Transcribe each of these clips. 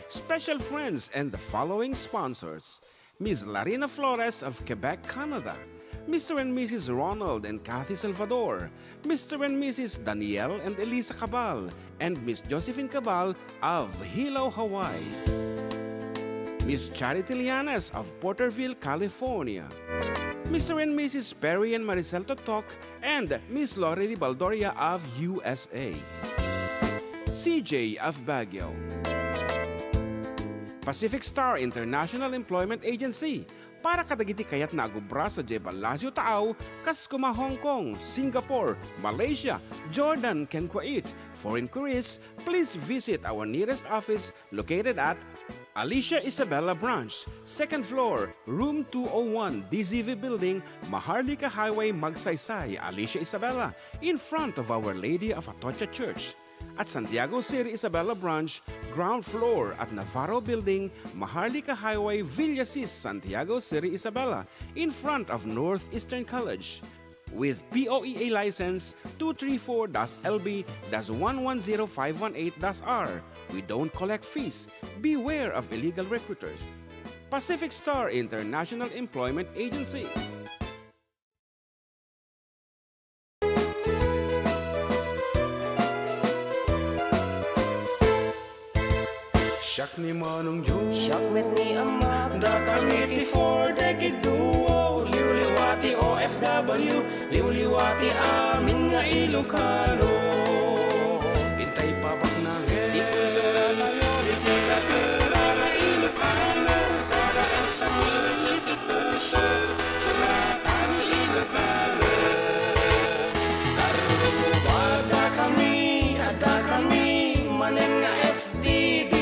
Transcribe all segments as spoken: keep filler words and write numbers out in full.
Special friends and the following sponsors: Miss Larina Flores of Quebec, Canada, Mister and Missus Ronald and Kathy Salvador, Mister and Missus Daniel and Elisa Cabal, and Miss Josephine Cabal of Hilo, Hawaii. Miss Charity Lianes of Porterville, California. Mister and Missus Perry and Maricel Totok and Miss Lori Baldoria of U S A. C J of Baguio. Pacific Star International Employment Agency, para kadagiti kayatna a agubra sadiay Palacio Taaw, kas kuma Hong Kong, Singapore, Malaysia, Jordan, ken Kuwait. For inquiries, please visit our nearest office located at Alicia Isabela Branch, second floor, room two oh one, D Z V Building, Maharlika Highway, Magsaysay, Alicia Isabela, in front of Our Lady of Atocha Church. At Santiago Seri Isabela Branch, ground floor at Navarro Building, Maharlika Highway, Villasis, Santiago Seri Isabela, in front of Northeastern College. With P O E A license two three four dash L B dash one one zero five one eight dash R. We don't collect fees. Beware of illegal recruiters. Pacific Star International Employment Agency. Siak ni Manong Joe. Siak met ni Ama. Dakami ti Four Decade Duo. Liwliwa ti O F W. Liwliwa ti amin nga Ilocano. Intay pabaknangen. Ti kultura tayo, ti literatura nga Ilocano. Para ang samit iti puso. Sa natani Ilocano. Karruba, dakami, adda kami, manen nga F T D,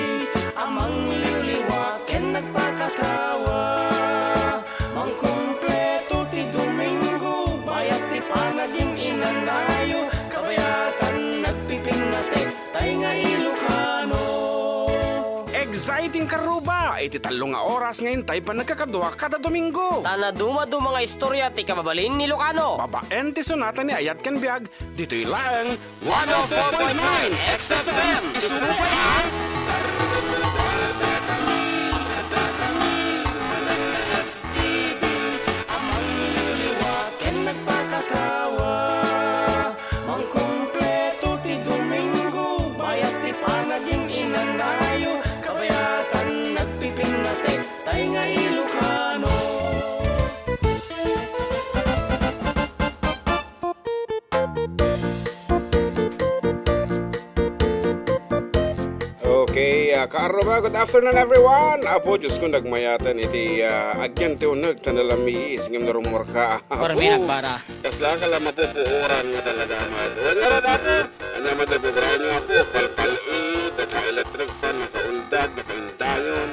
a mangliwliwa ken nagpakatawa. Mangkumpleto ti Domingo, bayat ti panagin-inanayo, kabayatan nagpipinnate, tay nga Ilocano. Exciting karruba iti tallo nga oras nga intay panagkakadua kada Domingo. Ta nadumaduma nga istorya ti kababalin ni Ilocano. Babaen ti sonata ni Ayat ken Biag, ditoy laeng one oh four point nine X F M. Isupay a T V, a mangliwliwa ken nagpakatawa. Mangkumpleto ti Domingo, bayat ti panagin-inanayo, kabayatan nagpipinnate, tay nga Ilocano. Okay, ah, kaarruba, good afternoon, everyone. Apo, Diyos ko, nagmayaten iti, ah, agyan ti uneg, ta nalamiis, ngem narummuarka. Apo, permi nagbara. Kasla ka la mapupuoran nga talaga, Amat. Wen, ngarud, Apo, ania met ti bubraenyo, Apo? Palpal-i, naka-electric fan, nakaundag, nakaindayon,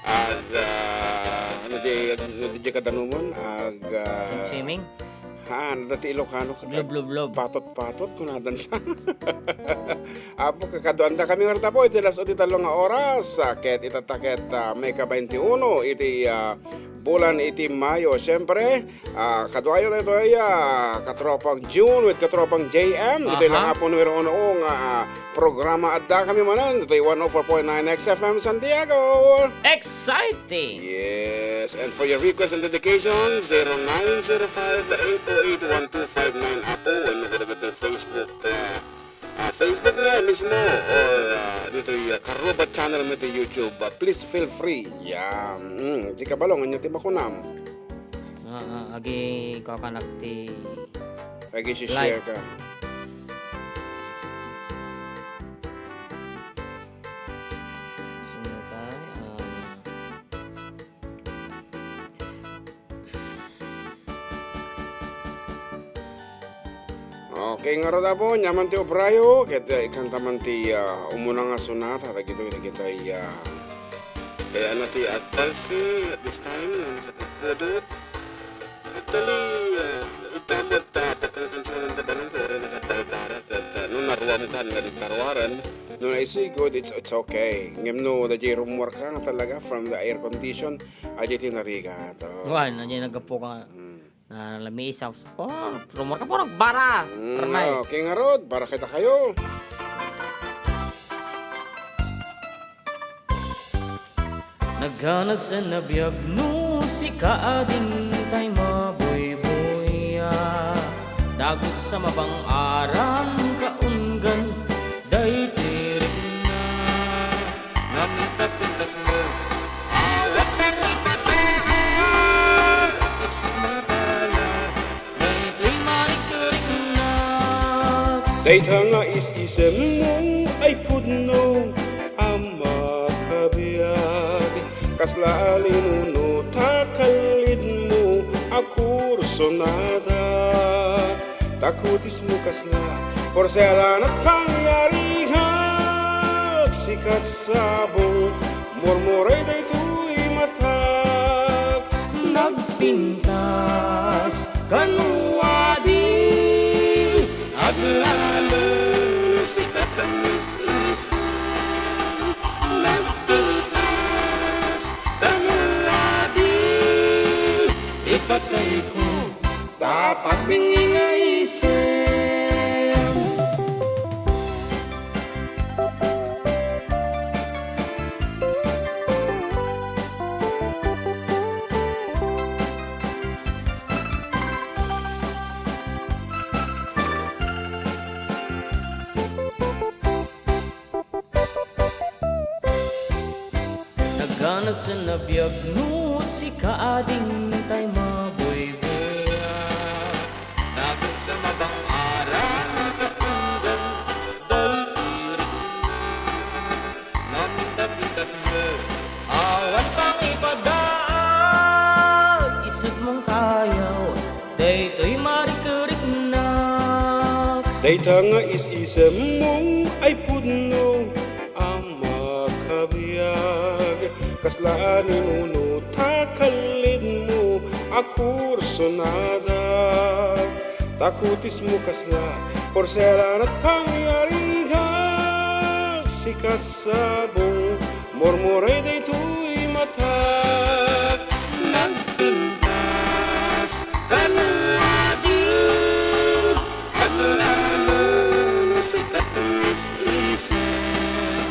ag, ah, ano di, ano di, kadanumon, ag, ah, swimming? Haan, dati Ilocano ka. Lub, lub, lub. Patot-patot, kunadan sa. Apo, kakaduanda kami nga rita po, iti las-o ti tallo nga oras, ah, ket itatta ket, ah, maika baintiuno iti, ah, bulan iti Mayo. Siyempre, ah, kaduayo daytoy, ah, katropang June with katropang J M. Ditoy lang, aha, po numero uno nga, ah, programa. Adda kami manen, ditoy one oh four point nine X F M Santiago. Exciting! Yes, and for your request and dedication, zero nine zero five, eight oh eight, one two five nine, Apo, wenno kadagiti Facebook, ah, ah, Facebook nga mismo, or, ah, ditoy, ah, Karuba channel mo iti YouTube. Ah, please feel free. Yan. Mm, di ka balong, anya ti makunam? Ah, ah, agi, kuakanak ti agi, share ka. Sino tayo? Ah, okay, ngarud, Apo, ania man ti obrayo, ket, eh, ikanta man ti, ah, umuna nga sonata, dagitoy, dagitoy, ah, kayatna ti advance at this time, nga nakapudpudot. Actually, ah, ita met, ah, pagkakonsonanta balon, kaya nagkakaibarat, ket, ah, no naruamkan nga di karuaren, no naisigud, it's, it's okay. Ngem no, daydiay rummuarka nga talaga from the air condition, adiay ti narigat, oh. Wen, adiay naggapu ka. Mm. Nalamiis, ah. Oh, rummuarka po, nagbara. Mm, okay, ngarud, barakay dakayo. Naganasen a biag no sika a dintay mabuybuya. Dagus a mabang-aran kaunggan daytoy rikna. Ngem ta pintasmo, awan a makapaar, ismo pala. Dayta nga is-isemmo ay pudno a makabiag. Kasla a linuno ta kallidmo a kursonadak. Ta kutismo kasla porselan a pangyariak. Sikat sabong, murmuray daytoy matak. Nagpintas kano ading aglalo, sikat a mis-isem. Nagpintas kano ading ipatayko ta apagbingi nga isem. Naganasen a biag no sika a dintay mabuybuya. Dagus a mabang-aran kaunggan daytoy rikna. Ngem ta pintasmo, awan pangipadaag, isetmong kayaw daytoy marikriknak. Dayta nga is-isemmo ay pudno a makabiag. Kasla a ninuno ta kallidmo a kursonadak. Ta kutismo kasla porselan a pangyariak. Sikat sabong, murmuray daytoy matak. Nagpintas kano ading aglalo, sikat a mis-isem.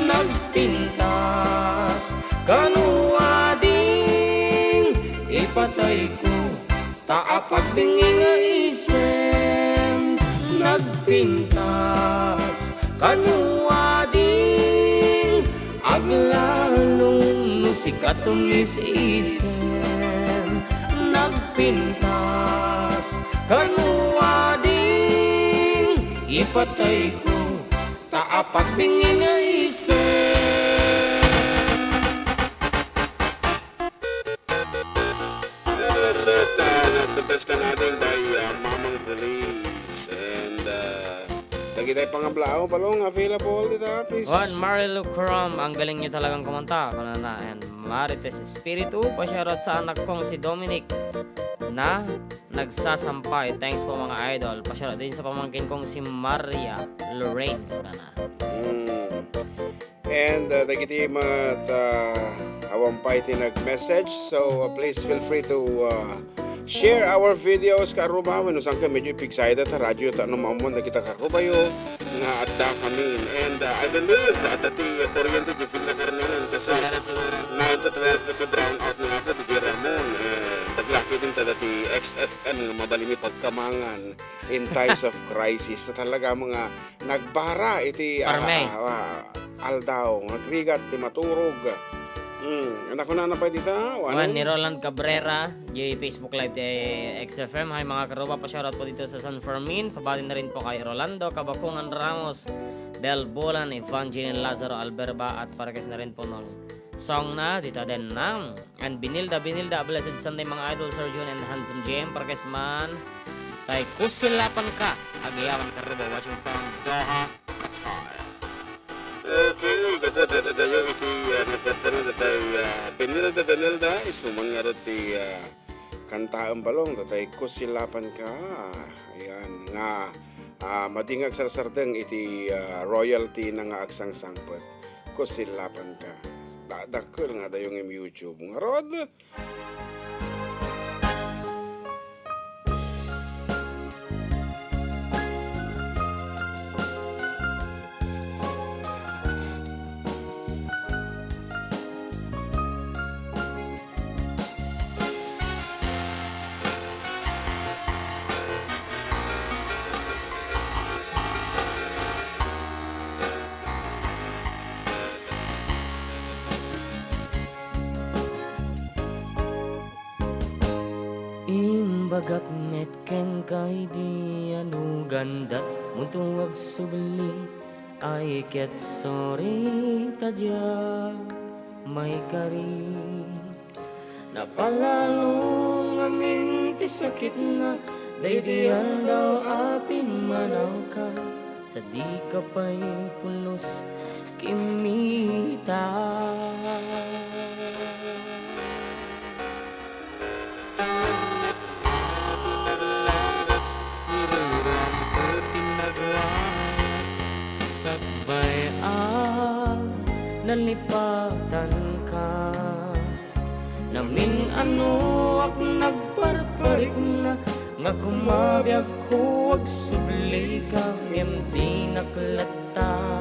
Nagpintas kano ading ipatayko ta apagbingi nga isem. Nagpintas kano ading aglalo no sikat a mis-isem. Nagpintas kano ading ipatayko ta apagbingi nga isem. That's it. Uh, nagpintas kano ading by, uh, Mamang Feliz. And, uh, dagiti pangablaw, Balong, available dita, please. Juan Mario Lucrom, ang galing niyo talagang kumanta, kunana. And Marites Espiritu, pa-shoutout sa anak kong si Dominic na nagsasampay. Thanks po, mga idol. Pa-shoutout din sa pamangkin kong si Maria Lorraine, kunana. Mm. And, uh, dagiti met, uh, awan pay ti nag-message. So, uh, please feel free to, uh, share our videos, kaarruba. Wenno saan ka medyo ipigsa ida ta radyo ta no maammoan dagita kaarrubayo nga adda kami. And, uh, I believe, uh, adda ti kuryente ti Villa Carmen, kasi nine to twelve ti brownout nga ako, D J Ramon. Eh, naglaki din ta dati X F M nga mabalin ni pagkamangan in times of crisis. Sa talaga mga nagbara iti, ah, Parme. Ah, ah, aldaw, nagrigat ti maturog. Hmm, nakunana pay dita, Juan, wanen? Ni Roland Cabrera, di Facebook Live ti X F M. Hi, mga kaarruba, pa-shoutout po dito sa San Fermin. Pabati na rin po kay Rolando Kabakungan Ramos, Bel Bulan, Evangeline Lazaro Alberba, at para kes na rin po nung song na, dita den nang. And Binilda, Binilda, a blessed Sunday, mga idol, Sir Jun and Handsome J M, para kes man. Tay kusilapan ka, agyamanak kaarruba, watching from Doha, Qatar. Okay, gapu dayta dayo iti, ah, nagpapano datay, ah, Benilda, Benilda, isu man ngarud ti, ah, kantaem, Balong, datay kusilapan ka. Ayan, nga, ah, madi nga agsarsardeng iti, ah, royalty na nga agsangsangpet. Kusilapan ka. Da-, dakkel nga dayo ngem YouTube. Ngarud, Bagak met kenka idi anuganda, munto agsubli, ay ket sorry ta diak maikari. Napalalo ngamin ti sakitna, daydi aldaw a pimmanawka, sadika pay pulos kimmita. Sakbay a nalipatanka, namin-anoak nagparparikna, nga kumabiagko agsublika, ngem dinak latta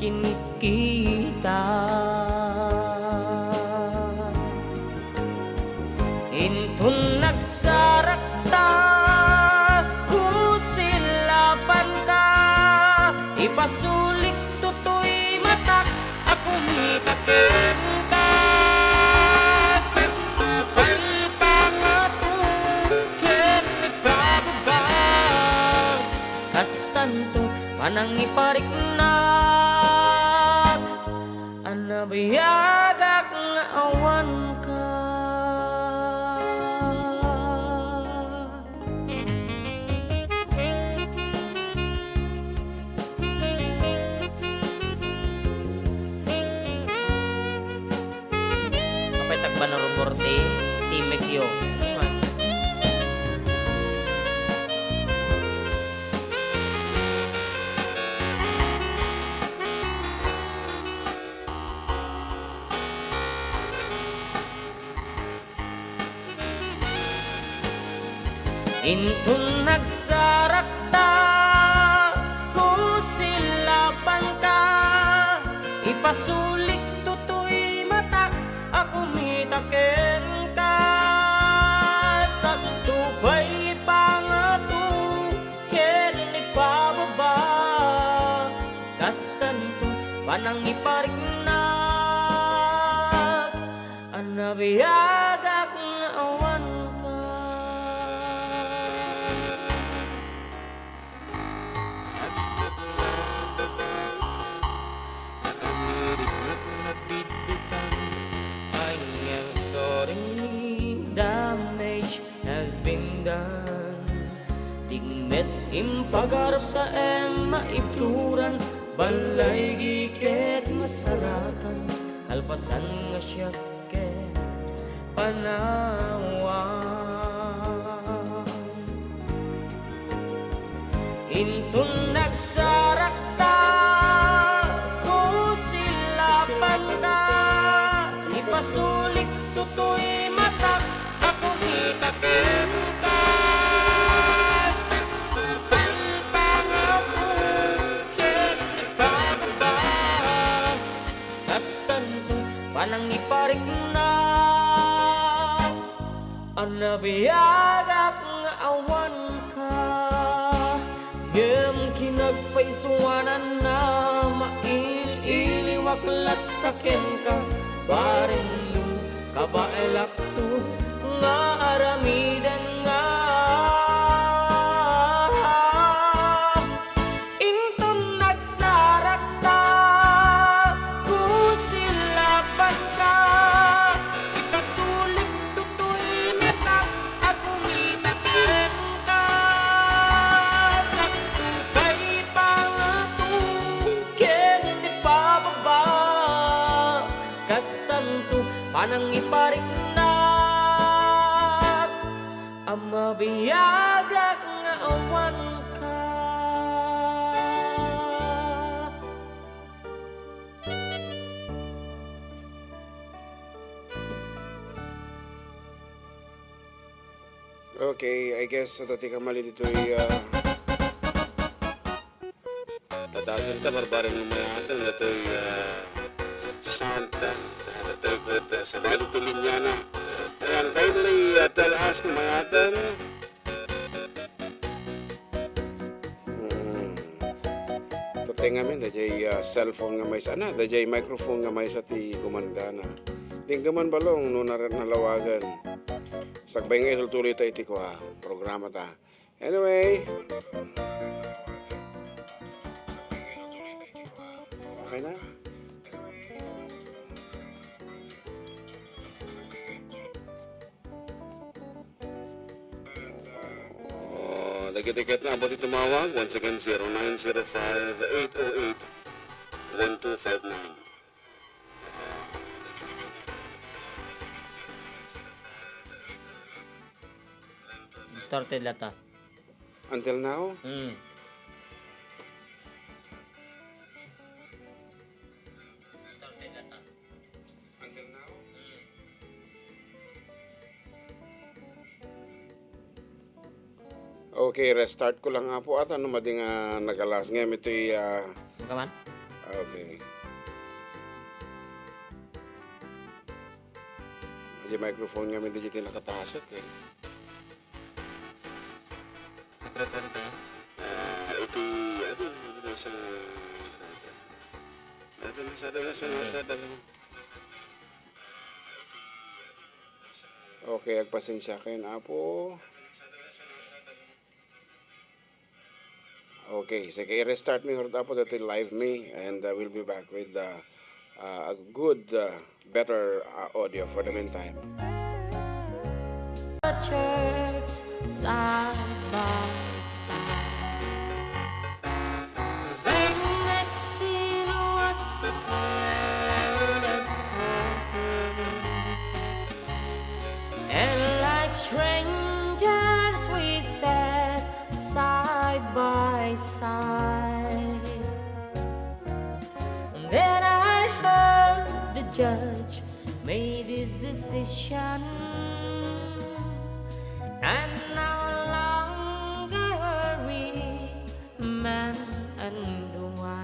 kinikita. Inton nagsarakta, kusilapanka, ipasulik toy matak a kumita kenka. Santo pay pangato ken ipababa. Kastanto, panangipariknak a nabiagak nga awanka. Apay tagbanarumor ti timekyo. Inton nagsarakta, kusilapanka, ipasulik toy matak a kumita kenka. Santo pay pangato ken ipababa. Kastanto, panangipariknak a nabiagak nga awanka. Damage has been done. Tigmet impagarap sa em maibturan, balay giket masaratan, kalpasan nga siak ket panawan. Inton nagsarakta, kusilapanka, ipasulik toy matak a kumita kenka. Santo pay pangato ken ipababa. Kastanto, panangipariknak a nabiagak nga awanka. Ngem kinagpaisuananna, mail-iliwak latta kenka, bareng no kabaelakto nga aramiden nga. Inton nagsarakta, kusilapanka, ipasulik toy matak a kumita kenka. Santo pay pangato ken ipababa. Kastanto, panangipariknak a mabiagak nga awanka. Okay, I guess, adda ti kamalin ditoy, ah, Patasen ta, barbareng no mayatan, datoy, ah, sound, ah, datoy ket, ah, sabali ti linyana. Ayan, kindly, ah, tell us no mayatan. Hmm. Tuteng amin, dayjay, ah, cellphone nga maysa, na, dayjay microphone nga maysa ti gumangana. Dingga man balong no nar-, nalawagan. Sakbay nga itultuloy ta iti kua, programa ta. Anyway. Okay na? Oh, dagiti ket na, apo ti tumawag. Once again, zero nine zero five, eight oh eight, one two five nine. Distorted lata. Until now? Mm. Distorted lata. Until now? Mm. Okay, restart ko lang, apo, at ano, madi nga nagalas nga iti, ah, Ano ka man? Okay. Di microphone nga, hindi dito nakapasok, eh. Microphone ka? Ah, iti, ano, ano sa, ano, ano sa, ano sa, Okay, agpasensya kayo, apo. Okay, sige, i-restart mi ngarud, apo, dati live mi, and, uh, we'll be back with, uh, uh, a good, uh, better, uh, audio for the meantime. The church side by side. The next scene was a crowded courtroom. And like strangers, we sat side by side. Then I heard the judge made his decision, and no longer are we man and wife.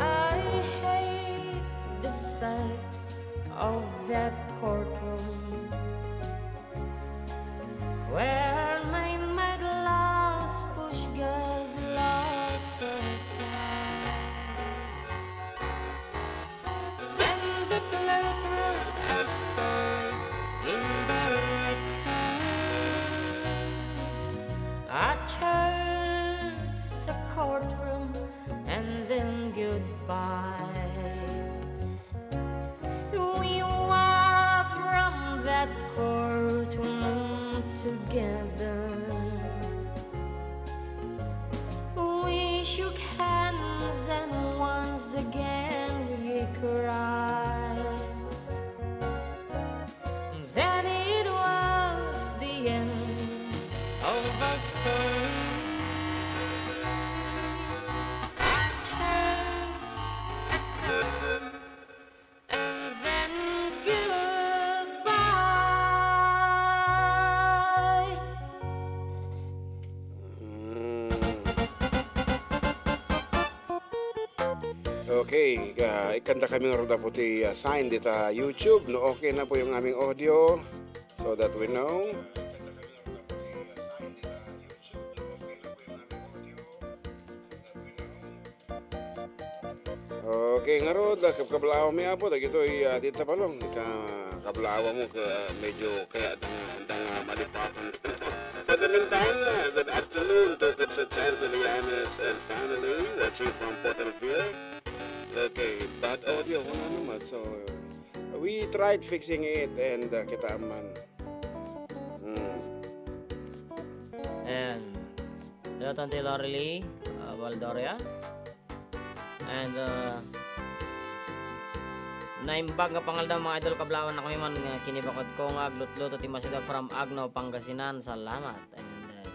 I hate the sight of that courtroom where my mad laws push God's laws aside. Then the clerk wrote a story in the right hand. A church, a courtroom, and then goodbye. We walk from that courtroom together. We shook hands and once again we cried. Then it was the end of our story. A chance, a and then goodbye. Mm. Okay, ah, ikanta kami nga rod apo ti, ah, sign dita YouTube, no okay na po yung aming audio, so that we know. Okay, ngarud, ah, kabkablaawan mi, apo, dagitoy, ah, dita balong, ika-, kablaawan mo, ka-, medyo kaya dang, dang, ah, malipatan. For the meantime, ah, good afternoon to Kabsat Chan Villanes and family, watching from Porterville. Okay, bad audio, wala naman. So, we tried fixing it and, ah, kita man. Hmm. And, hello, Tante Lorely, ah, Valdoria. And, uh, naimbag nga pangaldaw, mga idol, kablaawan na kami man nga kinibakodko nga aglutluto ti masida from Agno, Pangasinan. Salamat. And, uh,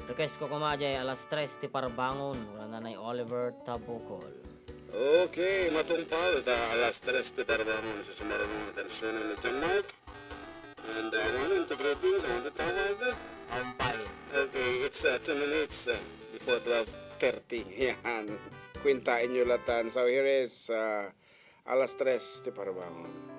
Request ko koma jay Alas Tres ti Parbangon, kuna Nanay Oliver Tabukol. Okay, matungpal ta Alas Tres ti Parbangon, sa sumarunong a kansion ni John Mark. And, uh, I want to greetings, I want to tawag. Ampay. Okay, it's, uh, two minutes, uh, before twelve thirty. Yan. Kwentaenyo latan. So here is, uh, Alas Tres ti Parbangon.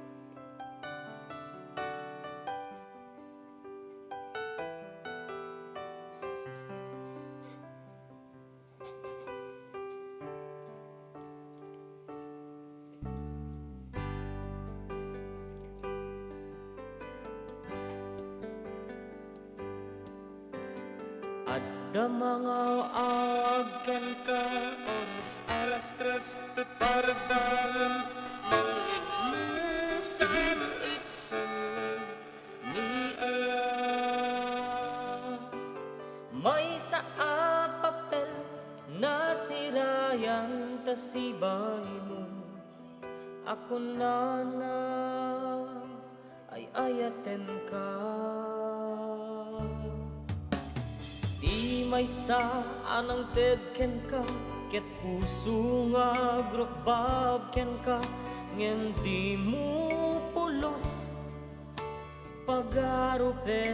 Adda mangaw-awag kenka, oras alas tres ti parbangon, mangmusa itsu ni aya. Maysa a papel nasirayan ta sibaymo a kunana, ay-ayatenka. Ti maysa a nangted kenka, ket puso nga agrukbab kenka, ngem dimo pulos pagarupen.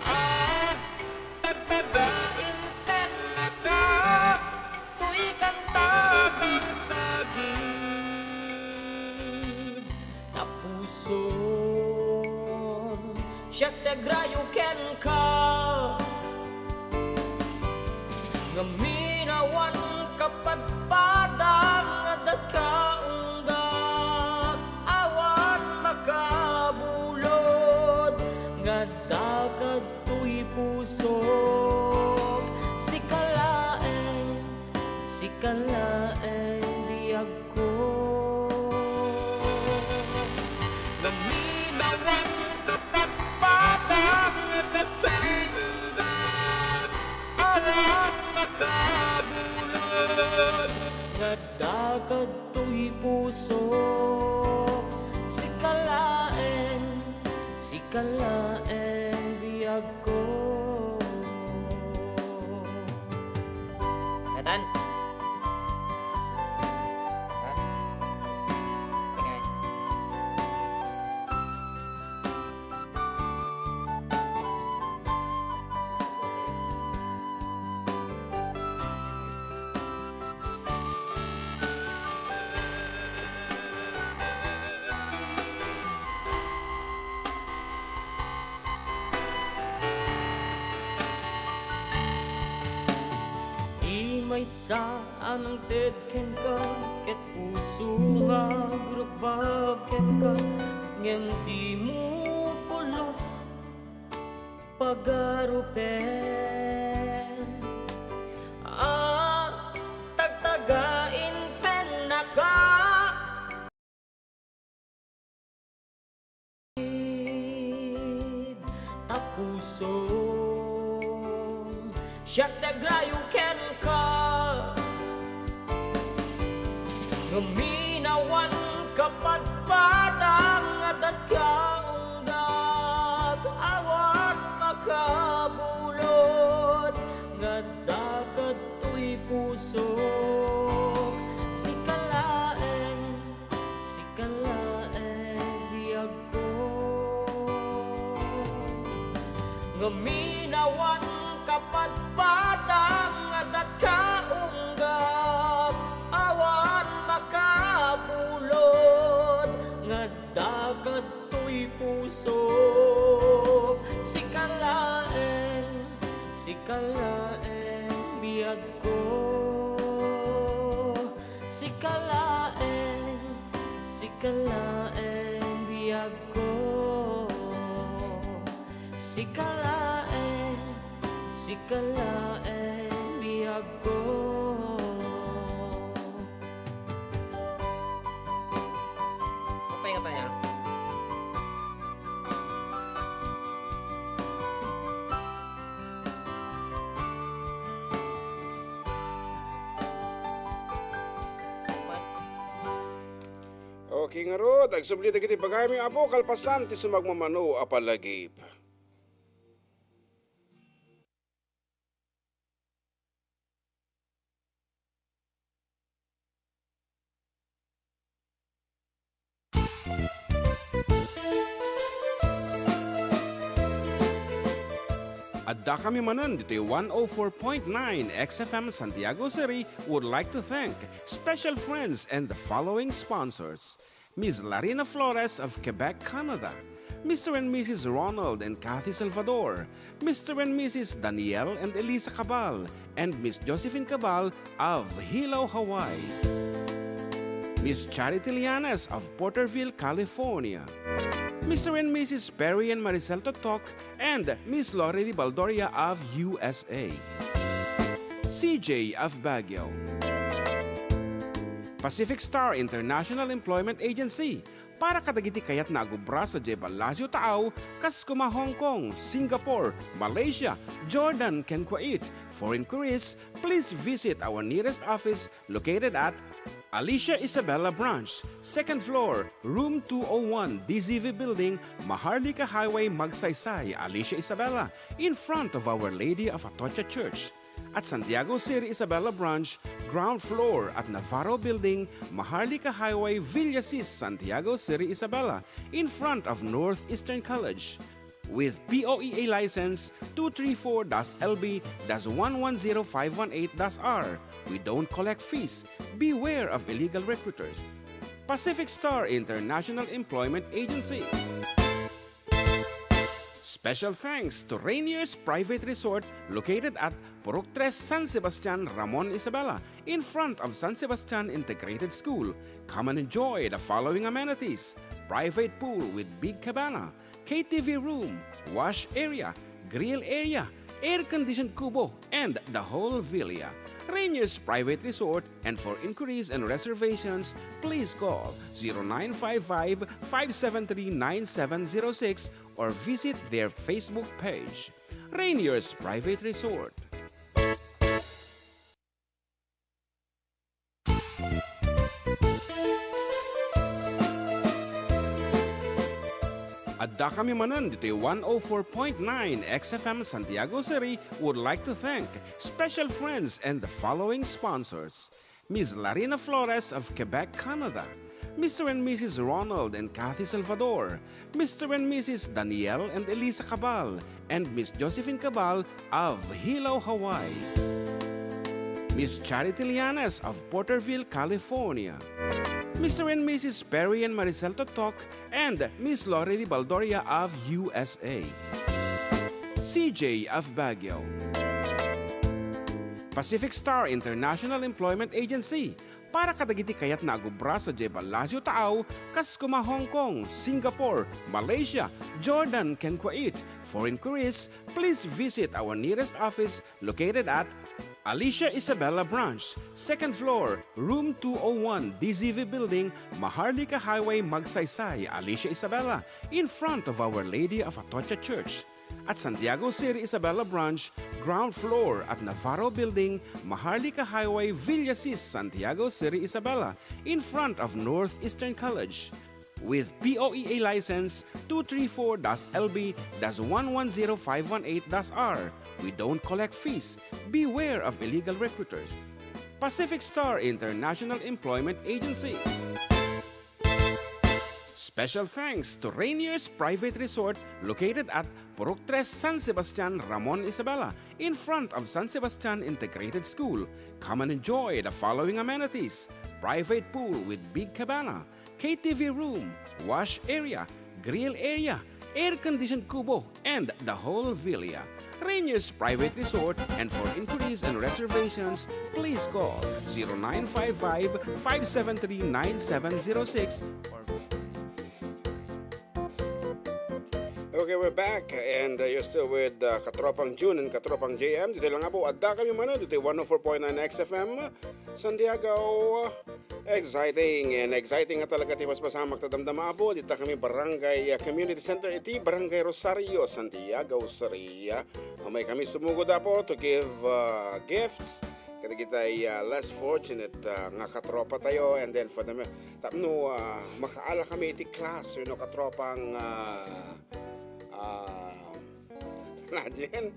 Ah, tagtagain ken naka, toy kanta ti sagid a puson. Siak ti agrayo kenka. Ngamin awan kapadpada nga adda ka unggak, awan makabulod nga adda kadtoy pusok. Sika laeng, sika laeng biagko. Ngamin awan kapadpada nga adda ka unggak, awan makabulod nga adda kadtoy pusok. Sika laeng, sika laeng biagko. Katan. Ha? Tingnan. Ti maysa a nangted kenka, ket puso nga agrukbab kenka, ngem dimo pulos pagarupen. A tagtagain ken naka, ta puson. Siak ti agrayo kenka. Ngamin awan kapadpada nga adda ka unggak, awan makabulod nga adda kadtoy pusok. Sika laeng, sika laeng biagko. Ngamin awan kapadpada nga adda ka unggak, awan makabulod nga adda kadtoy pusok. Sika laeng, sika laeng biagko. Sika laeng, sika laeng biagko. Sika laeng, sika laeng biagko. Apay nga tayo? Okay ngarud, agsubli dagiti bagaymi, Apo, kalpasan ti sumagmamano a palagip. Addakami manen ditoy one oh four point nine X F M Santiago City would like to thank special friends and the following sponsors: Miss Larina Flores of Quebec, Canada, Mister and Missus Ronald and Kathy Salvador, Mister and Missus Daniel and Elisa Cabal, and Miss Josephine Cabal of Hilo, Hawaii, Miss Charity Lianes of Porterville, California, Mister and Missus Perry and Maricel Totok, and Miss Lorely Baldoria of U S A, C J of Baguio, Pacific Star International Employment Agency, para kadagiti kayatna a agubra sadiay Palacio Taaw, kas kuma Hong Kong, Singapore, Malaysia, Jordan, ken Kuwait. For inquiries, please visit our nearest office located at Alicia Isabela Branch, second floor, room two oh one, D Z V Building, Maharlika Highway, Magsaysay, Alicia Isabela, in front of Our Lady of Atocha Church. At Santiago City Isabela Branch, ground floor at Navarro Building, Maharlika Highway, Villasis, Santiago City Isabela, in front of Northeastern College. With P O E A license two three four dash L B dash one one zero five one eight dash R. We don't collect fees. Beware of illegal recruiters. Pacific Star International Employment Agency. Special thanks to Rainier's Private Resort, located at Purok Tres, San Sebastian, Ramon Isabela, in front of San Sebastian Integrated School. Come and enjoy the following amenities: private pool with big cabana, K T V room, wash area, grill area, air-conditioned kubo, and the whole villa. Rainier's Private Resort, and for inquiries and reservations, please call zero nine five five, five seven three, nine seven zero six or visit their Facebook page. Rainier's Private Resort. Addakami manen ditoy one oh four point nine X F M Santiago City would like to thank special friends and the following sponsors: Miss Larina Flores of Quebec, Canada, Mister and Missus Ronald and Kathy Salvador, Mister and Missus Daniel and Elisa Cabal, and Miss Josephine Cabal of Hilo, Hawaii, Miss Charity Lianes of Porterville, California, Mister and Missus Perry and Maricel Totok, and Miss Lorely Baldoria of U S A, C J of Baguio, Pacific Star International Employment Agency, para kadagiti kayatna a agubra sadiay Palacio Taaw, kas kuma Hong Kong, Singapore, Malaysia, Jordan, ken Kuwait. For inquiries, please visit our nearest office located at Alicia Isabela Branch, second floor, room two oh one, D Z V Building, Maharlika Highway, Magsaysay, Alicia Isabela, in front of Our Lady of Atocha Church. At Santiago City Isabela Branch, ground floor at Navarro Building, Maharlika Highway, Villasis, Santiago City Isabela, in front of Northeastern College. With P O E A license two three four dash L B dash one one zero five one eight dash R. We don't collect fees. Beware of illegal recruiters. Pacific Star International Employment Agency. Special thanks to Rainier's Private Resort, located at Purok Tres, San Sebastian, Ramon Isabela, in front of San Sebastian Integrated School. Come and enjoy the following amenities: private pool with big cabana, K T V room, wash area, grill area, air-conditioned kubo, and the whole villa. Rainier's Private Resort, and for inquiries and reservations, please call zero nine five five, five seven three, nine seven zero six or Okay, we're back, and, uh, you're still with, uh, Katropang June and Katropang J M. Ditoy lang nga po, addakami manen ditoy one oh four point nine X F M, Santiago. Exciting, and exciting nga talaga ti paspasamak ta damdama, apo. Dita kami Barangay, uh, Community Center iti Barangay Rosario, Santiago City. Mamay kami sumugod, apo, to give, uh, gifts kadagitay, uh, less fortunate, uh, nga katropa tayo, and then for the me-, tapno, uh, makaala kami iti class, you know, katropang, uh, uh, imagine,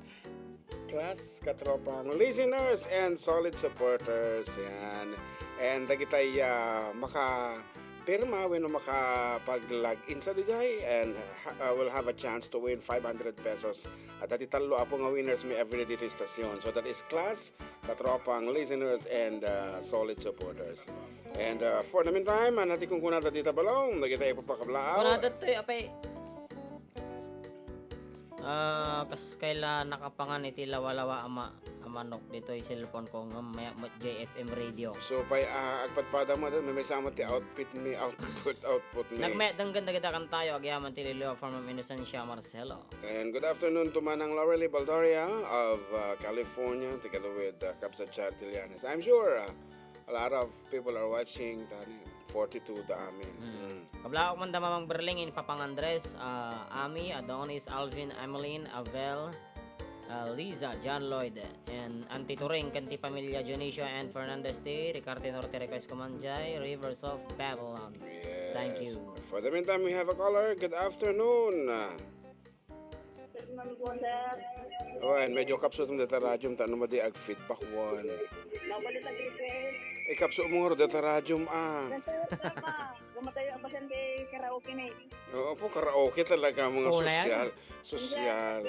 class, katropang listeners and solid supporters, yan. And dagitay, ah, maka-, makapirma wenno makapag-log in sa dijay, and ha-, uh, will have a chance to win five hundred pesos. Adda ti tallo, apo, nga winners mi everyday ditoy stasyon. So that is Class, Katropang listeners, and, uh, solid supporters. And, uh, for the meantime, ania ti kunkunada dita, Balong, dagita ipapakablaaw? Kunada toy, apay. Ah, kas kayla nakapangan iti lawalawa a ma-, a manok ditoy cellphone ko ngem may-, may-, J F M radio. So, pay, ah, agpadpada mo, may, may sama ti outfit ni, output, output ni. Nagmayat denggen dagita kantayo, agyaman ti Liliwa from Inocencia Marcelo. And good afternoon to Manang Laurel Baldoria of, uh, California, together with, uh, Kabsat Char Tilianes. I'm sure, uh, a lot of people are watching, tani, forty-two da amin. Mm. Mm. Kablaawak man da Mamang Berling in Papang Andres, uh, Ami, Adonis, Alvin, Emeline, Avel, uh, Liza, John Lloyd, and Auntie Turing, ken ti pamilya Dionisio and Fernandez ti Ricarte Norte request ko man jay, Rivers of Babylon. Yes. Thank you. For the meantime, we have a caller. Good afternoon. Good morning po, sir. Wen, medyo kapsutom deta radiom, ta no madi agfeedback wen. Mabalita, sir. Ikapsut mo nga deta radiom, ah. Sir, sir, pa. Gumatayo ang pasyente, karaoke ni. Oo po, karaoke talaga, mga sosyal. Sosyal.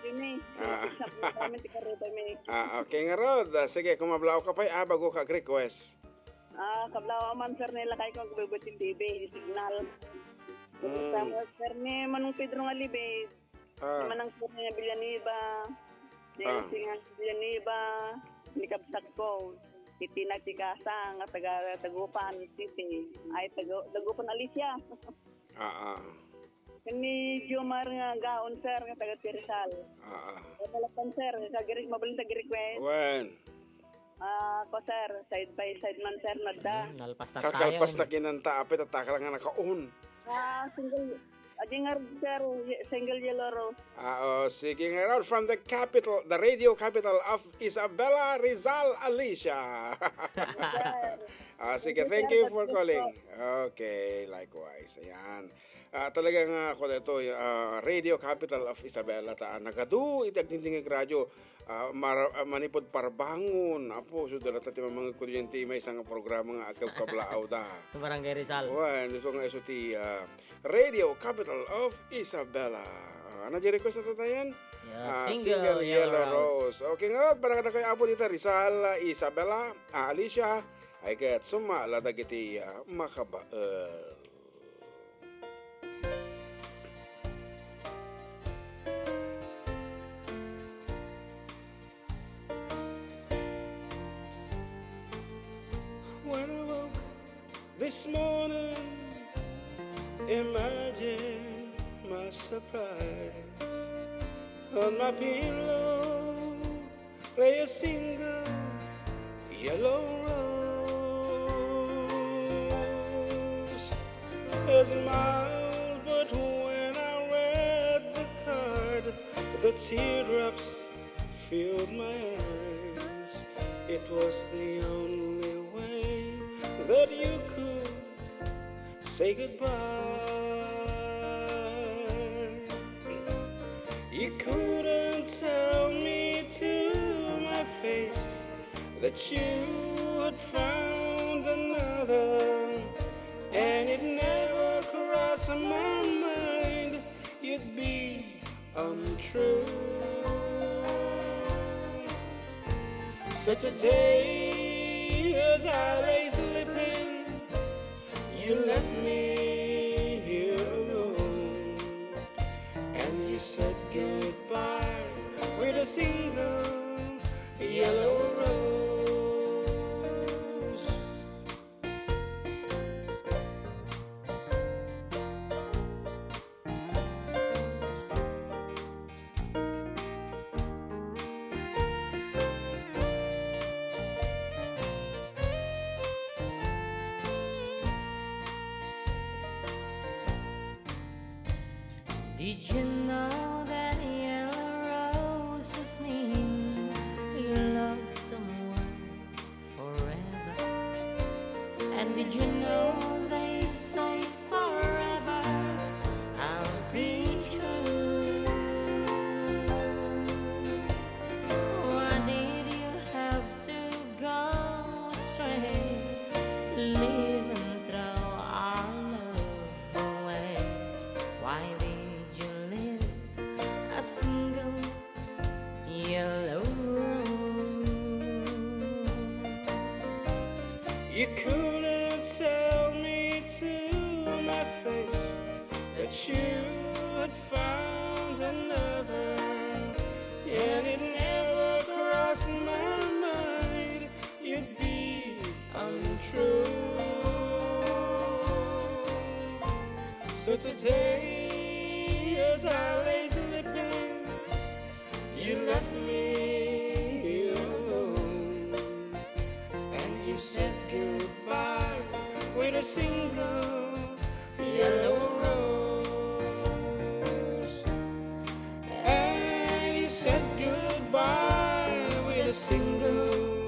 Ini. Ah. Sa po kami, ti karaoke ni. Ah, okay nga rod. Ah, sige, kung mablaaw ka pay, ah, bago ka request. Ah, kablaaw man, sir, ni lakay ko agbebet ti T V, signal. Mm. Tapos, sir, ni Manong Pedro nga Libid, Ah. Ni Manang Sir nga Villanueva, ni Ah. Sir nga Villanueva, ni kabsat ko, iti nagtikasa nga taga Dagupan City. Ay, taga Dagupan, Alicia. Ah, ah. Ni Jomar nga Gaon, sir, nga taga Rizal. Ah, ah. Wala pa, sir, sa Giri-, mabalin ta Giri Quest. Wen. Ah, ko, sir, side by side man, sir, nadda. Hmm, nalpas na tayo. Kakalpas na kinanta, apay, tatakal nga nakaon. Ah, single, adi nga, sir, ye-, single yellow rose. Ah, oh, sige nga raw, from the capital, the radio capital of Isabela, Rizal, Alicia. Yes, sir. Ah, sige, thank you, sir, for calling. Okay, likewise. Ayan. Ah, talaga nga, ako dito, ah, radio capital of Isabela, ta, ah, nagadu iti agdingdingig radio, ah, mara-, ah, manipud Parbangon, apo, so, dala ta ti mamangegko diyan ti maysa nga programa nga agkabkablaaw da. Sa Barangay Rizal. Wen, so nga isu ti, ah, radio capital of Isabela. Ah, ano di request na tatayan? Yeah, ah, single, single yellow, yellow rose. Rose. Okay nga, para kadakayo, apo, dita Rizal, Isabela, ah, Alicia, ay ket sumala dagiti, ah, makabael. When I woke this morning, imagine my surprise. On my pillow lay a single yellow rose. I smiled, but when I read the card, the teardrops filled my eyes. It was the only way that you could say goodbye. You couldn't tell me to my face that you had found another, and it never crossed my mind you'd be untrue. Such a day as I lay sleeping, you left me here alone, and you said goodbye with a single yellow rose. Did you know that yellow roses mean you love someone forever? And did you know they say forever I'll be true? Why did you have to go astray, leaving through our You couldn't tell me to my face that you had found another, and it never crossed my mind you'd be untrue. So today, as I lay sleeping, you left me alone, and you said goodbye with a single yellow rose. And you said goodbye with a single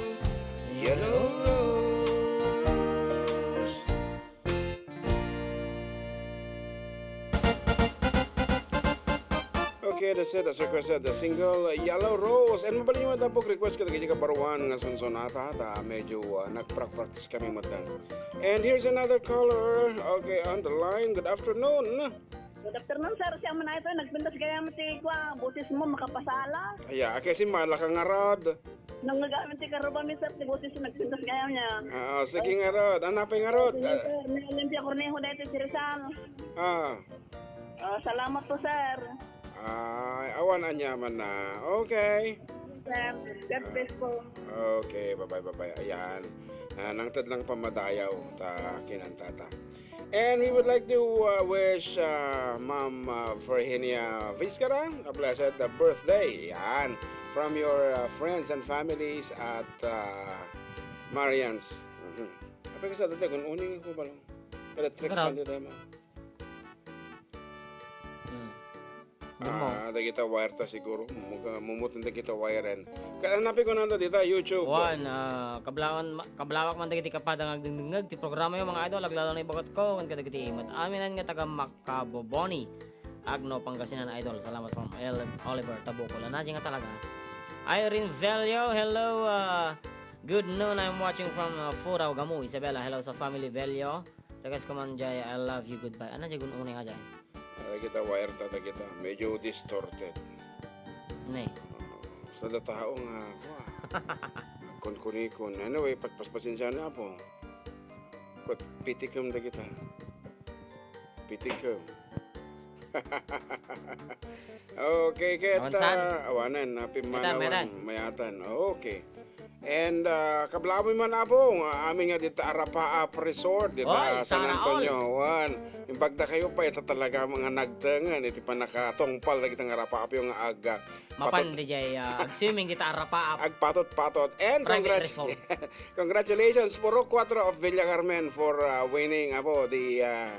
yellow rose. Okay, that's it. As requested, the single, uh, Yellow Rose. And mabalin niyo man ta pag-request kadagiti kabaruan nga sunsonata, ta medyo, uh, nagprak-practice kami metten. And here's another caller. Okay, on the line. Good afternoon. Good afternoon, sir. Siak man ito, nagpintas gayam ti kua, boses mo, makapasala. Aya, akay si Mala ka ngarud. Nang nagamit ti karuba mi, sir, ti boses, nagpintas gayam niya. Ah, sige ngarud. Anapay ngarud? Sige, sir. May Olympia Cornejo dito, si Rizal. Ah. Ah, salamat po, sir. Ay, awan aniamanna. Okay. Sir, God bless po. Okay, bye-bye, bye-bye. Ayan. Ah, nangted lang pamadayaw ta kinantata. And we would like to, uh, wish, uh, Ma'am, uh, Virginia Vizcara a blessed, uh, birthday. Yan. From your, uh, friends and families at, uh, Marian's. Mhm. Apay kasta dati, kun uning ko balo. Electric fan dito mo. Hmm. Damo. Ah, dagita wire ta siguro. Muga-, mumutong dagita wiren. Ka-, anapi ko nanda dita, YouTube. Wan, ah, kablawan ma-, kablawak man dagiti kapada nga agdengdengngeg ti programa yo, mga idol, aglalo na ibagat ko, ken kadagiti met amin nga taga Macaboboni, Agno, Pangasinan, idol. Salamat from El-, Oliver Tabukol. Anaji nga talaga. Irene Velio, hello, ah, good noon. I'm watching from, ah, Furao, Gamu. Isabella, hello sa family Velio. Request ko man jay, I love you, goodbye. Anaji gun-, unay nga jay. Dagita wire ta dagita. Medyo distorted. Ne. Sa da tao nga, kua. Kunkunikun. Anyway, pagpaspasensiaan na po. Kut pitikum dagita. Pitikum. Okay, ket, awansan. Ah, awanan, napimanawan, mayatan, mayatan. Mayatan. Okay. And, ah, kablaami man, Apo, nga amin nga dita Arapaap Resort, dita Oy, San Antonio. Wan, imbag da kayo pa, ita talaga mga nagtengen, iti panakatungpal na kitang Arapaap yung ag-, ah, mapan patot-, di jay, ah, ag-swimming dita Arapaap. Agpatot-patot. And private congrats-, resort. Congratulations, Puro Cuatro of Villa Carmen for, ah, winning, Apo, the, ah,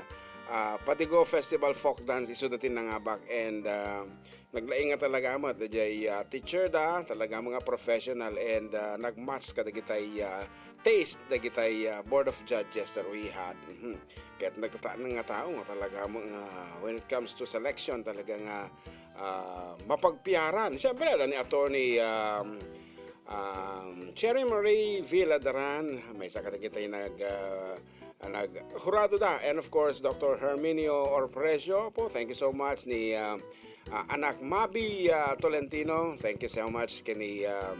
ah, Patigo Festival Folk Dance, isu dati nangabak. And, ah, Naglaing nga talaga met, dayjay, ah, teacher da, talaga mga professional and, ah, nag-match kadagitay, ah, taste dagitay, ah, board of judges that we had. Mhm. Ket nagtataan nga tao nga talaga met nga when it comes to selection, talaga nga, ah, mapagpiaran. Siyempre, ada ni Attorney, um, um, Cherry Marie Villadaran, maysa kadagitay nag, ah, ah, naghurado da. And of course, Doctor Herminio Orpresio po, thank you so much. Ni, ah, ah, Anak Mabi, ah, Tolentino, thank you so much. Kini, ah,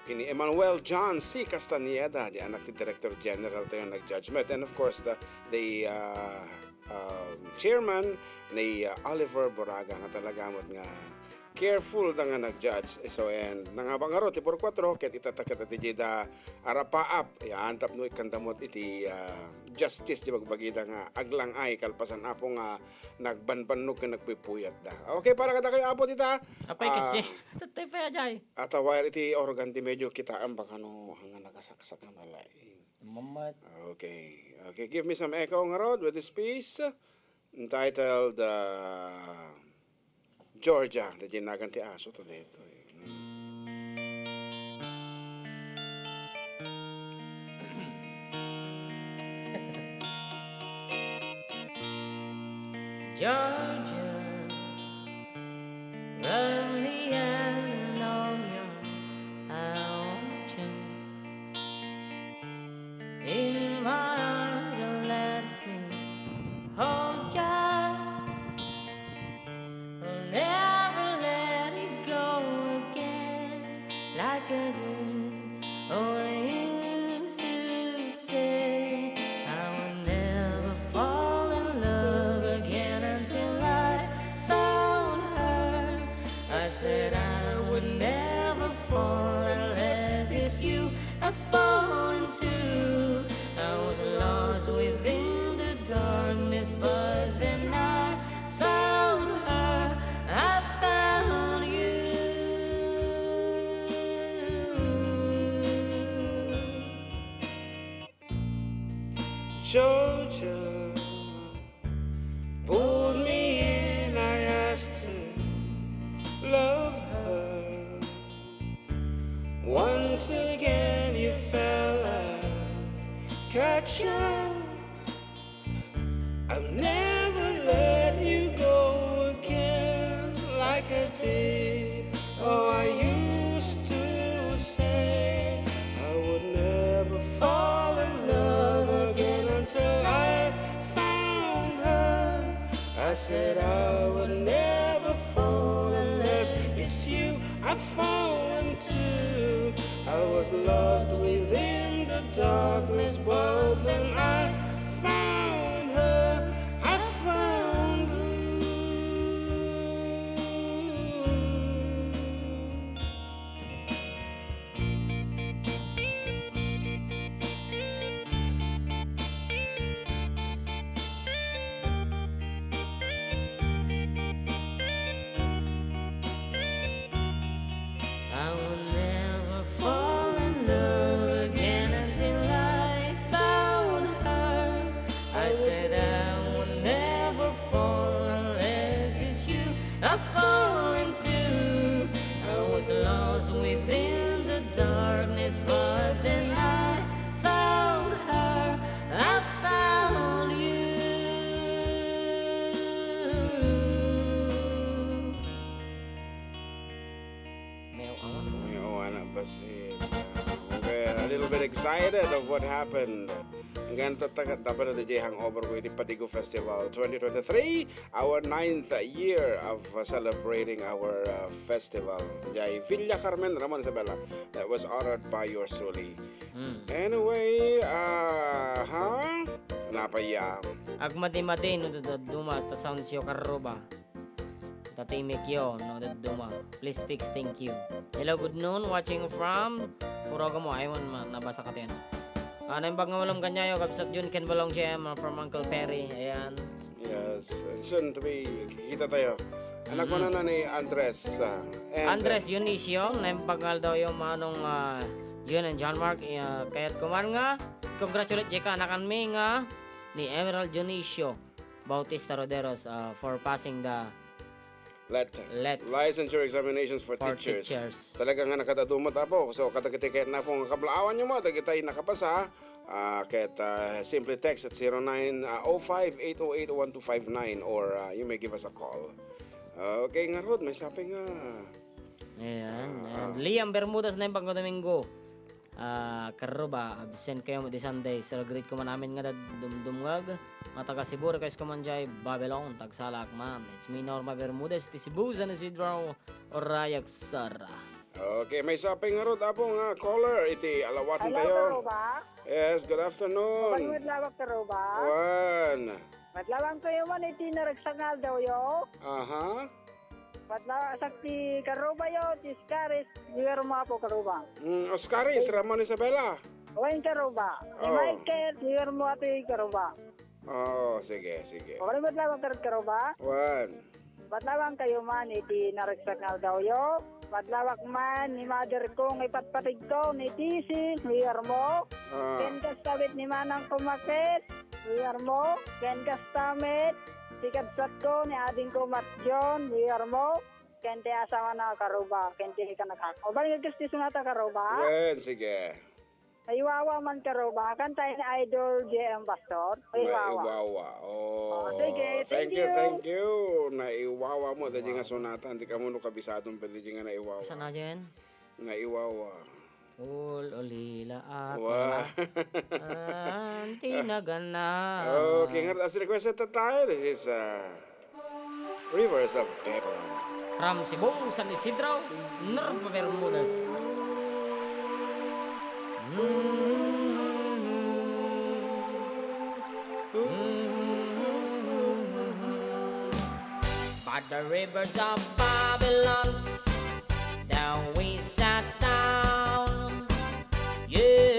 kini Emmanuel John C. Castañeda, di anak ti Director General tayo nag-judgment. And of course, the, the, ah, ah, chairman ni, ah, Oliver Boraga nga talaga met nga careful da nga nag-judge. So, and nangabak ngarud ti Puro Cuatro, ket itatta ket dayjay da Arapaap. Yan, tapno ikkanda met iti, ah, justice ti bagbagida nga aglang-ay kalpasan, Apo, nga nagbanbannog ken nagpuypuyat da. Okay, para kadakayo, Apo, dita. Apay, ah, kasi, tatay pa jay. At aware iti organ ti medyo kitaem, baka no, nga nakasaksak nga nalaing. Mamat. Okay. Okay, give me some echo ngarud with this piece. Entitled, uh, Georgia, ti nagan ti aso to dito, eh. Mm. Georgia, run me and know your ocean. In my arms and let me hold you. I'll never let you go again like I did. Oh, I used to fallen too. I was lost within the darkness, but then I found her. I found you. Georgia pulled me in, I asked to love her. Once again you fell and cut short. I'll never let you go again like I did. Oh, I used to say I would never fall in love again until I found her. I said I would never fall unless it's you I fall into. I was lost within the darkness, but then I found her. I found you. I will never fall in love again until I found her. I said I will never fall unless it's you I fall into. I was lost within the darkness, but then I found her. I found you. May awan. May awan na basit. Ah, we're a little bit excited of what happened. Ngem tatta-, dapat na D J hangover ko iti Padigo Festival twenty twenty-three, our ninth year of, uh, celebrating our, uh, festival. Jay Villa Carmen, Ramon Isabela, that was honored by yours truly. Mm. Anyway, ah, ha? Napaya. Agmadi-madi no dadduma ta sounds yo karruba. Tatimik yo no dadduma. Please fix, thank you. Hello, good noon. Watching from Purogamo, aywan, ma-, nabasa ka ten. Ah, naimbag nga malum kanyayo, Kabsat Jun, Ken Balong J M, uh, from Uncle Perry. Ayan. Yes, and soon to be, kikita tayo. Anak mo Mm. na ni Andres, ah, and, Andres Dionisio, naimbag nga aldaw yo, manong, ah, Yun and John Mark, ah, kayat ko man nga, congratulate jay kaanakan mi nga ni Emerald Dionisio Bautista Roderos, ah, for passing the Let. Let. Licensure examinations for For teachers. teachers. Talaga nga nakadaduma ta, Apo. So, kadagiti ket na po nga kablaawan nyo mo, dagiti nakapasa, ah, ket, ah, simply text at zero nine, ah, oh five eight oh eight one two five nine, or, ah, you may give us a call. Okay, ngarud, may sapi nga. Ayan. Ah. And Liam Bermudez na yung Pangko Domingo. Ah, karuba, absent kayo di Sunday. Celebrate ko man amin nga dad-, dumdumngag, nga taga Cebu, request ko man jay Babylon, tagsalak man. It's me, Norma Bermudez, ti Cebu, San Isidro, Orayac, Sara. Okay, may sapay ngarud, Apo, nga caller iti alawaten Hello, tayo. Karuba. Yes, good afternoon. Wan met lawak, Karuba. Wan. Met lawak kayo man iti naragsak nga aldaw yo. Aha. Patla-, sak ti karuba yo, ti Oscaris, Guillermo Apo karuba. Mm, Oscaris, Ramon Isabela. Wen karuba. Ni Oh. Michael, Guillermo Apo karuba. Oh, sige, sige. Wen met lawak karuba. Wen. Met lawak kayo man iti naragsak nga aldaw yo. Met lawak man ni mother ko nga ipatpatig ko ni Tisi, Guillermo. Ah. Ken kasta met ni manang ko Maket, Guillermo. Ken kasta met ti kabsat ko ni ading ko Mat John, Guillermo. Ken ti asawana karuba, ken ti kanakak. O, bali nga gusto sunata karuba? Wen, sige. Naiwawa man karuba, kanta ni Idol J M Pastor. Naiwawa. Naiwawa. Oh, Oh, sige, thank thank you, you. Thank you. Naiwawa mo, dadi nga Naiwawa. Sunatan. Di ka mo no kabisadong pwede di nga naiwawa. Saan na dyan? Naiwawa. Ul-ulila at Wa. Anti na gana. Okay, nga, as requested ta tayo, this is, uh, Rivers of Babylon. From Cebu, San Isidro, Norma Bermudez. By the rivers of Babylon, there we sat down. You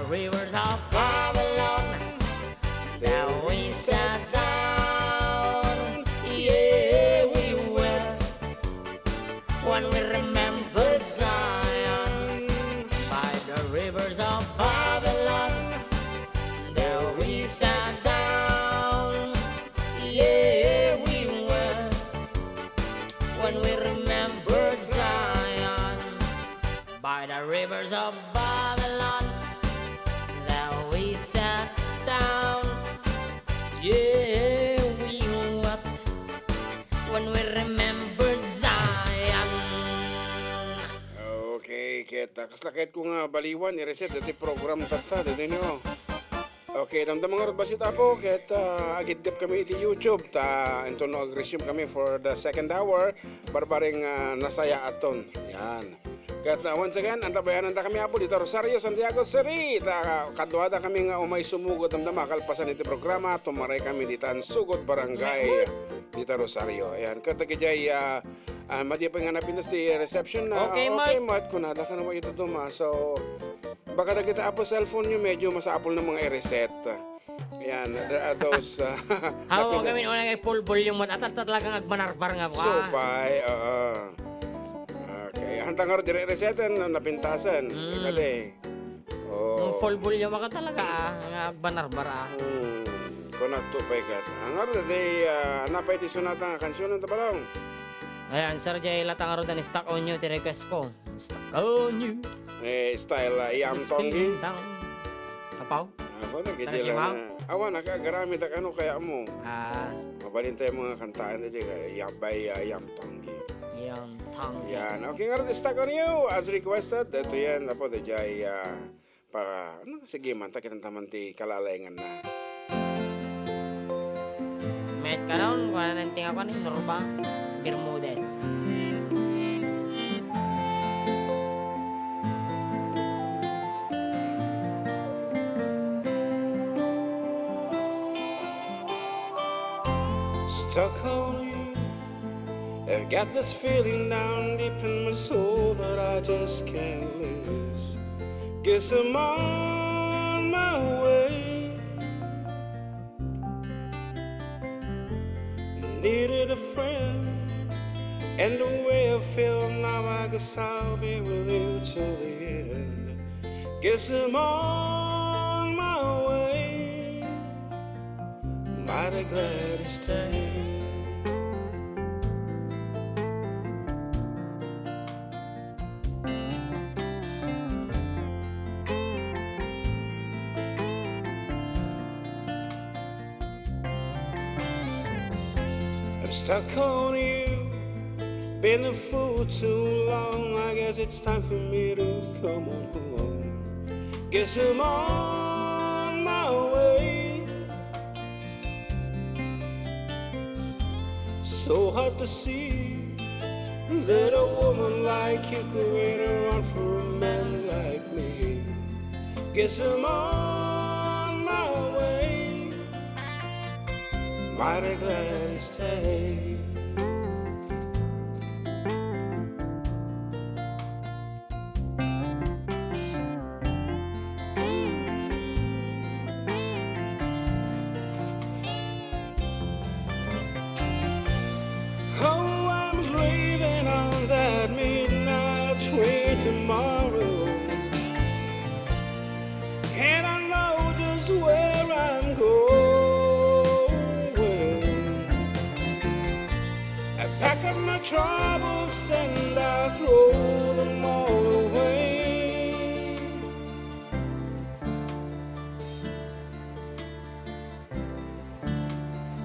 Rivers of Babylon, there we sat down. Yeah, we wept when we remembered Zion. By the rivers of Babylon, there we sat down. Yeah, we wept when we remembered Zion. By the rivers of Babylon, there we sat down. Yeah, we wept when we remembered Zion. Okay, ket, ah, kasla ket ko nga baliwan, i-reset iti program tatta, ditoy no. Okay, damdama ngarud bassit, Apo, ket, ah, agiddep kami iti YouTube, ta inton no ag-resume kami for the second hour, barbareng, ah, nasayaat ton. Yan. Ket, ah, once again, antabayananta kami, Apo, dita Rosario, Santiago City. Ta, kaduada kami nga umay sumugod, damdama, kalpasan iti programa, tumaray kami ditan Sugod Barangay, dita Rosario. Ayan, ket dagidiay, ah, ah, madi pay nga napintas ti reception na. Okay, Mike. Mike, kunada ka naman ito, Toma. So, baka dagiti Apo cellphone nyo, medyo masapul na mga i-reset. Yan, there are those, uh, Aw, napintas- kami una nga full volume mo. At, at talagang agmanarbar nga, wa. Supay, oo. Okay. Hanta nga ro, dire reseten, napintasan. Mm. Kadi. Oh. Ang full volume ako talaga, ah, nga agmanarbar, ah. Hmm. Kunagto pay kat. Ang nga ro, di, ah, napay ti sunata nga kansunan, tabalong. Ayan, Sir Jay, latang aro dan stuck on you, ti request ko. Stuck on you. Eh, style, ah, Yam Tonggi. Apaw? Ako na, Tara, gidila na. Awan, nakagarami ta kano kaya mo. Ah. Mabalin tayo mga kantaan na dyan, ah, Yam by, ah, Yam Tonggi. Yam Tonggi. Yan. Okay, nga rin, stuck on you, as requested. Ito yan, apo, the Jay, ah, Para, ano, sige man, ta kitanta man ti kalalainganna. Met karon, kuana ti nga kuan, Norba Bermudez. Stuck on you. I've got this feeling down deep in my soul that I just can't lose. Guess I'm on my way. Needed a friend, and the way I feel now, I guess I'll be with you till the end. Guess I'm on my way. Mighty glad to stay. I'm stuck on you. Been a fool too long. I guess it's time for me to come on home. Guess I'm on my way. So hard to see that a woman like you could wait around for a man like me. Guess I'm on my way. Mighty glad to stay. Oh, I'm leaving on that midnight train tomorrow. And I know just where I'm going. I pack up my troubles and I throw them all away.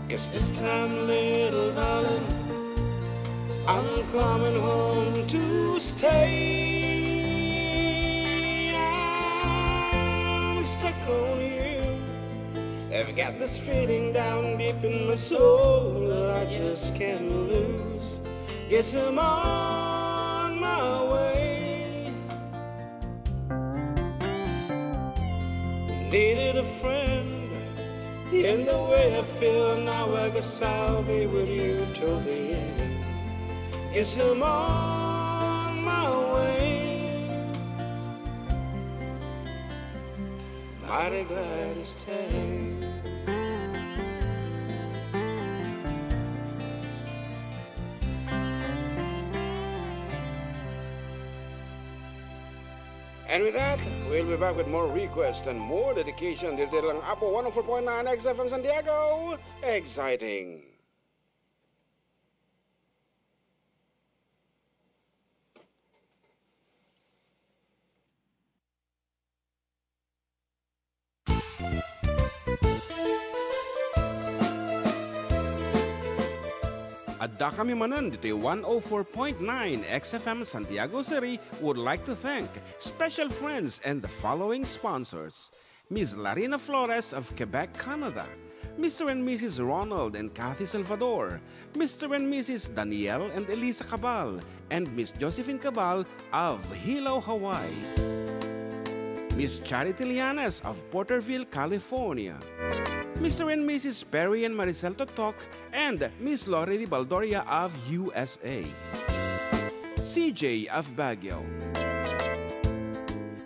'Cause this time, little darling, I'm coming home to stay. I'm stuck on you. I've got this feeling down deep in my soul that I just can't lose. Guess I'm on my way. Needed a friend, and the way I feel now, I guess I'll be with you till the end. Guess I'm on my way. I'd be glad to stay. And with that, we'll be back with more requests and more dedication dito lang Apo one oh four point nine X F M Santiago. Exciting. Adda kami manen ditoy one oh four point nine X F M Santiago City would like to thank special friends and the following sponsors: Miss Larina Flores of Quebec, Canada, Mister and Missus Ronald and Kathy Salvador, Mister and Missus Daniel and Elisa Cabal, and Miss Josephine Cabal of Hilo, Hawaii. Miss Charity Lianes of Porterville, California. Mister and Missus Perry and Maricel Totok and Miss Lori Baldoria of U S A. C J of Baguio.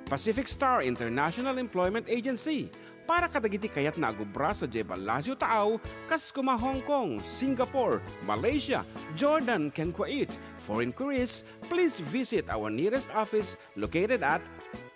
Pacific Star International Employment Agency, para kadagiti kayatna a agubra sadiay Palacio Taaw, kas koma Hong Kong, Singapore, Malaysia, Jordan, ken Kuwait. For inquiries, please visit our nearest office located at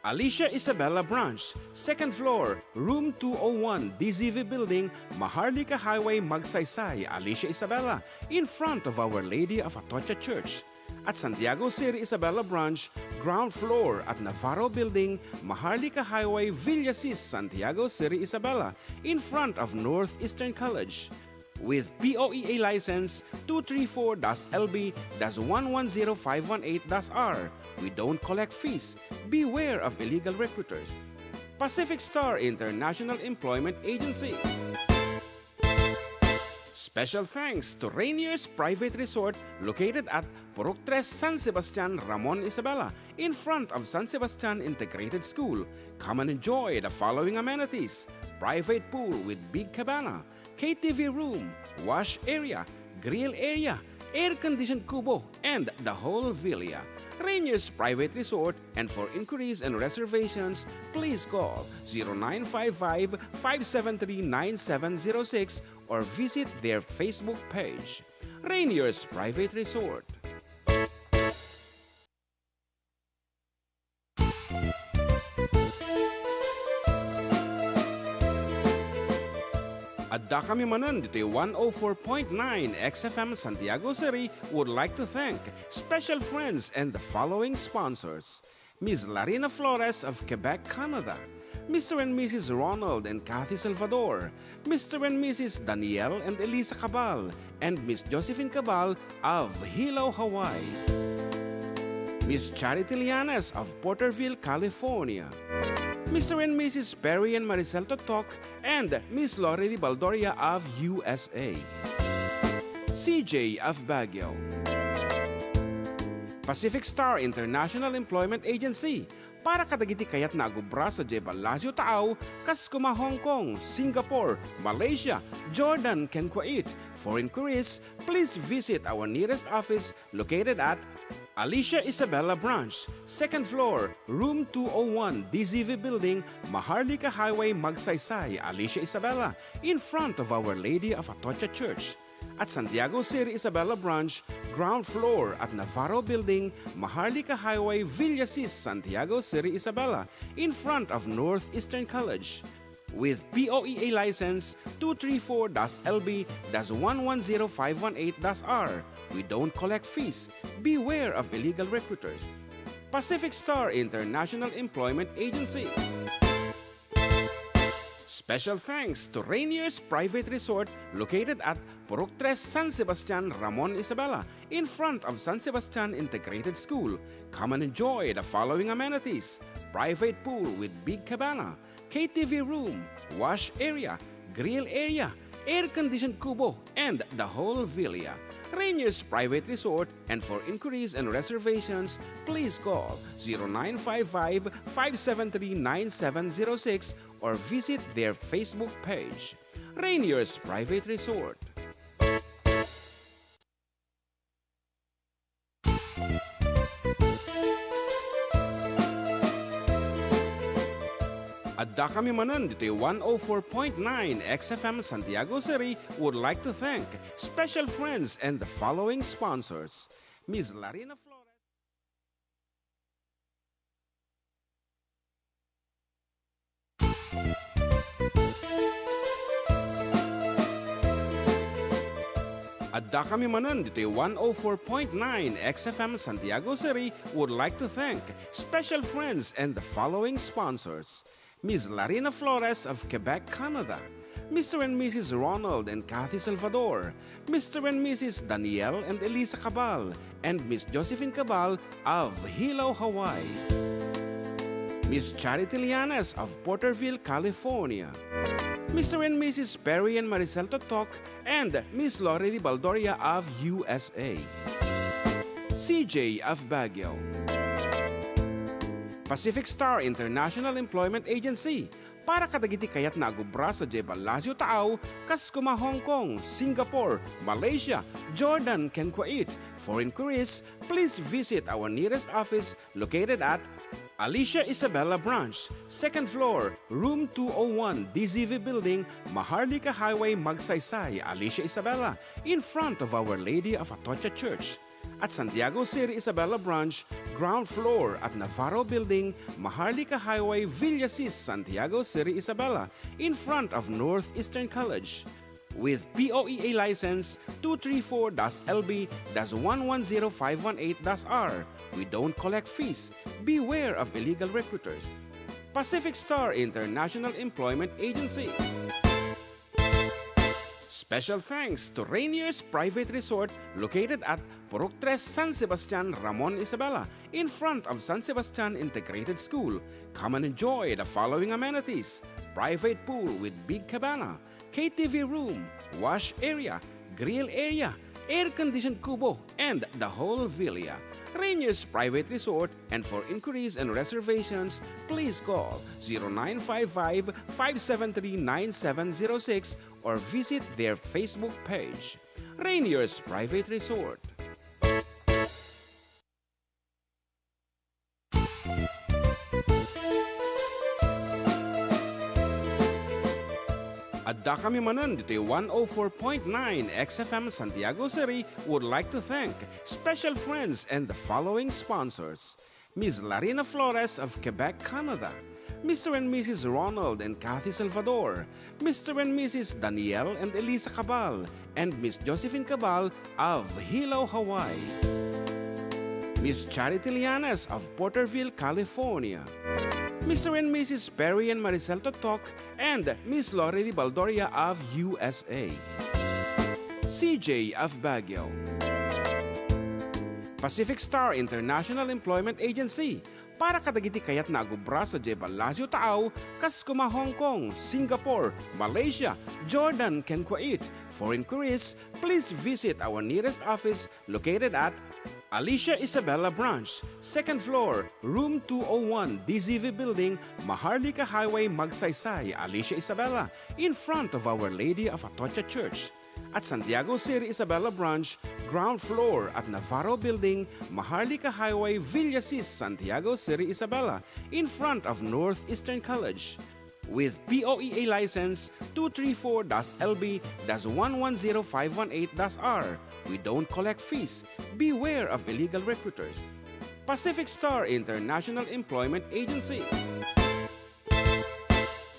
Alicia Isabela Branch, second floor, room two oh one, D Z V Building, Maharlika Highway, Magsaysay, Alicia Isabela, in front of Our Lady of Atocha Church. At Santiago City Isabela Branch, ground floor at Navarro Building, Maharlika Highway, Villasis, Santiago City Isabela, in front of Northeastern College. With P O E A license two three four dash L B dash one one zero five one eight dash R, we don't collect fees. Beware of illegal recruiters. Pacific Star International Employment Agency. Special thanks to Rainier's Private Resort located at Purok Tres, San Sebastian, Ramon, Isabela, in front of San Sebastian Integrated School. Come and enjoy the following amenities: private pool with big cabana, K T V room, wash area, grill area, air-conditioned kubo, and the whole villa. Rainier's Private Resort, and for inquiries and reservations, please call zero nine five five, five seven three, nine seven zero six or visit their Facebook page. Rainier's Private Resort. Adda kami manen ditoy one oh four point nine X F M Santiago City would like to thank special friends and the following sponsors: Miss Larina Flores of Quebec, Canada, Mister and Missus Ronald and Kathy Salvador, Mister and Missus Daniel and Elisa Cabal, and Miss Josephine Cabal of Hilo, Hawaii. Miss Charity Lianes of Porterville, California. Mister and Missus Perry and Maricel Totok and Miss Lori Baldoria of U S A. C J of Baguio. Pacific Star International Employment Agency, para kadagiti kayatna a gubra sadiay Palacio Taaw, kas koma Hong Kong, Singapore, Malaysia, Jordan, ken Kuwait. For inquiries, please visit our nearest office located at Alicia Isabela Branch, second floor, room two oh one, D Z V Building, Maharlika Highway, Magsaysay, Alicia Isabela, in front of Our Lady of Atocha Church. At Santiago City Isabela Branch, ground floor at Navarro Building, Maharlika Highway, Villasis, Santiago City Isabela, in front of Northeastern College. With P O E A license two three four dash L B dash one one zero five one eight dash R, we don't collect fees. Beware of illegal recruiters. Pacific Star International Employment Agency. Special thanks to Rainier's Private Resort located at Purok Tres, San Sebastian, Ramon Isabela, in front of San Sebastian Integrated School. Come and enjoy the following amenities: private pool with big cabana, K T V room, wash area, grill area, air-conditioned kubo, and the whole villa. Rainier's Private Resort, and for inquiries and reservations, please call zero nine five five, five seven three, nine seven zero six or visit their Facebook page. Rainier's Private Resort. Adda Dakami manen ditoy one oh four point nine X F M Santiago City would like to thank special friends and the following sponsors: Miss Larina Flores. Addakami manen ditoy one oh four point nine X F M Santiago City would like to thank special friends and the following sponsors: Miss Larina Flores of Quebec, Canada, Mister and Missus Ronald and Kathy Salvador, Mister and Missus Daniel and Elisa Cabal, and Miss Josephine Cabal of Hilo, Hawaii, Miss Charity Lianes of Porterville, California, Mister and Missus Perry and Maricel Totok, and Miss Lori Baldoria of U S A, C J of Baguio, Pacific Star International Employment Agency, para kadagiti kayatna a gubra sadiay Palacio Taaw, kas kuma Hong Kong, Singapore, Malaysia, Jordan, ken Kuwait. For inquiries, please visit our nearest office located at Alicia Isabela Branch, second floor, room two oh one, D Z V Building, Maharlika Highway, Magsaysay, Alicia Isabela, in front of Our Lady of Atocha Church. At Santiago City Isabela Branch, ground floor at Navarro Building, Maharlika Highway, Villasis, Santiago City Isabela, in front of Northeastern College. With P O E A license two three four dash L B dash one one zero five one eight dash R, we don't collect fees. Beware of illegal recruiters. Pacific Star International Employment Agency. Special thanks to Rainier's Private Resort, located at Purok Tres, San Sebastian, Ramon Isabela, in front of San Sebastian Integrated School. Come and enjoy the following amenities: private pool with big cabana, K T V room, wash area, grill area, air-conditioned kubo, and the whole villa. Rainier's Private Resort, and for inquiries and reservations, please call zero nine five five, five seven three, nine seven zero six or visit their Facebook page. Rainier's Private Resort. Addakami manen ditoy one oh four point nine X F M Santiago City would like to thank special friends and the following sponsors: Miss Larina Flores of Quebec, Canada, Mister and Missus Ronald and Kathy Salvador, Mister and Missus Daniel and Elisa Cabal, and Miss Josephine Cabal of Hilo, Hawaii, Miss Charity Lianes of Porterville, California, Mister and Missus Perry and Maricel Totok, and Miss Lori Baldoria of U S A, C J of Baguio, Pacific Star International Employment Agency, para kadagiti kayatna a gubra sadiay Palacio Taaw, kas kuma Hong Kong, Singapore, Malaysia, Jordan, ken Kuwait. For inquiries, please visit our nearest office located at Alicia Isabela Branch, second floor, room two oh one, D Z V Building, Maharlika Highway, Magsaysay, Alicia Isabela, in front of Our Lady of Atocha Church. At Santiago City Isabela Branch, ground floor at Navarro Building, Maharlika Highway, Villasis, Santiago City Isabela, in front of Northeastern College. With P O E A license two three four dash L B dash one one zero five one eight dash R, we don't collect fees. Beware of illegal recruiters. Pacific Star International Employment Agency.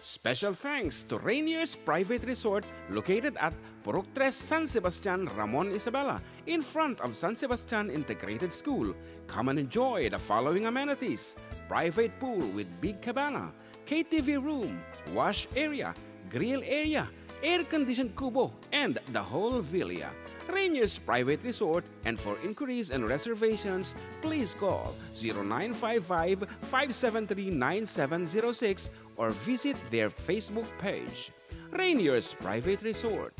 Special thanks to Rainier's Private Resort, located at Purok Tres, San Sebastian, Ramon Isabela, in front of San Sebastian Integrated School. Come and enjoy the following amenities: private pool with big cabana, K T V room, wash area, grill area, air-conditioned kubo, and the whole villa. Rainier's Private Resort, and for inquiries and reservations, please call zero nine five five, five seven three, nine seven zero six or visit their Facebook page, Rainier's Private Resort.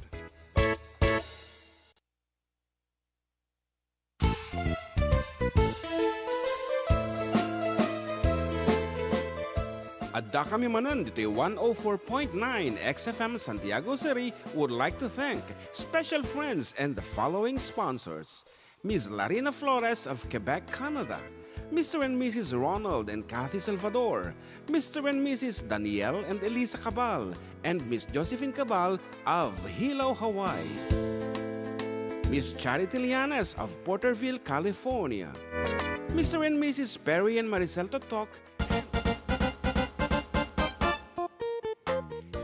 Addakami manen ditoy one oh four point nine X F M Santiago City would like to thank special friends and the following sponsors: Miss Larina Flores of Quebec, Canada, Mister and Missus Ronald and Kathy Salvador, Mister and Missus Daniel and Elisa Cabal, and Miss Josephine Cabal of Hilo, Hawaii. Miss Charity Lianas of Porterville, California. Mister and Missus Perry and Maricel Totok.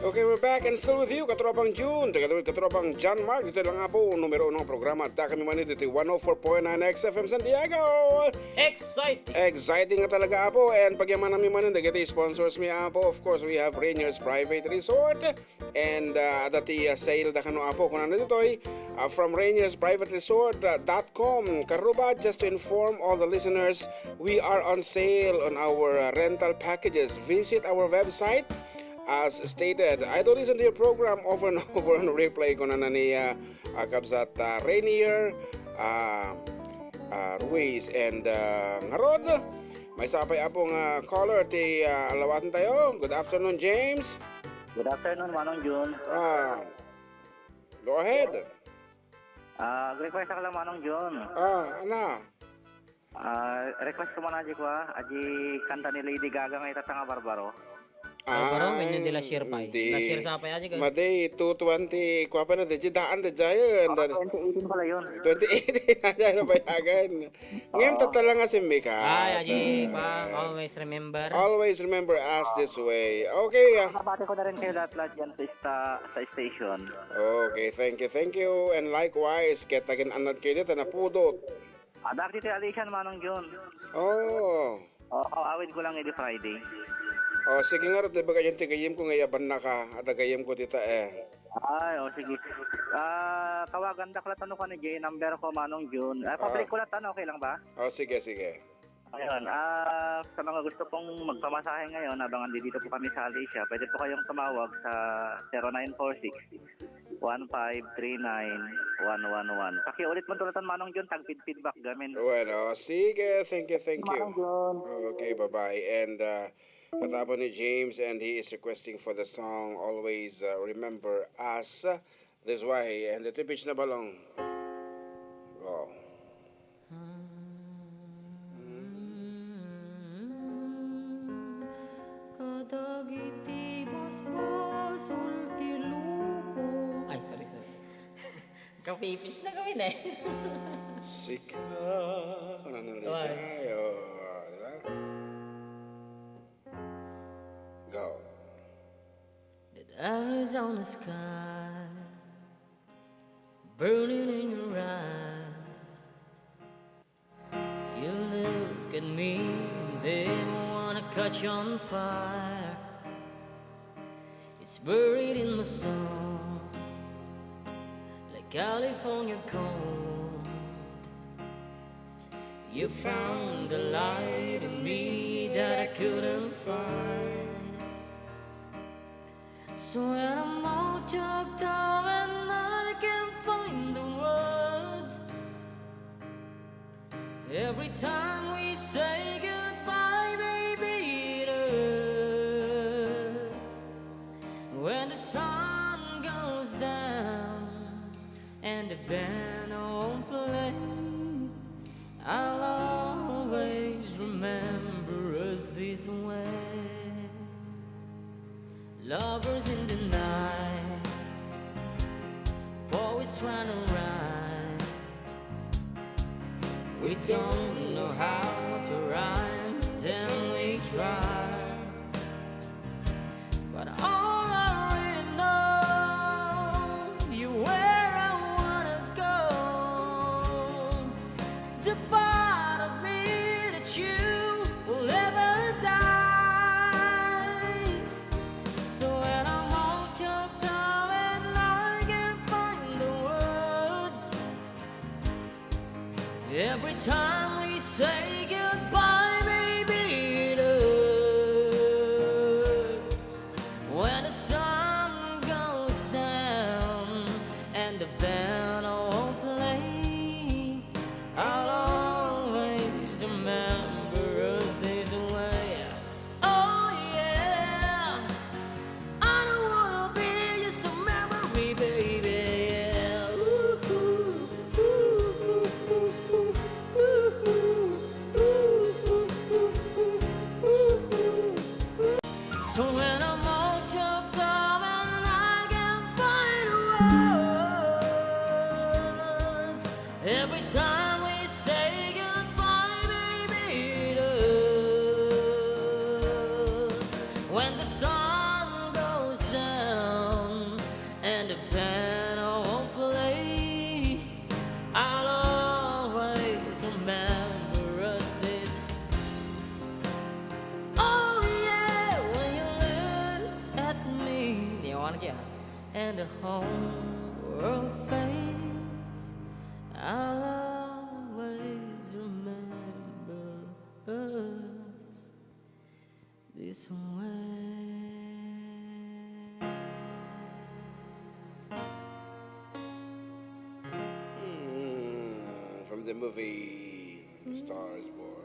Okay, we're back and still with you, Katropang June, together with Katropang John Mark. Dito lang nga po, numero unong programa. Dakami man dito, one oh four point nine X F M San Diego. Exciting! Exciting nga talaga, apo. And pagyaman mi man dagiti sponsors mi, apo. Of course, we have Rainier's Private Resort. And, uh, adda ti, uh, sale da kano, apo. Kunana ditoy, uh, from Rainier's Private Resort, uh, dot com. Karuba, just to inform all the listeners, we are on sale on our, uh, rental packages. Visit our website as stated. I do listen to your program over and over on replay. Kunana ni, uh, uh, Kabsat, uh, Rainier, uh, uh, Ruiz, and, uh, ngarud, maysa pay, apo, nga caller ti, uh, alawaten tayo. Good afternoon, James. Good afternoon, Manong Jun. Ah, go ahead. Ah, request ako lang, Manong Jun. Ah, ana? Ah, request ko man, aji ko, ah. Aji kanta ni Lady Gaga nga ita nga Barbaro. Barbaro, wenno di la share pay? Di. La share sa pay, aji ko. Madi, two twenty, kua pa na, di, daan, di, jayan. Ah, twenty eighteen pala yun. Twenty eighteen, aja na payagan. Ngayon, Oo. Tatala nga si Mika. Ay, aji pa. Always remember. Always remember us this way. Okay, ah. Nabati ko na rin kayo lahat-lahat dyan sa sta-, sa station. Okay, thank you, thank you. And likewise, ket akin-annad kayo dito, napudot. Ah, dagiti ti Alician, Manong Jun. Oh. Oo, awid ko lang idi Friday. Oh, sige nga, Rod, di ba kayo ti gayem ko nga yaban na ka, ada gayem ko dita eh. Ay, oh, sige. Ah, tawagan da ka la tano kani J number ko, Manong Jun. Ah, public Ah. ko la tano, okay lang ba? Oh, sige, sige. Ayun, ah, sa mga gusto pong magpamasahe ngayon, habang andito po kami sa Alicia, pwede po kayong tumawag sa zero nine four six, one five three nine, one one one. Pakiulit mo tulatan, Manong Jun, tagpid-feedback gamin. Well, oh, sige, thank you, thank you. Manong Jun. Okay, bye-bye. And, uh, at apo ni James, and he is requesting for the song Always, uh, Remember Us. This way, and the two-pitch na balong. Go. Kadagiti basbasol ti lubong. Ay, sorry, sorry. Kapipis na kami na eh. Sika, kung ano na Why? Tayo, di ba? Go. That Arizona sky burning in your eyes. You look at me, baby, wanna catch on fire. It's buried in my soul, like California gold. You found the light in me that I couldn't find. So when I'm all choked up and I can't find the words, every time we say goodbye, baby, it hurts. When the sun goes down and the band won't play, I'll always remember us this way. Lovers in the night, poets trying to write. We don't know how to rhyme, then we try. But all I really know, you where I wanna go. The part of me that you will ever die. So when I'm all choked up and I can't find the words, every time we say goodbye, baby, it hurts. When the sun goes down and the band won't play, I'll always remember us this way. Oh yeah, I don't wanna be just a memory, baby. Ooh, ooh, ooh, ooh, ooh, ooh, ooh. Paano kaya? And the whole world fades, I'll always remember us this way. Hmm, from the movie Star is Born.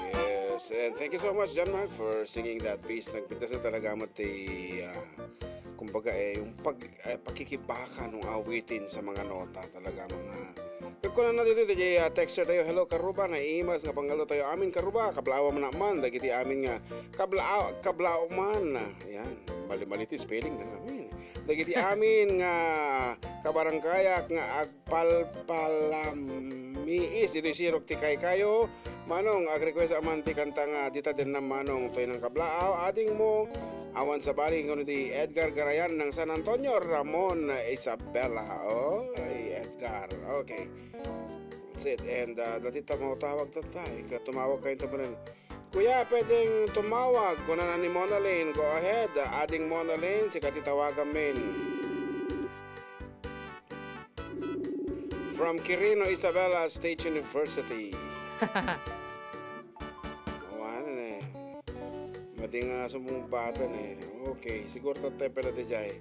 Yes, and thank you so much, John Mark, for singing that piece. Nagpintas na talaga mo ti, ah, kumbaga, eh, yung pag, eh, pakikibaka ng awitin sa mga nota. Talaga, mga Kagkunana ditoy, ditoy, ah, texter tayo. "Hello, Karuba. Naiimas nga pangalo tayo amin, Karuba. Kablaaw man, dagiti amin nga kablaaw, kablaaw man." Yan. Mali-mali ti spelling na amin. "Dagiti amin nga kabaranggayak nga agpalpalamiis ditoy sirok ti kaykayo. Manong, ag-request man ti kanta nga dita dennam, Manong, toy nang kablaaw, ading mo. Awan sabali, kuno di Edgar Garayan ng San Antonio, Ramon Isabela." Oy, Edgar. Okay. That's it. And, ah, dati ta matawag tatta. Ika tumawag kayo tabanan. "Kuya, pwedeng tumawag?" Kunana ni Monalyn. Go ahead, ah, ading Monalyn. Sika ti tawagan min. From Quirino, Isabela State University. Awanan eh. Madi nga sumumbatan eh. Okay, siguro tattay pala di jay.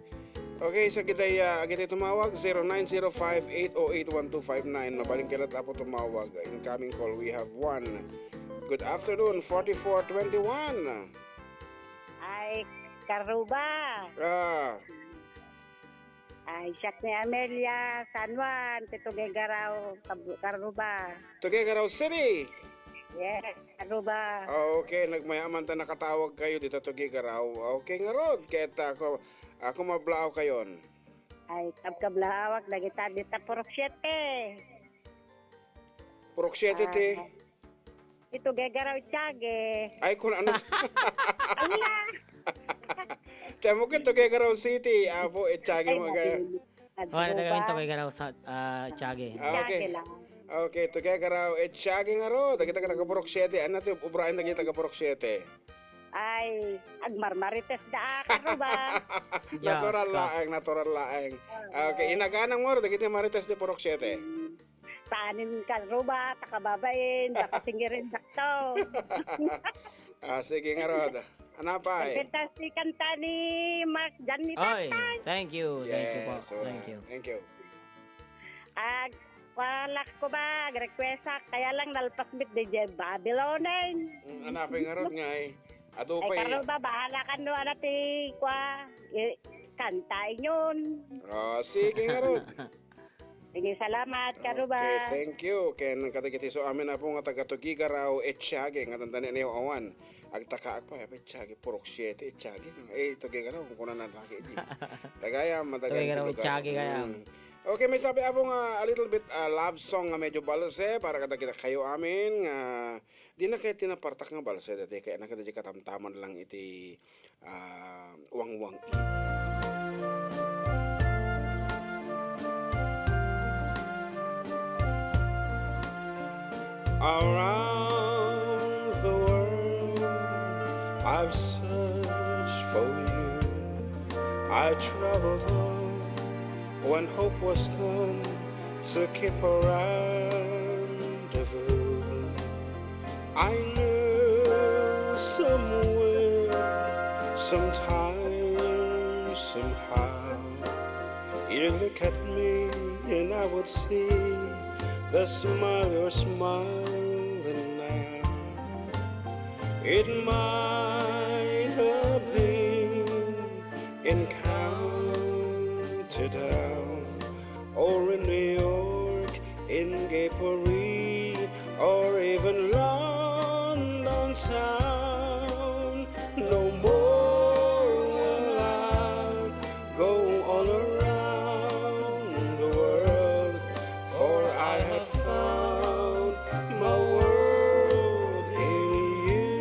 Okay, sa kita ya, kita tumawag, zero nine zero five eight oh eight one two five nine. Mabalin kailan tapo tumawag. Incoming call, we have one. Good afternoon, forty-four twenty-one. Ay, Karuba. Ah, Ay, siak ni Amelia San Juan, ti Tuguegarao, Kab- Karuba. Tuguegarao City. Yes, Karuba. Okay, nagmayaman ta nakatawag kayo dita Tuguegarao. Okay, ngarod, ket ako, ako mablaaw kayon. Ay, kabkablaawak, dagita dita Purok siete. Purok siete ti. Ito, Gegaraw Tiage. Ay, kung ano. Ala! Temo ko, Tuguegarao City. Apo, Etiage mo kayo. Wala na gawin to kay Garaw sa ah, Tiage. Ah, okay. Tiage lang. Okay, Tuguegarao Etiage nga ro. Dagita ka taga Purok siete. Ano ti ubrayan dagita taga Purok siete? Ay, agmarmarites da, Karuba. Diyos Natural ko. laeng, natural laeng. Okay, inaganang mo, dagiti marites di Purok siete. Saanen, Karuba, takababain, dakasingirin dakto. Ah, sige nga rod. Anapay. Kanta si kanta ni Mark Jan ni Oy, Tatay. Thank you. Thank you po. Yes, wala. Thank you. Thank you. Ag, wala ko ba, ag-request ak. Kaya lang nalpas mit di Jay Babylonin. Mm, anapay nga rod nga eh. Adu Ay, pa eh. Karuba, bahala ka no, ano ti, kwa, eh, kanta inyon. Ah, sige nga rod. Sige, salamat, Karuba. Okay, thank you. Ken kadagiti so amin apo nga taga Tuguegarao Etiage nga tandani ni awan. Agtakaak pa, Etiage, Purok siete, Etiage. Eh, Tuguegarao, kung kuna na lagi di. Tagaya, madagal Tuguegarao ti lugar. Etiage kaya. Mm. Okay, may sabi apo nga a little bit ah, love song nga medyo balse para kadagita kayo amin nga di na kayo tinapartak nga balse dati kaya na kadagita katamtaman lang iti ah, wangwang. Around the world, I've searched for you. I traveled on when hope was gone to keep a rendezvous. I knew somewhere, sometime, somehow, you look at me and I would see the smile you're smiling now. It might have been in county town or in New York, in Gay Paris, or even London town. No more will I go all around the world, for I have found my world in you.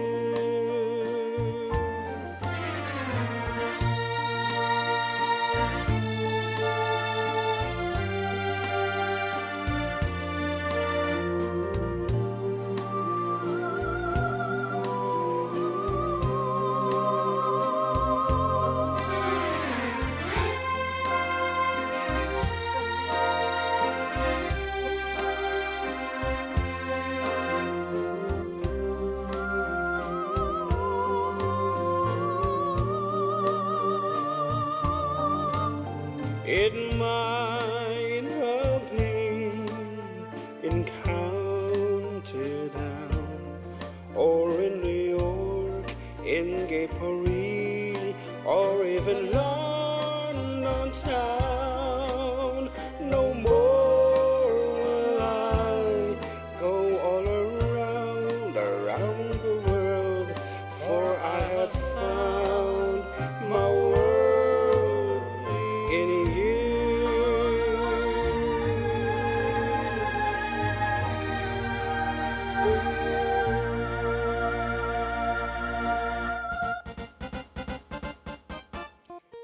It might have been in County Down, or in New York, in Gay Paris, or even London town. No more will I go all around, around the world, for I have found my world in you.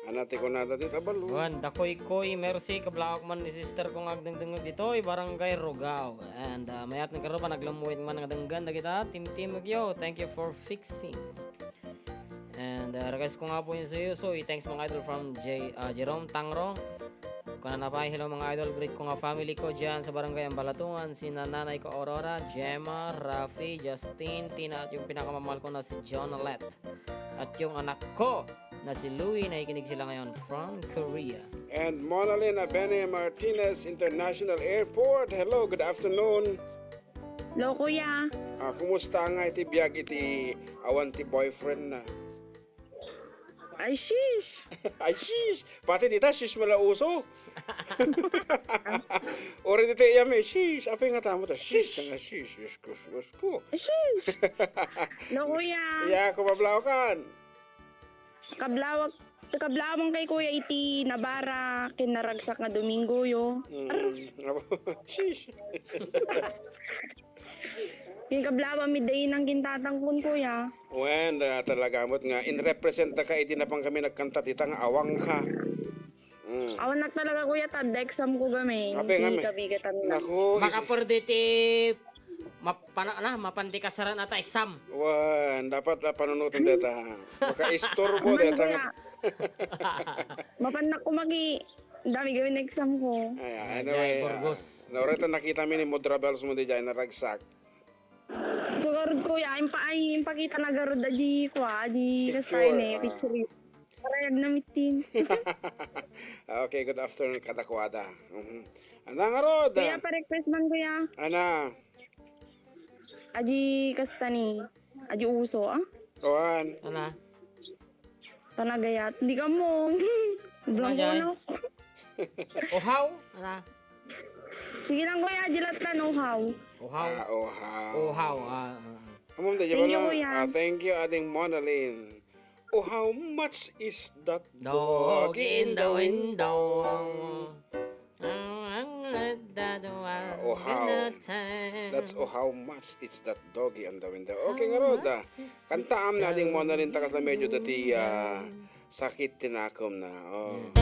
Ana ti kunada ti tabalo. Wen, dakuykoy, Mercy, kablawak man ni sister ko nga agdengdengngeg ditoy, Barangay Rugao. And, ah, mayat nga karuba, naglammuit man nga denggan dagita, timtimegyo. Thank you for fixing. And, ah, request ko nga po yung suyo. So, i-thanks mga idol from J-, ah, Jerome Tangro. Kunana pay, "Hello mga idol, greet ko nga family ko dyan sa Barangay Ambalatungan, sina nanay ko Aurora, Gemma, Rafi, Justin, Tina, at yung pinakamamahal ko na si Jonalette. At yung anak ko na si Louie, nakikinig sila ngayon from Korea." And Monalyn Abene Martinez, International Airport. Hello, good afternoon. Hello, kuya. Ah, kumusta nga iti biag iti awan ti boyfriend na? Ay, shish! Ay, shish! Pati dita, shish mala uso. Uri dita iya mi, shish! Apay nga tamo ta, shish! Shish. Nga shish, shish, shish, shish, shish. Ay, shish! No, kuya. Ya, kumablawkan. Kablawak, kablawak kay kuya iti nabara, ken naragsak nga Domingo yo. Mm. Shish! Ken kablawak mi daynan ken tatangkon, kuya. Wen, ah, talaga met nga in represent ka iti napan kami nagkanta dita nga awangka. Mm. Awan nak talaga, kuya, ta adda exam ko gamin. Apay nga mi-, kami katan. Naku, is- Makaperde ti map-, pana-, na, mapan ti kasaran ata exam. Wen, dapat, ah, panunoten deta. Makaistorbo deta nga. Mapan nak kumaki-, dami gawin exam ko. Ay, ah, anyway, ah, Burgos. Naurita nakita mi ni Mudra Bells mo di jay naragsak. So, garud, kuya, impa-, ay, impakita na garud, adi, kuya, adi, picture, kasay ne, ah. Picture. Parayag na mitin. Okay, good afternoon, kadakuada. Mhm. Ana ngarud? Kuya, pa-request man, kuya. Ana? Adi, kasta ni, adi uso, ah? Kuan. Ana? Panagayat. Di ka mo. Blanco na. Uhaw? Ana? Sige lang, kuya. Adi latta, uhaw. Uhaw? Ah, uhaw. Uhaw, ah, ah, ah. Amom, thank you, kuya. Ah, thank you, Ading Monalyn. Oh, how much is that doggy in the window? Ah, oh, how. That's, oh, how much is that doggy on the window. Okay, ngarud, ah. Kantaam na, Ading Monalyn, ta kasla medyo dati, ah, sakit ti nakom na. Oh.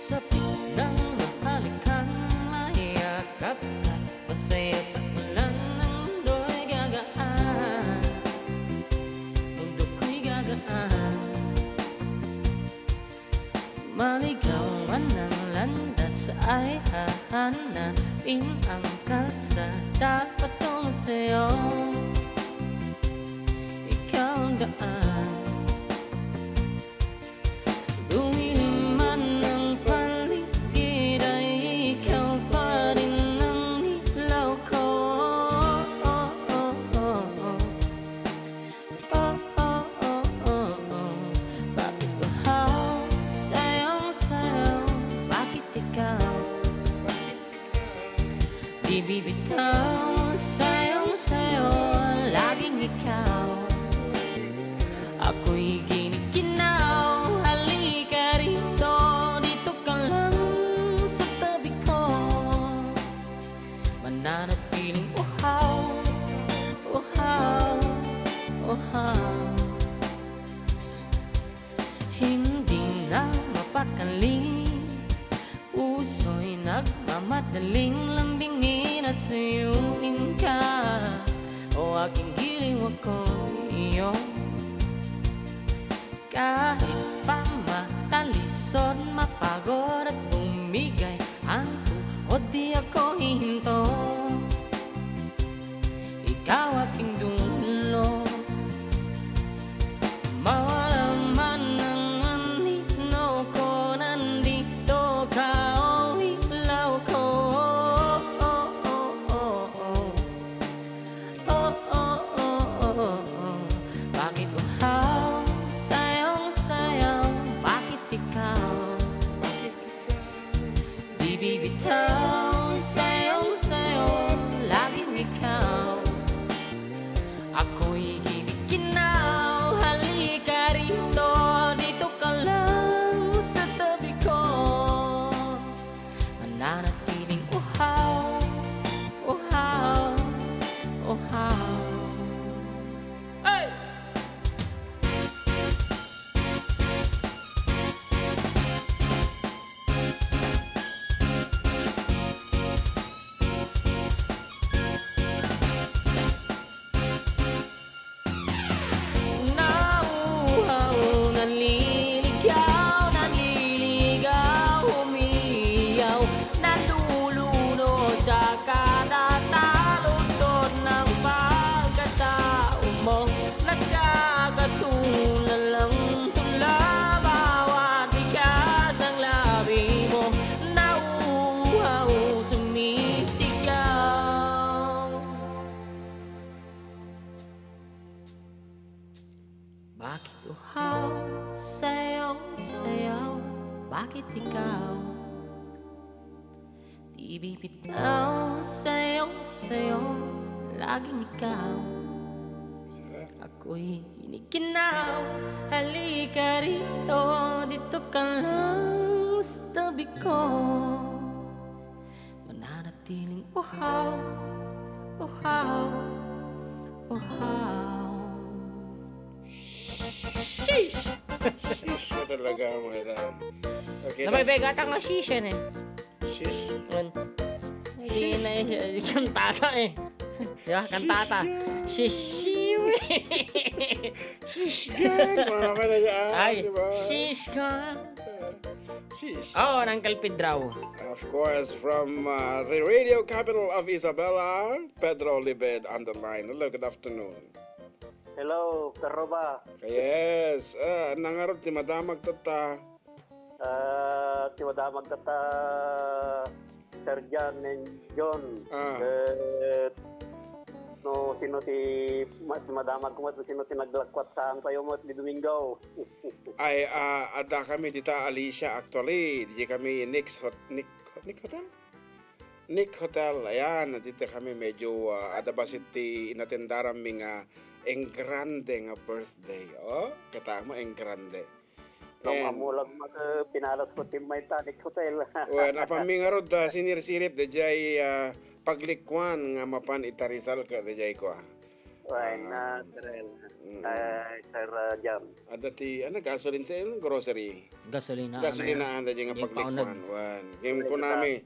Sapit dang maalikan, mayakap ka, masaya sa ulan ng mundo'y gagaan, mundo'y gagaan. Maligawan ang landas ay hahanapin ang kalsada patungo sa'yo. Ikaw ang daan. Dumilim man ang paligid ay ikaw pa rin ang nilaw ko. Oh, oh, oh, oh. Oh, oh, oh, oh, oh. Bakit uhaw, sayong-sayaw? Bakit ikaw? Di bibitaw, sayong-sayaw, laging ikaw. Ako'y ginikinaw, halika rito, dito ka lang sa tabi ko. Mananatiling uhaw, uhaw, uhaw. Hindi na mapakali, puso'y nagmamadaling lambingin at suyuin ka. O aking giliw, ako'y iyo. Kahit pa matalisod, mapagod at bumigay ang tuhod, di Uhaw, sayaw, sayaw, bakit ikaw? Di bibitaw, sayaw, sayaw, laging ikaw. Ako'y kinikinaw, halika rito, dito ka lang sa tabi ko. Mananatiling uhaw, uhaw, uhaw. Sheesh! Sheesh na talaga, mga ina. Okay, Sabay, that's be, gatang na sheesh yan eh. Sheesh. Yun. Hindi na eh, kantata eh. Di ba? Kantata. Sheesh, girl. Sheesh, girl. Sheesh, girl. Mga naman na yan, Ay, di ba? Sheesh, girl. Sheesh. Oo, Uncle Pedro. Of course, from uh, the radio capital of Isabela, Pedro Libed on the line. Hello, good afternoon. Hello, Karuba. Yes, uh, nangarod ti madamag tatta. Ah, ti madamag tatta, Sir John and John. Ah. Eh, no, sino ti ma-, madamag ko met, sino ti naglakwat saan tayo met di Domingo? Ay, ah, adda kami dita, Alicia, actually. Di kami Nick's Hot-, Nick, Nick Hotel? Nick Hotel, ayan, dito kami medyo, ah, adda bassit ti inatendaranmi nga engrande nga birthday. Oh, kita mo, engrande. Nung And amulag mat-, eh, pinalas ko ti Titanic Hotel. Well, apanmi ngarud, ah, sinirsirip, dayjay, ah, paglikuan nga mapan ita Rizal ket dayjay kua. Why Ah, not, Sir El? Mm. Ay, Sir, ah, Jam. Adda ti, ano, gasoline sa, ano, grocery? Gasolina, Gasolina, ano, anda dyan nga di paglikuan, paunag. Wan. Game ko nami,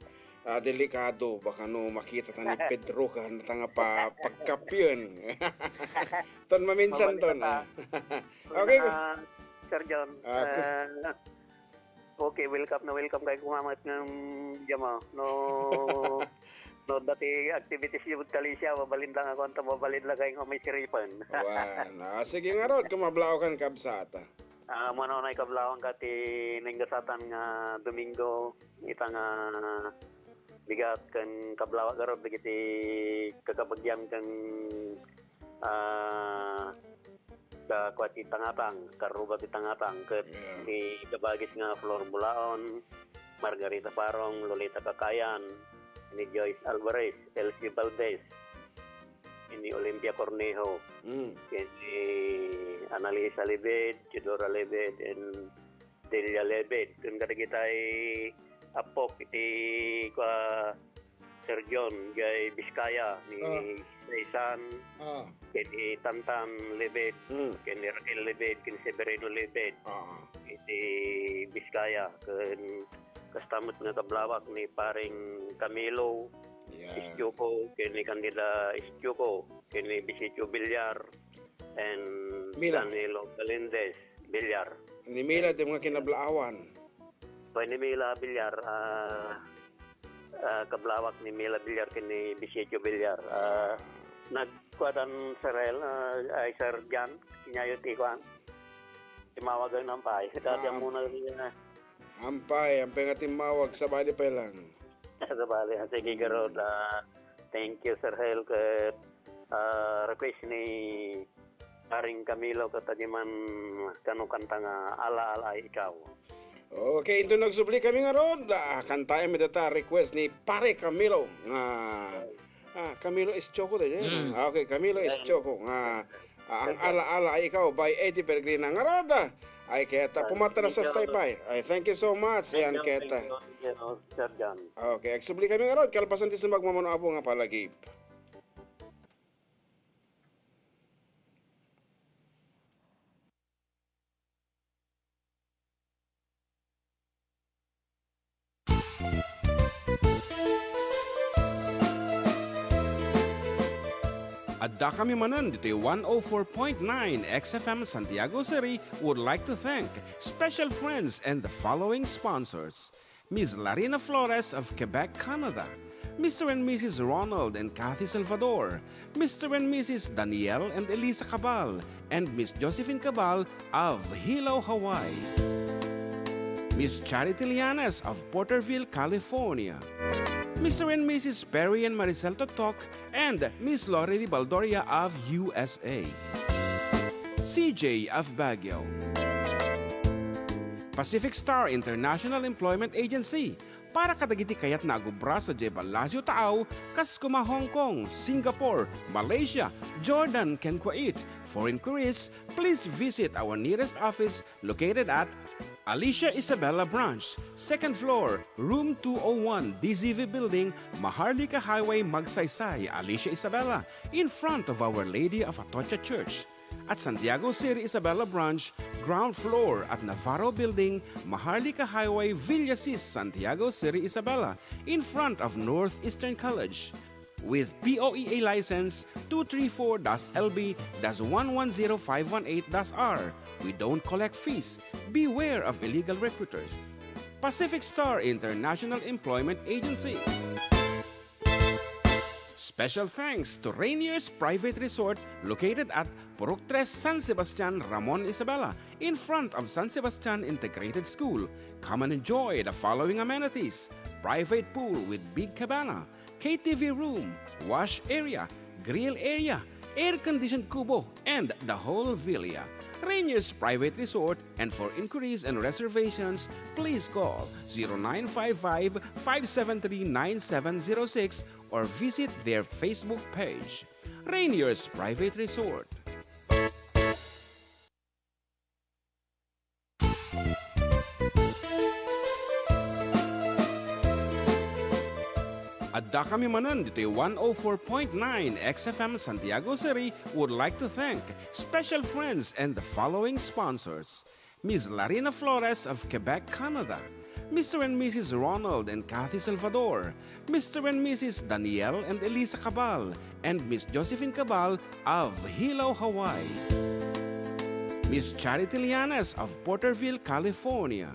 ah, delikado, baka no makita ta ni Pedro ka, na ta nga pa, pagkapyun. Ton maminsan ton, Mabalik ka ah. pa. Okay. Ah, Sir John, Ah, okay. ah, Okay, welcome na welcome kay kumamat ng jama. No, no, dati activities yung Kalisia, mabalin lang ako, anta mabalin lang kayo may siripan. Wan. Ah, sige nga rod, kung mablaw kan kabsata. Ah, mano na ikablawan ka ti nenggasatan nga Domingo, ita nga bigat kan kablawa garod, dagiti kakabagian kan ah, ka-, kua ti Tangatang, Karuba ti Tangatang, ket Yeah. ni kabagis nga Flor Bulaon, Margarita Parong, Lolita Kakayan, ni Joyce Alvarez, Elsie Valdez, ni Olympia Cornejo, Mm. ken ni Annalisa Lebed, Teodora Lebed, and Delia Lebed, ken kadagitay appok iti kua Sir John, jay Biskaya, ni Ah. Saisan, Ah. ken ni Tantan Lebed, Hmm. ken ni Raquel Lebed, ken ni Severino Lebed, Ah. iti Biskaya, ken kasta met nga kablawak ni Paring Camilo Yan. Istiuco, ken ni Candida Istiuco, ken ni Bisicho Villar, and Mila. Danilo Galindez Villar. Ni Mila, di mga kinablaawan. Pwede Mila Villar, ah, ah, kablawak ni Mila Villar ken ni Bisicho Villar. Ah, nagkuadan, Sir El, ah, ay, Sir Jan, kinyayo ti kuan. Timawagan ng pay. Dati Ah, ang muna rin, ah. Ampay, ampay nga timmawag, sabali pay lang. Sabali, ah, sige, Mm. garod, ah, thank you, Sir El, ket, ah, request ni Paring Camilo ket adi man kano kanta nga Ala-ala ay ikaw. Okay, into nagsubli kami nga rod, ah, kantaem data request ni Pare Camilo nga, ah, Camilo Estoco, di, di, Mm. ah, okay, Camilo Yan. Estoco nga, ah, ang Ala-ala ay ikaw by Eddie Peregrina nga rod, ah, ay keta Yan. pumatra sa Thank you, stay Ronald. by. Ay, thank you so much. Thank Yan you, keta. thank you, thank you, Sir John. Okay, agsubli kami nga rod, kalpasan ti sumagmamano apo nga palagip. Adda kami manen ditoy one oh four point nine X F M Santiago City would like to thank special friends and the following sponsors: Miss Larina Flores of Quebec, Canada, Mister and Missus Ronald and Kathy Salvador, Mister and Missus Daniel and Elisa Cabal, and Miss Josephine Cabal of Hilo, Hawaii. Miss Charity Lianes of Porterville, California. Mister and Missus Perry and Maricel Totok and Miss Lorely Baldoria of U S A. C J of Baguio. Pacific Star International Employment Agency, para kadagiti kayatna a agubra sadiay Palacio Taaw, kas kuma Hong Kong, Singapore, Malaysia, Jordan, ken Kuwait. For inquiries, please visit our nearest office located at Alicia Isabela Branch, second floor, room two oh one, D Z V Building, Maharlika Highway, Magsaysay, Alicia Isabela, in front of Our Lady of Atocha Church. At Santiago City Isabela Branch, ground floor at Navarro Building, Maharlika Highway, Villasis, Santiago City Isabela, in front of Northeastern College. With P O E A license two three four dash L B dash one one zero five one eight dash R. We don't collect fees. Beware of illegal recruiters. Pacific Star International Employment Agency. Special thanks to Rainier's Private Resort located at Purok Tres, San Sebastian, Ramon Isabela, in front of San Sebastian Integrated School. Come and enjoy the following amenities: private pool with big cabana, K T V room, wash area, grill area, air-conditioned kubo, and the whole villa. Rainier's Private Resort, and for inquiries and reservations, please call zero nine five five, five seven three, nine seven zero six or visit their Facebook page. Rainier's Private Resort. Addakami manen ditoy one oh four point nine X F M Santiago City would like to thank special friends and the following sponsors: Miss Larina Flores of Quebec, Canada, Mister and Missus Ronald and Kathy Salvador, Mister and Missus Daniel and Elisa Cabal, and Miss Josephine Cabal of Hilo, Hawaii. Miss Charity Lianes of Porterville, California.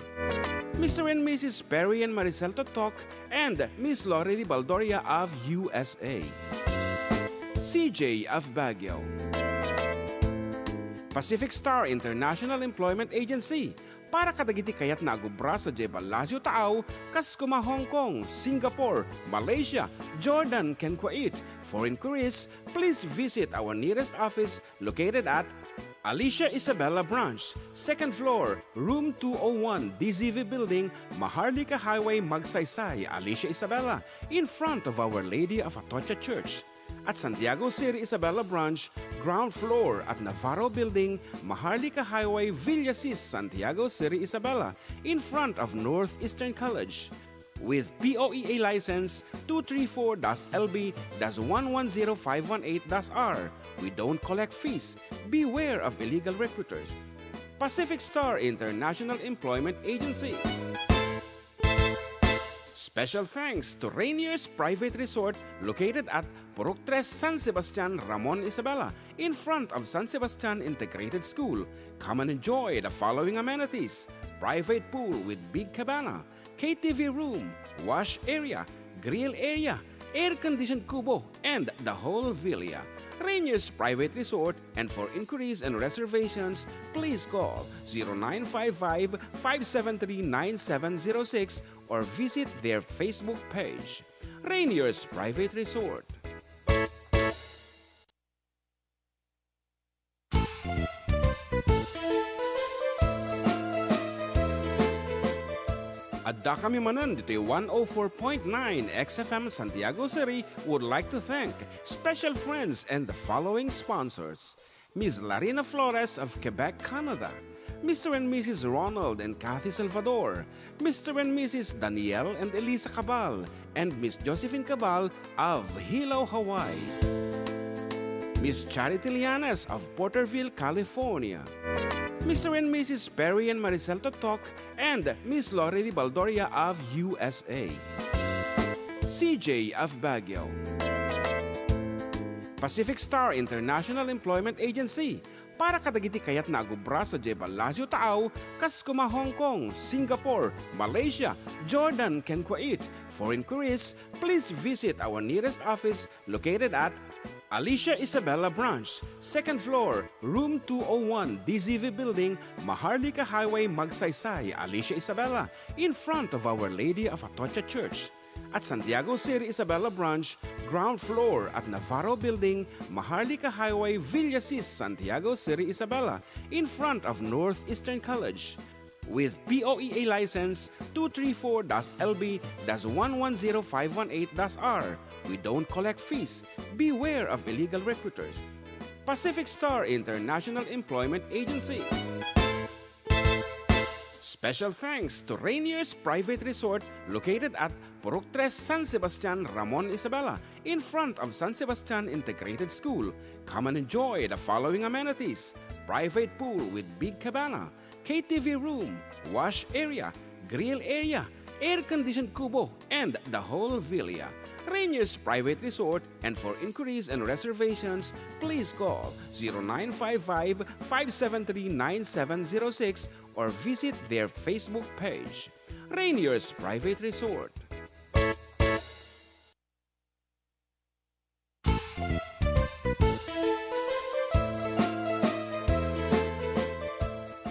Mister and Missus Perry and Maricel Totok and Miss Lorely Baldoria of U S A. C J of Baguio. Pacific Star International Employment Agency, para kadagiti kayatna a agubra sadiay Palacio Taaw, kas kuma Hong Kong, Singapore, Malaysia, Jordan, ken Kuwait. For inquiries, please visit our nearest office located at Alicia Isabela Branch, second floor, room two oh one, D Z V Building, Maharlika Highway, Magsaysay, Alicia Isabela, in front of Our Lady of Atocha Church. At Santiago City Isabela Branch, ground floor at Navarro Building, Maharlika Highway, Villasis, Santiago City Isabela, in front of Northeastern College. With P O E A license two three four dash L B dash one one zero five one eight dash R. We don't collect fees. Beware of illegal recruiters. Pacific Star International Employment Agency. Special thanks to Rainier's Private Resort located at Purok Tres, San Sebastian, Ramon Isabela, in front of San Sebastian Integrated School. Come and enjoy the following amenities: private pool with big cabana, K T V room, wash area, grill area, air-conditioned kubo, and the whole villa. Rainier's Private Resort, and for inquiries and reservations, please call zero nine five five, five seven three, nine seven zero six or visit their Facebook page. Rainier's Private Resort. Addakami manen ditoy one oh four point nine X F M Santiago City would like to thank special friends and the following sponsors: Miss Larina Flores of Quebec, Canada, Mister and Missus Ronald and Kathy Salvador, Mister and Missus Daniel and Elisa Cabal, and Miss Josephine Cabal of Hilo, Hawaii, Miss Charity Lianes of Porterville, California, Mister and Missus Perry and Maricel Totok, and Miss Lorely Baldoria of U S A, C J of Baguio. Pacific Star International Employment Agency, para kadagiti kayatna a agubra sadiay Palacio Taaw, kas kuma Hong Kong, Singapore, Malaysia, Jordan, ken Kuwait. For inquiries, please visit our nearest office located at Alicia Isabela Branch, second floor, room two oh one, D Z V Building, Maharlika Highway, Magsaysay, Alicia Isabela, in front of Our Lady of Atocha Church. At Santiago City Isabela Branch, ground floor at Navarro Building, Maharlika Highway, Villasis, Santiago City Isabela, in front of Northeastern College. With P O E A license two three four dash L B dash one one zero five one eight dash R, we don't collect fees. Beware of illegal recruiters. Pacific Star International Employment Agency. Special thanks to Rainier's Private Resort located at Purok Tres, San Sebastian, Ramon Isabela, in front of San Sebastian Integrated School. Come and enjoy the following amenities: private pool with big cabana, K T V room, wash area, grill area, air-conditioned kubo, and the whole villa. Rainier's Private Resort, and for inquiries and reservations, please call zero nine five five, five seven three, nine seven zero six or visit their Facebook page. Rainier's Private Resort.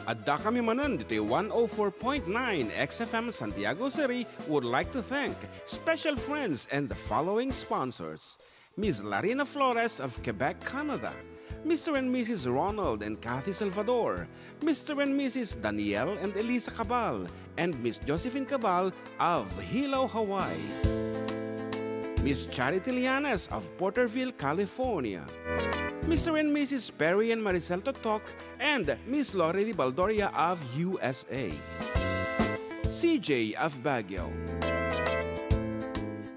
Addakami manen ditoy one oh four point nine X F M Santiago City would like to thank special friends and the following sponsors: Miss Larina Flores of Quebec, Canada, Mister and Missus Ronald and Kathy Salvador, Mister and Missus Daniel and Elisa Cabal, and Miss Josephine Cabal of Hilo, Hawaii, Miss Charity Lianes of Porterville, California, Mister and Missus Perry and Maricel Totok, and Miss Lorely Baldoria of U S A, C J of Baguio,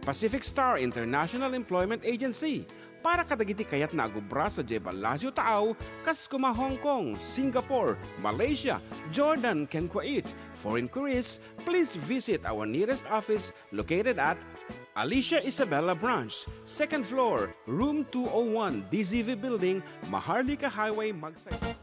Pacific Star International Employment Agency, para kadagiti kayatna a agubra sadiay ballasiw taaw, kas kuma Hong Kong, Singapore, Malaysia, Jordan, ken Kuwait. For inquiries, please visit our nearest office located at Alicia Isabela Branch, second floor, room two oh one, D Z V Building, Maharlika Highway, Magsaysay.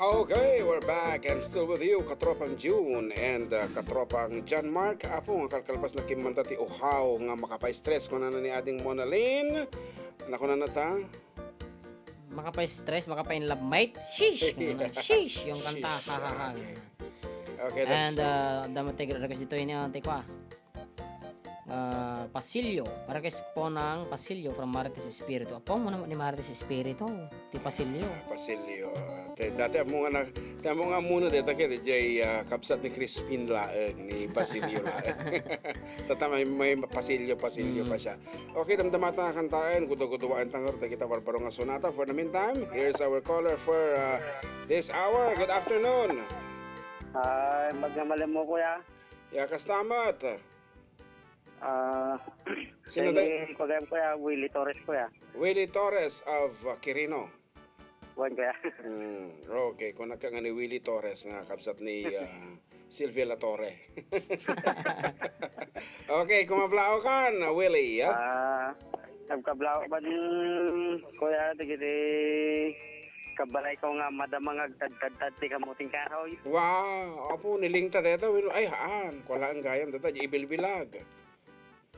Okay, we're back and still with you, Katropang June and, uh, Katropang John Mark. Apo nga kalkalpas na kimmanta ti uhaw nga makapa-stress, kunana ni Ading Monalyn. Nakunana ta? Makapa-stress, makapa-in love, mate. Sheesh! Kunana, sheesh! Yung kanta, sheesh, ha, ha, ha. Okay. Okay, that's And, uh, damo ti request dito, ini, ah, ti kwa. Ah, Pasilio. Request po ng Pasilio from Marites Espiritu. Apo mo naman ni Marites Espiritu, ti Pasilio. Pasilio. Te, dati amo nga na, te, amo nga muna deta kay jay, ah, kabsat ni Crispin laeng, ni Pasilio laeng. Tata may, may Pasilio, Pasilio pa siya. Okay, damdamata nga kantaen, gudo-guduaen ta ngarud dagita barbaro nga sonata. For the meantime, here's our caller for, uh, this hour. Good afternoon. Ah, magnamalem mo, kuya. Ya, kastamat. Ah, Sino kay tay? Kuya, kuya, Willie Torres, kuya. Willie Torres of, uh, Quirino. Wen, kuya. Mm, okay. Kung nagka nga ni Willie Torres nga kabsat ni, ah, Sylvia Latorre. Okay, kumablaaw kan, Willie, ah? Ah, nagkablaaw ba din, kuya, dagiti kabalay ko nga madama nga agtadtadtad ti kamuting kahoy? Wow! Apo, nilingta deta, Will. Ay, haan. Kua laeng gayam deta, di ibilbilag.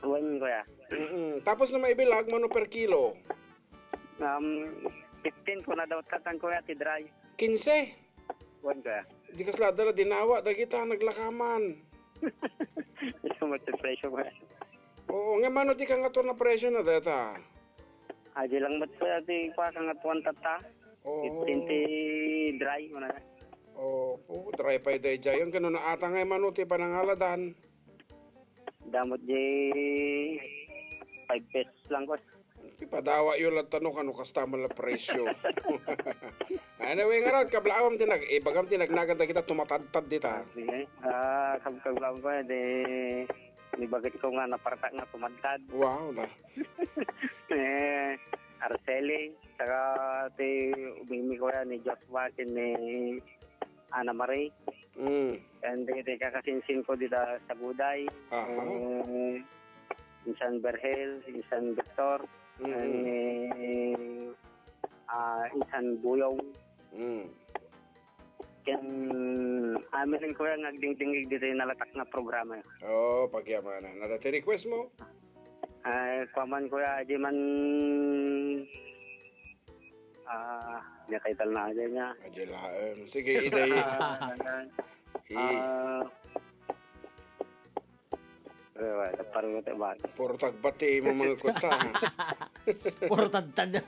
Wen, kuya. Mm-mm. Tapos no maibilag, mano per kilo? Um, fifteen ko na daw tatan, kuya, ti dry. Kinse? Wen, kuya. Di kasla dala dinawa, dagita, naglakaman. Ito mo ti presyo, kuya. Oo, nga mano ti kangatuan a presyo na deta? Adi lang met, kuya, ti kwa kangatuan tatta. Oo. Fifteen ti dry, mo na. Oo, po, dry pay daydiay. Ang kano naata nga mano ti panangaladan? Damot di five pesos lang, kuya. Ipadawa yo lang tano kano kasta man la presyo. Anyway, ngarud, kablaawam ti nag-, ibagam ti nagnagan dagita tumatadtad dita. Ah, sige. Ah, kab-, kablaawam ko, eh, di, di bagay ko nga napartak nga tumadtad. Wow, na. Eh, Araceli, saka ti ubing mi, kuya, ni Joshua, ken ni Ana Marie. Mm. And dagiti kakasinsin ko dita Saguday. Aha. Eh, insan Berhel, insan Victor, Mm-mm. and, eh, ah, insan Buyong. Mm. Ken amin, kuya, nga agdingdingig ditoy nalatak nga programa. Oo, pagyamanan. Adda ti request mo? Ay, kuaman, kuya, adi man, ah, nia kaital na adi nia. Adi laeng. Sige, itay. Ah, I- ah, Ay, wala, parang ito, ba? Puro tagbati mo mga kuta. Puro tadtad.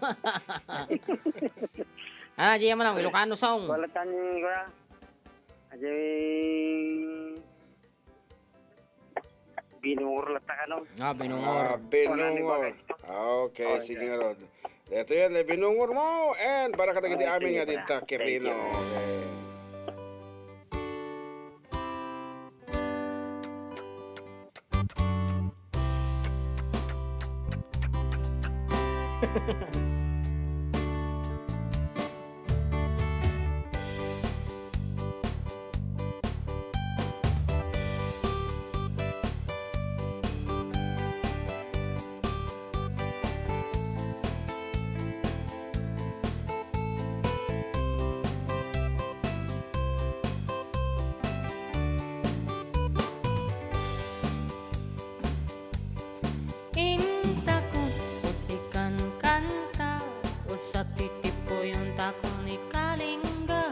Ah, diyan mo na, Ilocano song. Wala tani, kuya. Adi, binungor lang ta, ano? Ah, binungor. Ah, binungor. Wala ni bagay. Okay, oh, sige, yeah. Rod. Ito yan, eh, binungor mo. And para kadagiti amin nga dita, Kirino. Okay. Intako, uti kankanta, usap ti tipuyon tako ni Kalinga.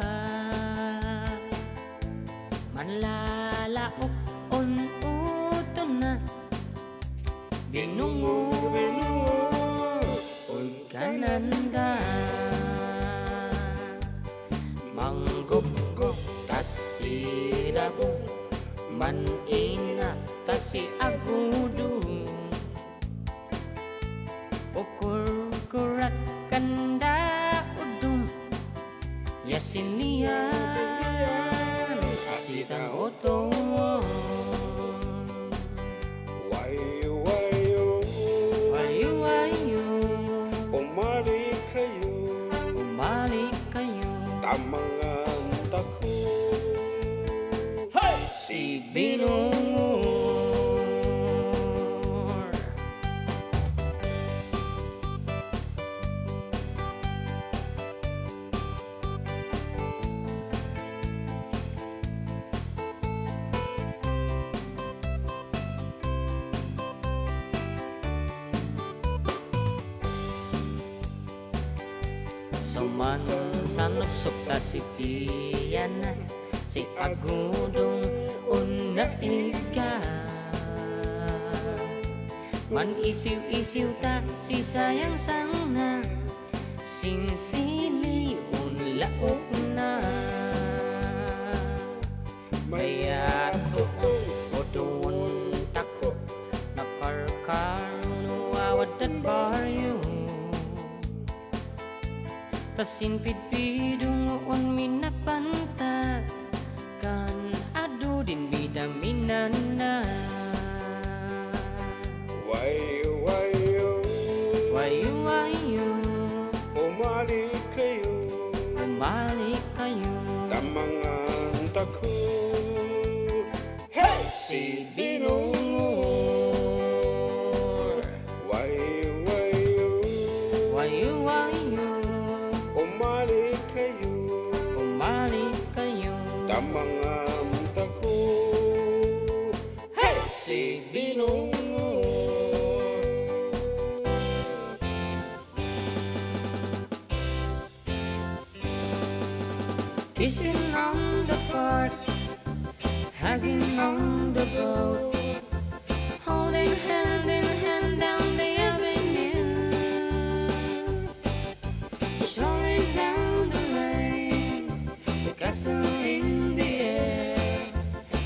Manlalaok, un-utonna, binungo, binungo, un-, kananda. Manggupgup ta si Dabong, man-ina ta si Agudong. Ukurkurat kanda udom, ya sinian a sitang utongon. Wayo, wayo. Wayo, wayo. Umali kayo. Umali kayo. Ta mangan tako. Hey! Si Binungor. Suman sanupsop ta si Tiana, si Agudong, unna igga. Man-isiw-isiw ta si Sayang sangna, sinsili unlaokna. Mayat ko, utuon tako, nakarkar no awadan baryo. Ta sinpidpidong un minapanta, kan adu din bidaminanna. Wayo, wayo. Wayo, wayo. Umali kayo. Umali kayo. Ta mangan tako. Hey! Si Binungor. Wayo, wayo. Wayo, wayo. Umali kayo. Umali kayo. Ta mangan tako. Hey! Si Binungor. Kissing on the port, hugging on the boat, holding hand in hand down the avenue, strolling down the lane, the castle in the air.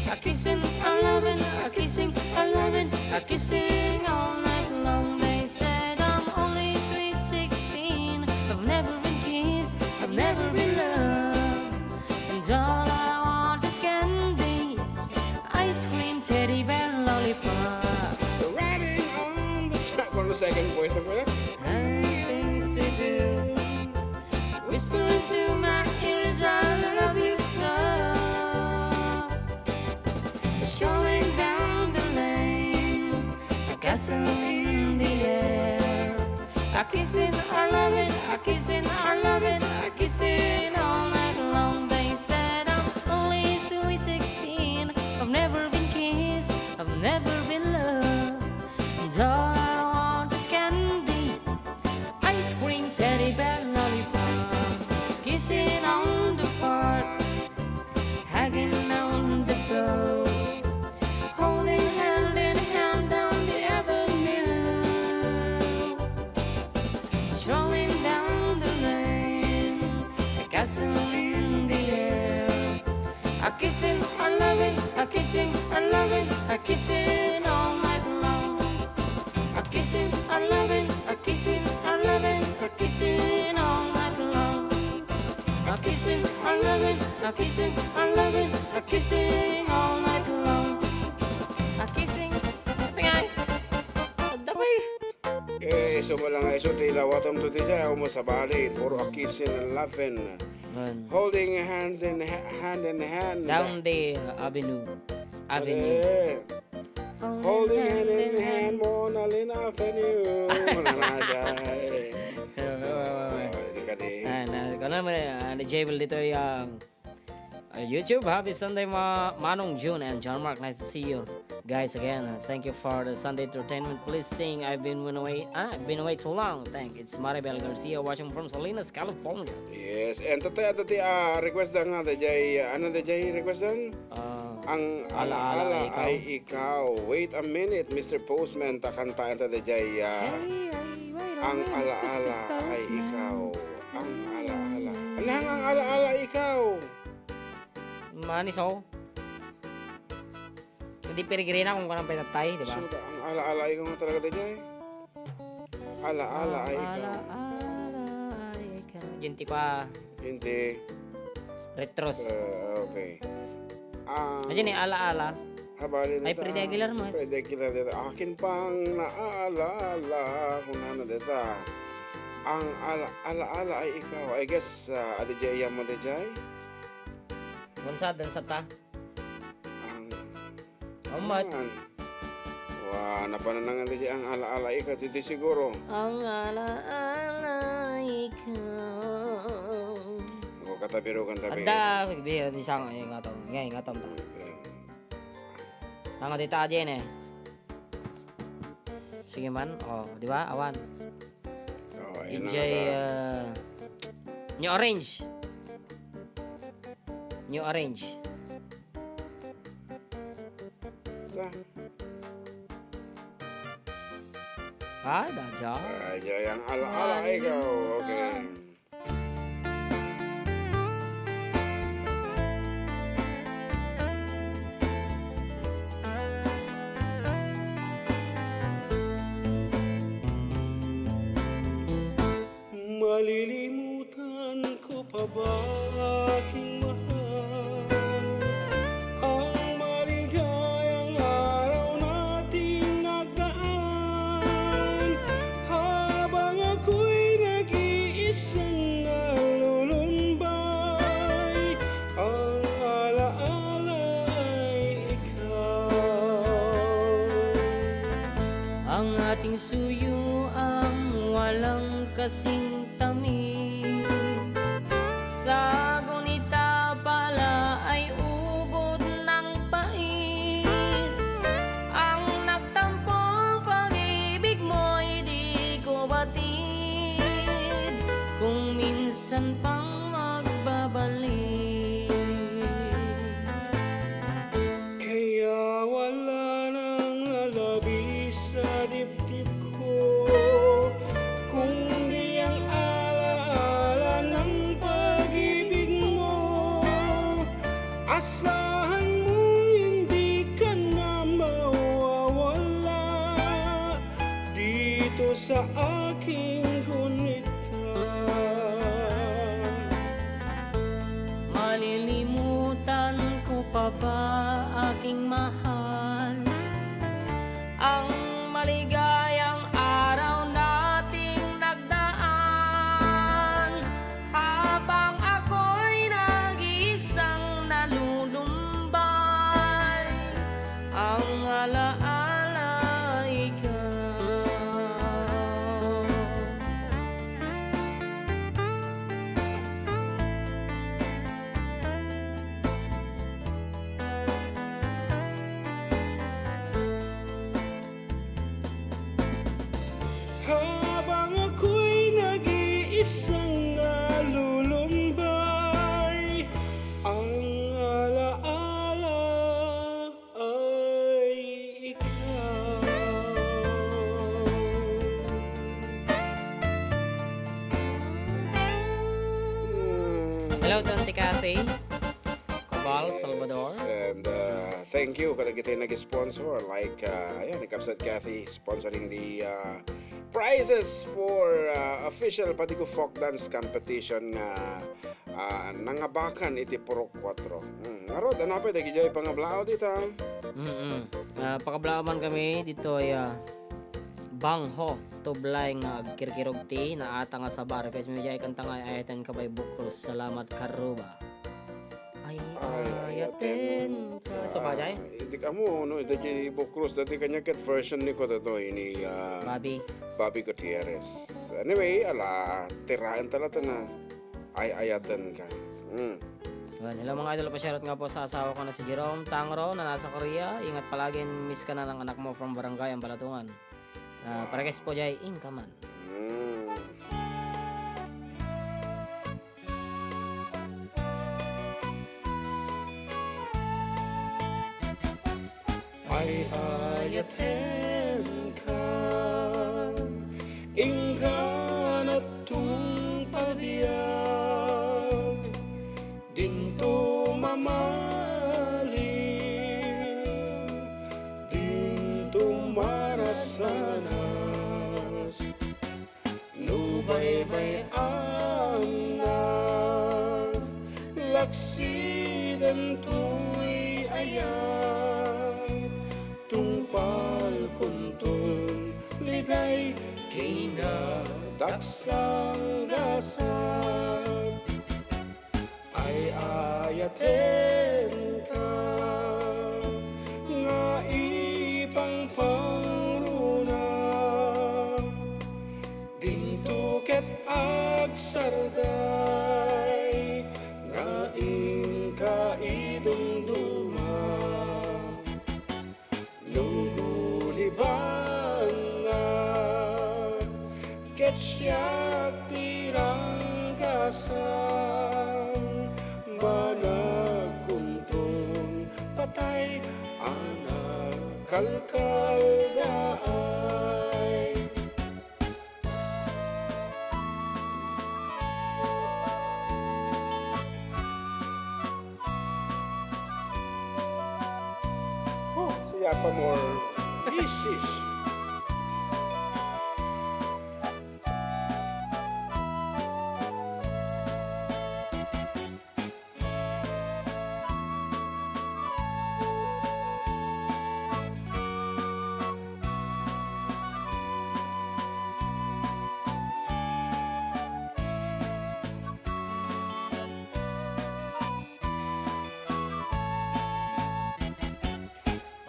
A kissing, a loving, a kissing, a loving, a kissing all night long. They said I'm only sweet sixteen. I've never been kissed, I've never been loved, and all I want is candy, ice cream, teddy bear, lollipop. Riding on the si-, ano, second voice ako yan? Things to do. Whispering to my ears, "I love you so." Strolling down the lane, a castle in the air. A kissing, a loving, a kissing, a loving, a kissing all night long. They said I'm only sweet sixteen. I've never been kissed, I've never been loved. And all I want is candy, Dancing in the air. A kissing, a loving, a kissing, a loving, a kissing all night long. A kissing, a loving, a kissing, a loving, a kissing all night long. A kissing, a loving, a kissing, a loving, a kissing all night long. A kissing, pingay. Adda pay. Eh, isu met lang nga isu ti ilawatam to diay, umo sabali, puro a kissing and laughing. Holding hands in ha-, hand in hand. Down the avenue. Avenue. Eh. Holding hand in hand, Mona Lena Avenue. Nanajay. Eh, eh, eh, eh. Oh, di ka di. Ah, na, kano mo, ah, na Jebel dito yung, ah, YouTube. Happy Sunday, Ma-, Manong June and John Mark. Nice to see you guys again. Uh, thank you for the Sunday entertainment. Please sing I've Been Away, ah, I've Been Away Too Long. Thank you. It's Maribel Garcia watching from Salinas, California. Yes, and tatay, tatay, ah, request da nga, dayjay, ah, ano dayjay request dan? Ah, Ang Ala-Ala Ala-Ala Ay Ikaw. Ay Ikaw. Wait a minute, Mister Postman, ta kantaen ta dayjay, ah, Ay, ay, wait a Ang minute, Ala-Ala Mister Ay Postman. Ikaw. Ang Ala-Ala. Anang Ang Ala-Ala Ay Ikaw? Mani, so? Hindi peregrina kung kanang pinatay, di ba? Suda, Ang Ala-Ala Ay Ikaw nga talaga dayjay. Ala-ala ay ikaw. Ala-ala ay ikaw. Diyan ti kwa. Diyan ti. Retros. Eh, okay. Ang Ayan eh, ala-ala. Habali Ay, nito, Freddy ah, Aguilar mo eh. Freddy Aguilar dito. Akin pang naalala kung ano dito. Ang ala-, ala-ala ay ikaw. I guess, ah, adi jay, yan mo di jay? Unsa, dan sa ta? Ang Amat. Ayan. Wa, napananangan ti ang ala-ala ikaw, didi siguro. Ang ala-ala ikaw. O, katabirugan tabi. Adda, di, di sang, ay, nga to. Ngay, nga to. Okay. Ang dita, Jen, eh. Sige man, o, di ba? Awan. O, ayun na Enjoy, nga ta. uh, New Orange. New Orange. Sa? Ay, dadya. Ay, jay, ang ala-ala, ikaw. Okay. Malilimutan ko pa ba, aking mahal, ang maligayang araw nating nagdaan, habang ako'y nag-iisang nalulumbay, ang ala-ala ay ikaw. Ang ating suyuang walang kasing tamis, sa gunita pala ay ubod ng pait. Ang nagtampong pag-ibig mo'y di ko batid, kung minsan pang magbabalik. Kaya wala nang lalabi sa dibdib ko, kundi ang ala-ala ng pag-ibig mo. Asahan mong hindi ka na mawawala dito sa aking gunita. Malilimutan ko pa ba, aking mahal, ang maligayang araw nating nagdaan, habang ako'y nag-iisang nalulumbay, ang ala-ala ikaw. Hello, Don Ti Cathy. Cabal, Salvador. And, uh, thank you kadagiti nag-sponsor, like, uh, ayan, ni Kabsat Cathy sponsoring the, uh, prizes for, uh, official Padigo Folk Dance Competition nga, uh, nangabakan iti Purok Kuatro. Hmm, ngarud, ano pay dagiti pangablaaw dita? Mm-mm. Ah, pakablaaw man kami ditoy, ah, Bangho, tublay nga agkirkirog ti naata nga saba. Request mi diay kanta nga Ay-ayatenka by Bukrus. Salamat, Karuba. Ay, Ay-ayatenka. Sa bagay? Ah, hindi ka mo, no? Ito si Bukrus, dati kanya ket version ni Kuya Toy, ni, ah, Bobby. Bobby Gutierrez. Anyway, ala, tiraen talaga na. Ay-ayatenka. Mm. Ayan, hello mga idol, pa-shoutout nga po sa asawa ko na si Jerome Tangro na nasa Korea. Ingat palagi, miss ka na ng anak mo from Barangay Ambalatungan. Ah, parequest po diay, Inka Man. Mm. Ay-ayatenka, inka natungpal biag, dinto mamaliw, dinto manasanas. No baybay-annak, laksiden toy ayat, tungpalkonton litay kinadaksang gasat. Ay-ayatenka nga ipangpangruna, dinto ket agsarday nga inka idumduma. No gulibannak, ket siak ti ranggasan, banagkonton patay a nakalkaldaay. Oh, siya pa more. Isis.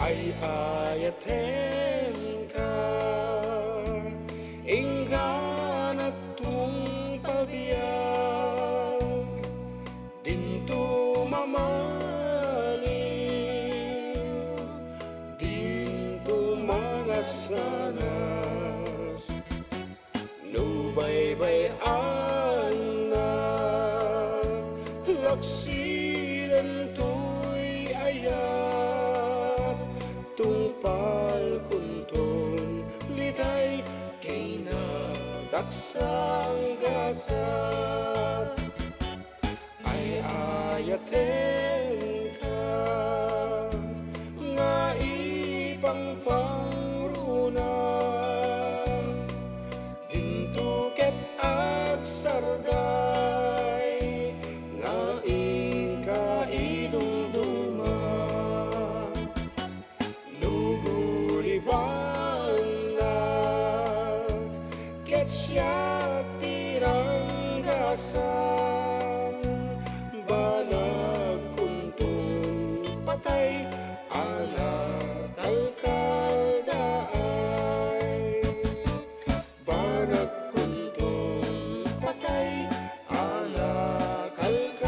Ay-ayatenka, inka natungpal biag, dinto mamaliw, dinto manasanas. No baybay-annak, laksiden toy ayat, tungpalkonton litay kinadaksang gasat. Ay-ayatenka nga ipangpangruna, dinto ket agsarday nga inka idumduma. No gulibannak, ket siak ti ranggasan, banagkonton patay a nakalkaldaay. Banagkonton patay a nakalkaldaay.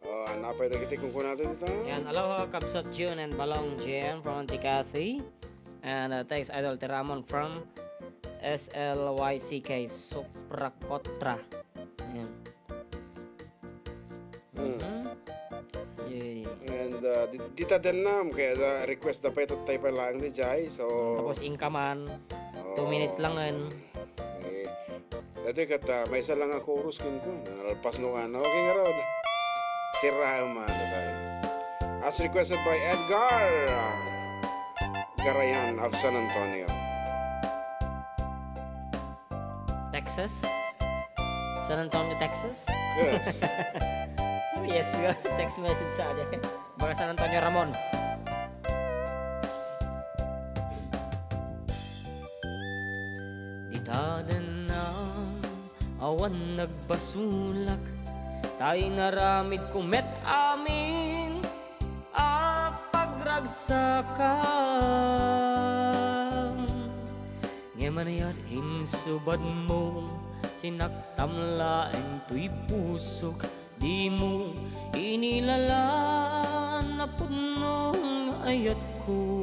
Oh, ano pay dagiti kunkunada dita? Yan, aloha, Kabsat June and Balong Jen from Antiquasi. And, uh, thanks, Idol Tiramon from S L Y C K, Suprakotra. Ayan. Mm. Mhm. Yay. And, uh, the Dita dennam, kaya da, request da pay, tattay pay laeng di jay. So, tapos inka man, two minutes langen. Eh, dati ket, ah, maysa lang a chorus kenkuana. Nalpas no ano. Okay, ngarud. Tiraem man, tatay. As requested by Edgar, ah, Garayan of San Antonio. Texas? San Antonio, Texas? Yes. Yes, text message sa akin. Baga San Antonio, Ramon. Dita dennam, awan nagbasolak, ta inaramidko met amin a pagragsakam. Ngem aniat insubadmo, sinaktam laeng toy pusok, dimo inilalaan a pudno nga ayatko.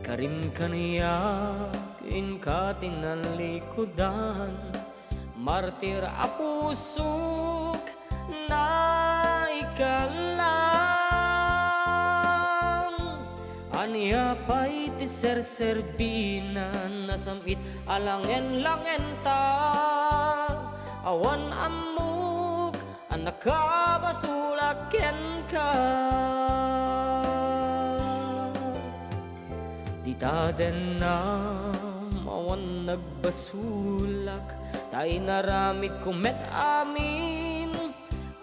Karim kaniak, inka ti nalikudan, martir a pusok, naikalam. Ania pay ti serserbinan, nasam-it a langen-langen ta, awan ammok a nakabasolak kenka. Dita dennam, awan nagbasolak, ta inaramidko met amin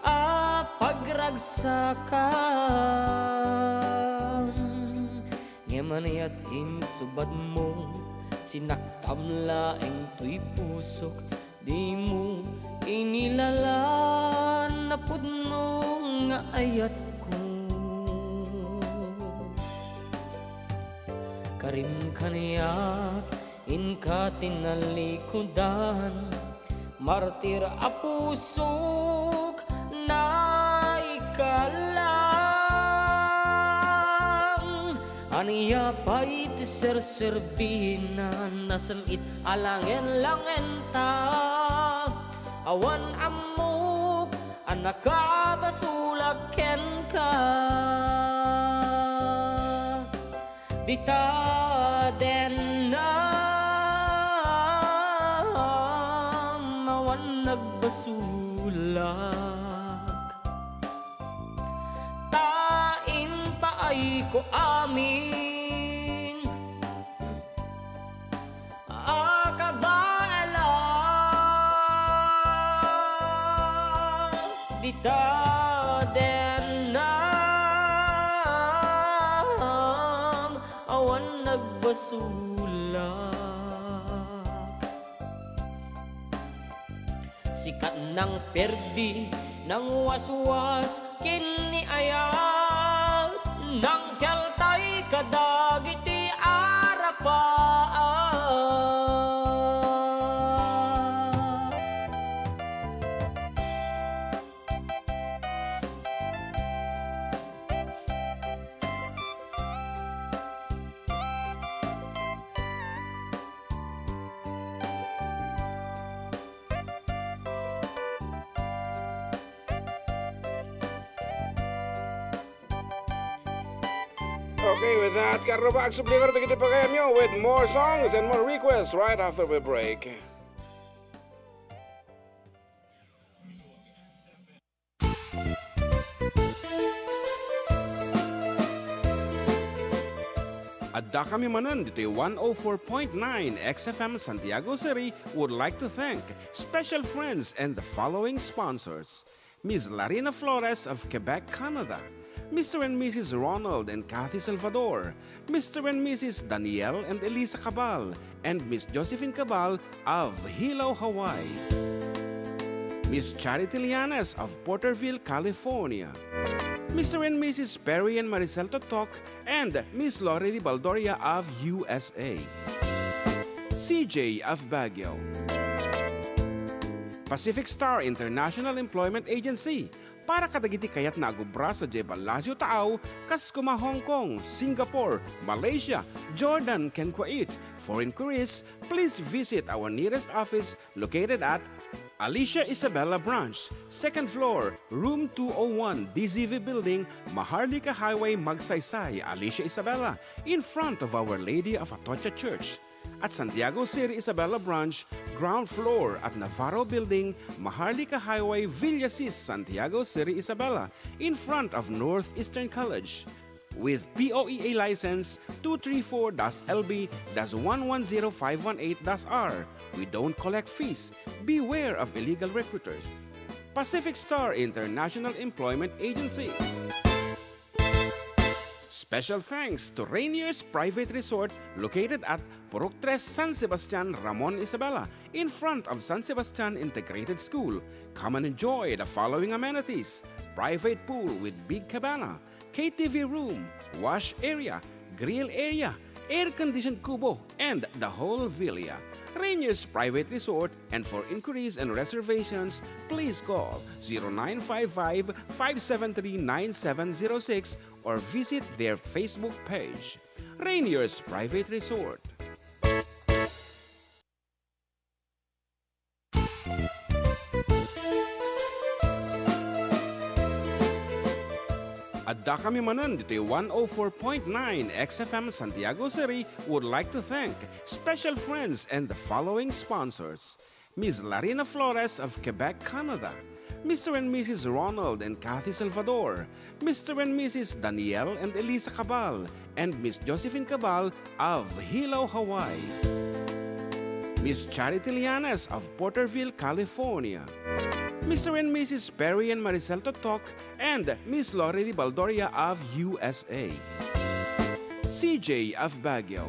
a pagragsakam. Ngem aniat insubadmo, sinaktam laeng toy pusok, dimo inilalaan a pudno nga ayatko. Karim kaniak, inka ti nalikudan, martir a pusok, naikalam. Ania pay ti serserbinan, nasam-it a langen-langen ta, awan ammok a nakabasolak kenka. Dita dennam, awan nagbasolak, ta impaayko amin a kabaelan. Dita dennam, awan nagbasolak. Sika nang perdi, nang waswas ken ni ayat, nang keltay kadagiti arapaak. Okay, with that, karrubak, subli ko dagiti pagayamyo with more songs and more requests right after we break. Addakami manen ditoy one oh four point nine X F M Santiago City would like to thank special friends and the following sponsors: Miss Larina Flores of Quebec, Canada, Mister and Missus Ronald and Kathy Salvador, Mister and Missus Daniel and Elisa Cabal, and Miss Josephine Cabal of Hilo, Hawaii. Miss Charity Lianes of Porterville, California. Mister and Missus Perry and Maricel Totok and Miss Lori Baldoria of U S A. C J of Baguio. Pacific Star International Employment Agency, para kadagiti kayatna a gubra sadiay ballasiw taaw, kas koma Hong Kong, Singapore, Malaysia, Jordan, ken Kuwait. For inquiries, please visit our nearest office located at Alicia Isabela Branch, second floor, room two oh one, D Z V Building, Maharlika Highway, Magsaysay, Alicia Isabela, in front of Our Lady of Atocha Church. At Santiago City Isabela Branch, ground floor at Navarro Building, Maharlika Highway, Villasis, Santiago City Isabela, in front of Northeastern College. With P O E A license two three four dash L B dash one one zero five one eight dash R. We don't collect fees. Beware of illegal recruiters. Pacific Star International Employment Agency. Special thanks to Rainier's Private Resort, located at Purok Tres, San Sebastian, Ramon Isabela, in front of San Sebastian Integrated School. Come and enjoy the following amenities: private pool with big cabana, K T V room, wash area, grill area, air-conditioned kubo, and the whole villa. Rainier's Private Resort, and for inquiries and reservations, please call zero nine five five, five seven three, nine seven zero six or visit their Facebook page. Rainier's Private Resort. Adda kami manen ditoy one oh four point nine X F M Santiago City would like to thank special friends and the following sponsors: Miss Larina Flores of Quebec, Canada, Mister and Missus Ronald and Kathy Salvador, Mister and Missus Daniel and Elisa Cabal, and Miss Josephine Cabal of Hilo, Hawaii, Miss Charity Llanes of Porterville, California, Mister and Missus Perry and Maricel Totok, and Miss Lorely Baldoria of U S A, C J of Baguio,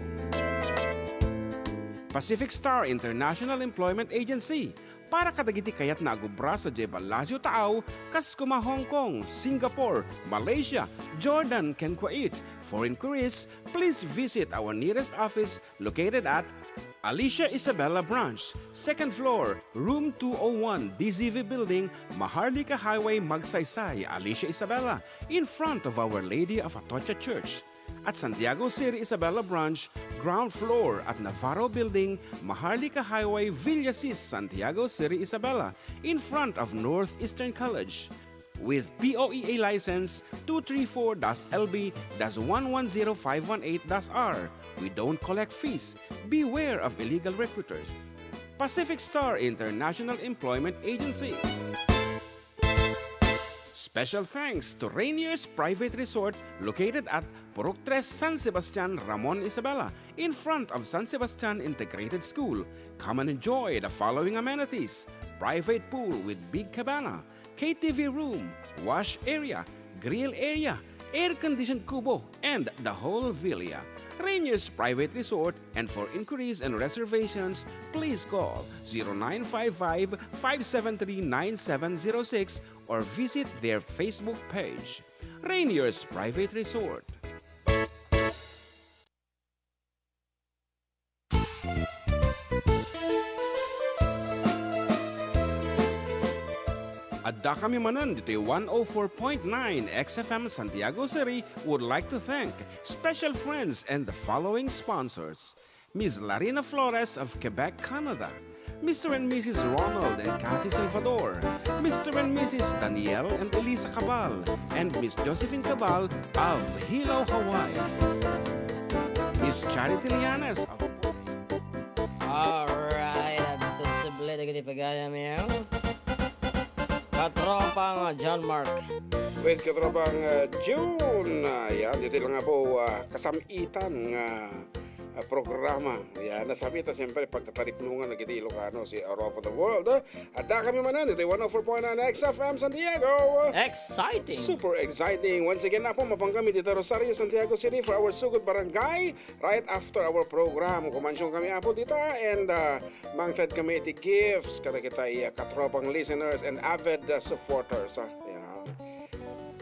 Pacific Star International Employment Agency, para kadagiti kayatna a agubra sadiay Palacio Taaw, kas kuma Hong Kong, Singapore, Malaysia, Jordan, ken Kuwait. For inquiries, please visit our nearest office located at Alicia Isabela Branch, second floor, room two oh one, D Z V Building, Maharlika Highway, Magsaysay, Alicia Isabela, in front of Our Lady of Atocha Church. At Santiago City Isabela Branch, ground floor at Navarro Building, Maharlika Highway, Villasis, Santiago City Isabela, in front of Northeastern College. With P O E A license two three four dash L B dash one one zero five one eight dash R. We don't collect fees. Beware of illegal recruiters. Pacific Star International Employment Agency. Special thanks to Rainier's Private Resort, located at Purok Tres, San Sebastian, Ramon Isabela, in front of San Sebastian Integrated School. Come and enjoy the following amenities: private pool with big cabana, K T V room, wash area, grill area, air-conditioned kubo, and the whole villa. Rainier's Private Resort, and for inquiries and reservations, please call zero nine five five, five seven three, nine seven zero six or visit their Facebook page. Rainier's Private Resort. Adda kami manen ditoy one oh four point nine X F M Santiago City would like to thank special friends and the following sponsors: Miss Larina Flores of Quebec, Canada, Mister and Missus Ronald and Kathy Salvador, Mister and Missus Daniel and Elisa Cabal, and Miss Josephine Cabal of Hilo, Hawaii, Miss Charity Llanes of Alright, agsusuble dagiti pagayamyo. Katropang John Mark. With Katropang, uh, June. Uh, yan, dito lang nga po, uh, kasamitan nga, uh, programa. Yan, nasabita siyempre pagtataripnungan na giti Ilocano si all over the world. Uh, adda kami manen, iti one oh four point nine X F M Santiago. Exciting! Super exciting. Once again, Apo, mapan kami dito Rosario, Santiago City for our Sugod Barangay. Right after our program, kumansion kami, Apo, dita, and, uh, mangted kami iti gifts kadagitay, uh, katropang listeners and avid, uh, supporters, uh, yeah.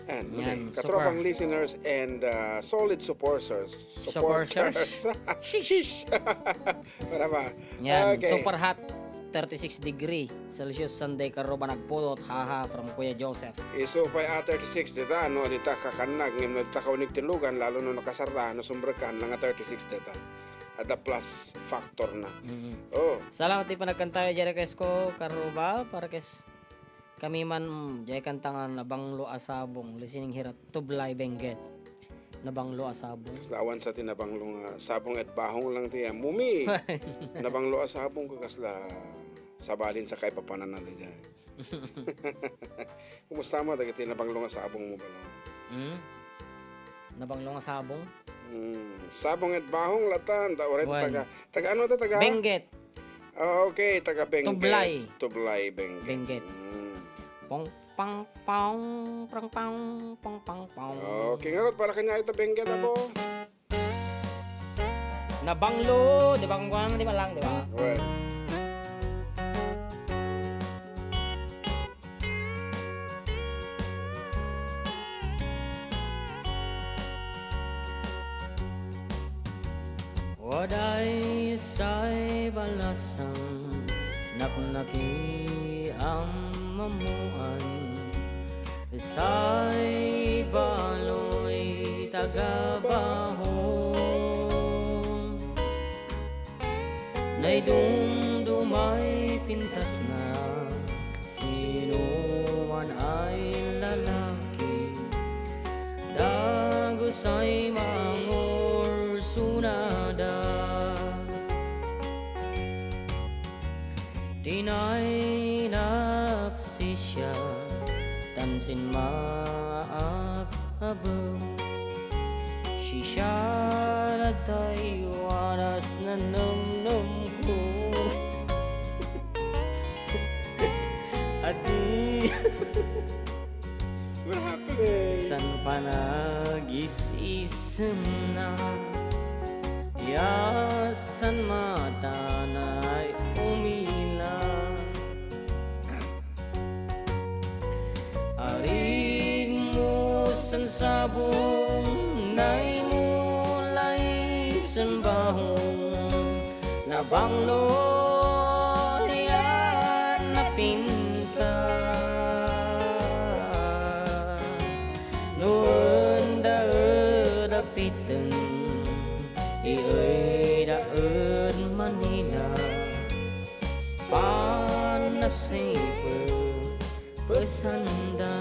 And, okay, katropang listeners and, uh, solid supporters. Supporters. Supporters. Shish. Shish. Para ba? Yan, okay. Super hot, thirty-six degree Celsius, Sunday, karuba nagpudot, haha, from Kuya Joseph. Isu pay a thirty-six dita, no, dita kakannag, ngem no dita kauneg ti lugan, lalo no nakasarra, no sumbrek ka, nga thirty-six dita. adda plus factor na. Mm. Oh. Salamat ti panagkantayo, Jerry Cresco, Karuba, para kes kami man, mm, jay kanta nga Nabanglo a Sabong, listening here at Tublay, Benguet. Nabanglo a Sabong. Kasla awan sa ti nabanglo nga sabong et bahong lang ti ammom. Nabanglo a sabong ko kasla sabalin sa kaipapanana di jay. Kumusta mo dagiti nabanglo nga sabong mo, Balong? Hmm? Nabanglo nga sabong? Hmm, sabong et bahong latan, ta uray Wen. taga, taga ano ta, taga? Benguet. Ah, okay, taga Benguet. Tublay. Tublay, Benguet. Benguet. Hmm. Pong, pang, pong, prang, pang, pong, pang, pong. Okay, ngarud, para kanya ita Benguet, apo? Nabanglo, di ba? Kung kuwan, di ba lang, di ba? Well. Waday say balasang naknaki ammamuan. Say baloy taga Bahong, naidumdumay pintasna, sino man ay lalaki, dagusay mangursunada. Dinay naksisia, tan sinmaak abek. Sisiara tay waras nanemnemko. Adi. What happened? San panagis-isemna, ya san matana ay umila. Arigmo sen sabong, naimo lay sen bahong, nabanglo yan napintas. No enda et apiten, ieyda ed Manila. Panasipet, pesanda.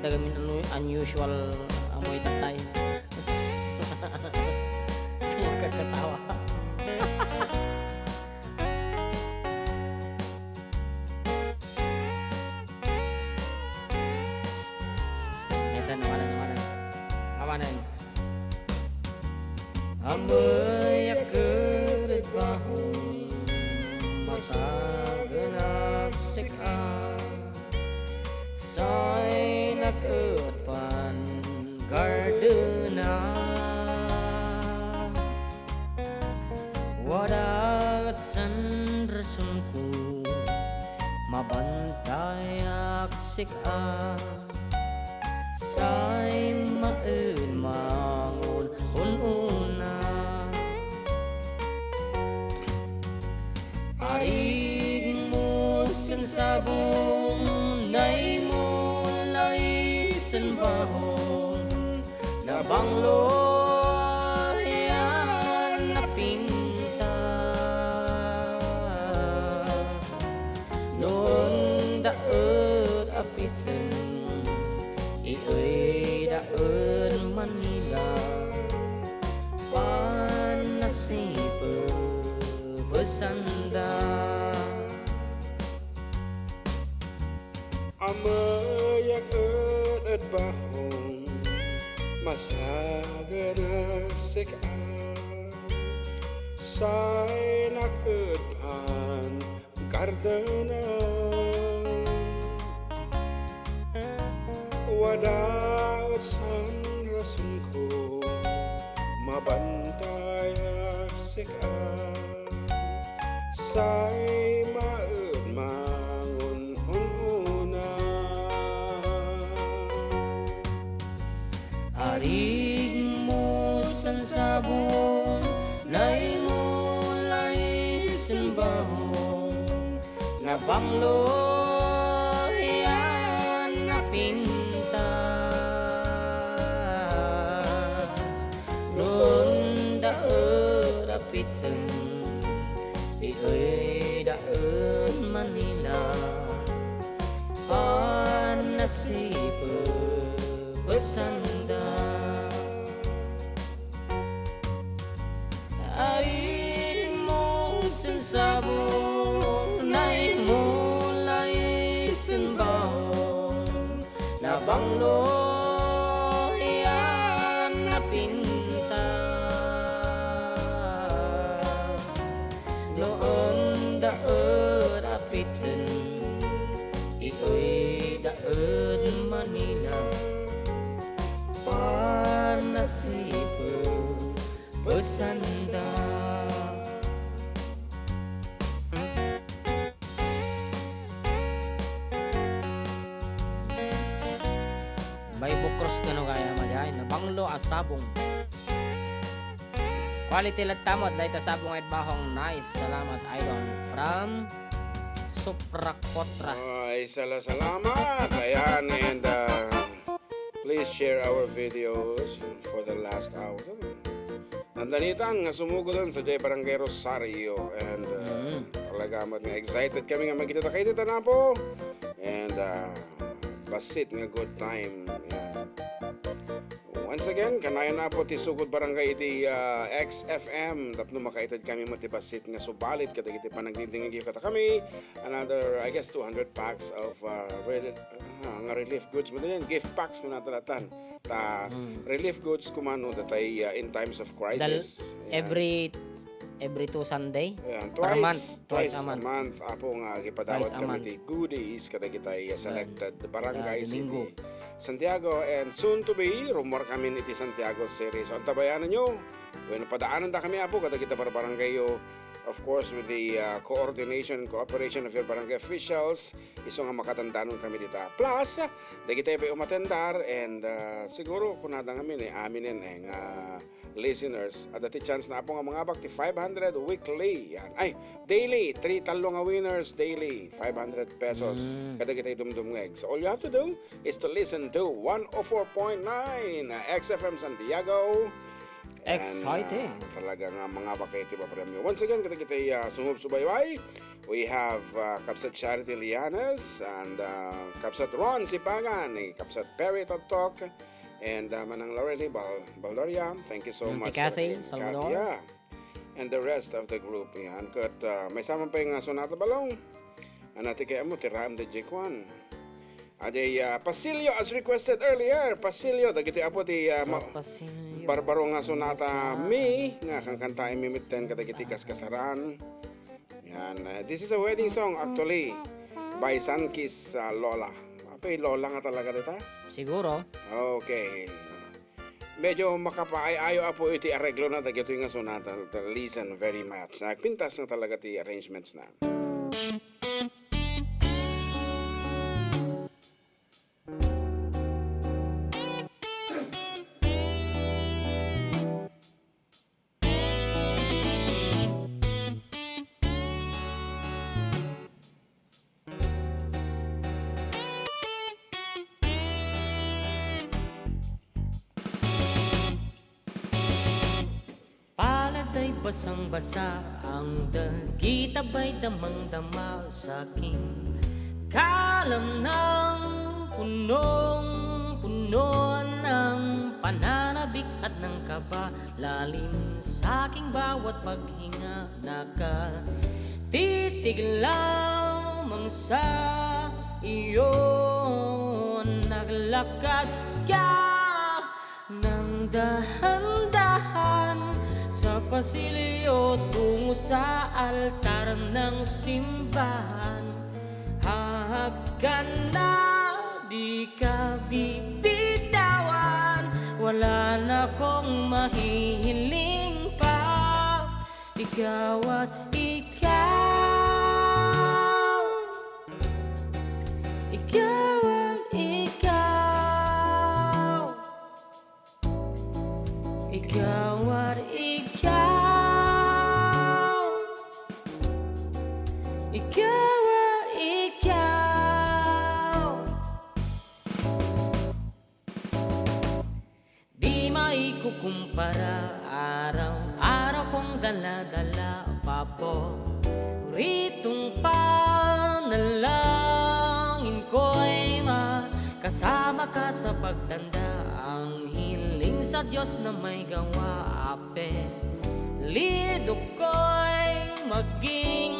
Dagami unu-, unusual amoy tatay. Sino kakatawa? Ito, nawanan, nawanan. Nawanan. Ameyak ket bahong, masaganak sik-a. Say naket pan gardena. Wadat san rasonko, mabantayak sik-a. Say maen mangon un-una. Arigmo sen sabong, naimo lay sen bahong, nabanglo yan napintas. No enda et apiten, ieyda ed Manila. Panasipet, pesanda. Ameyak ed, ed bahong, masaganak sik-a. Say naket pan gardena. Wadat san rasonko, mabantayak sik-a. Say maen mangon un-una. Arigmo sen sabong, naimo lay sen bahong, nabanglo yan napintas. No enda et Piten, iuy daed Manila, panasipepesanda. Arimong sensabo, naimulay sen bao, nabanglo yan napintas. No enda et a piten, iuy daed Manila, panasipepesanda. May bukros kano gayam, ay, nabanglo a sabong. Quality latta met, dayta sabong ay bahong. Nice. Salamat, idol. From Suprakotra. Ay, sala-, salamat. Ayan, and, uh, please share our videos for the last hour. Nandanitan nga sumugoden sadiay Barangay Rosario, and, uh, Mm. talaga met nga excited kami nga makita kayo dita, Apo. And, uh, bassit nga good time. Ayan. Once again, kanayon, Apo, ti sugod barangay iti, uh, X F M tapno makaited kami met ti bassit nga subalit kadagiti panagdingdingngegyo kadakami. Another, I guess, two hundred packs of, uh, rel-, ah, nga relief goods. Mano yan? Gift packs, kunata latan. Ta, Mm. relief goods, kumano, datay, uh, in times of Dal-, crisis. Ayan. every, every two Sunday? Ayan, Per twice, month, twice twice a a month. month, Apo, nga gipadawat Twice a kami month. ti goodies kadagitay, uh, Ayan. selected barangays Kada Domingo. iti Santiago, and soon to be, rummuar kami iti Santiago City. So, antabayananyo, wenno padaanandakami, Apo, kadagita barbarangayyo, of course, with the, uh, coordination and cooperation of your barangay officials, isu nga makadandanon kami dita. Plus, dagitay pay umatendar, and, uh, siguro, kunada ngamin, eh, aminen, eh, nga listeners, adda ti chance na, Apo, nga mangabak ti five hundred weekly. Yan. Ay, daily. Three, tallo nga winners daily. Five hundred pesos. Mm. Kadagitay dumdumngeg. So, all you have to do is to listen to one oh four point nine X F M Santiago. And, Exciting. uh, talaga nga mangabak kayo ti papremyo. Once again, kadagitay, uh, sumubsubaybay, we have, uh, Kabsat Charity Lianes and, uh, Kabsat Ron Sipagan, ni Kabsat Perry Toktok, and, uh, Manang Lorelei Bal-, Baldoria. Thank you so Auntie much, Kathy, Lorelei. Salvador. Kathy, yeah. And the rest of the group, yan. Ket, uh, maysa man pay nga sonata, Balong. Ano ti kayatmo, ti raem daydiay kuan. Adiay, ah, Pasilyo as requested earlier. Pasilyo, dagiti apo ti, ah, Sa ma-, Pasilyo. barbaro nga sonata, Sa mi, nga kankantami metten kadagiti kaskasaran. Yan, ah, this is a wedding song, actually, by Sankis, ah, Lola. Apay, Lola nga talaga dita? Siguro. Okay. Medyo makapaay-ayo apo iti areglo na dagitoy nga sonata. Listen very much. Nagpintas na talaga ti arrangements na. Paladay basang-basa ang dagita bay damang-dama saking kalam ng punong-puno ng pananabik at ng kaba lalim saking bawat paghinga. Nakatitig lamang sa iyo, naglakad ka ng dahan-dahan sa pasilyo tungo sa altar ng simbahan. Hahagkan na di ka bibitawan, wala na kong mahihiling pa. Ikaw at ikaw. Ikaw at ikaw. Ikaw at ikaw. Ikaw at ikaw. Di maikukumpara, araw-araw Kong dala-dala, Papo. Ritong panalangin ko'y makasama ka sa pagtanda. Ang hiling sa Diyos na may gawa, Ape. Lido ko'y maging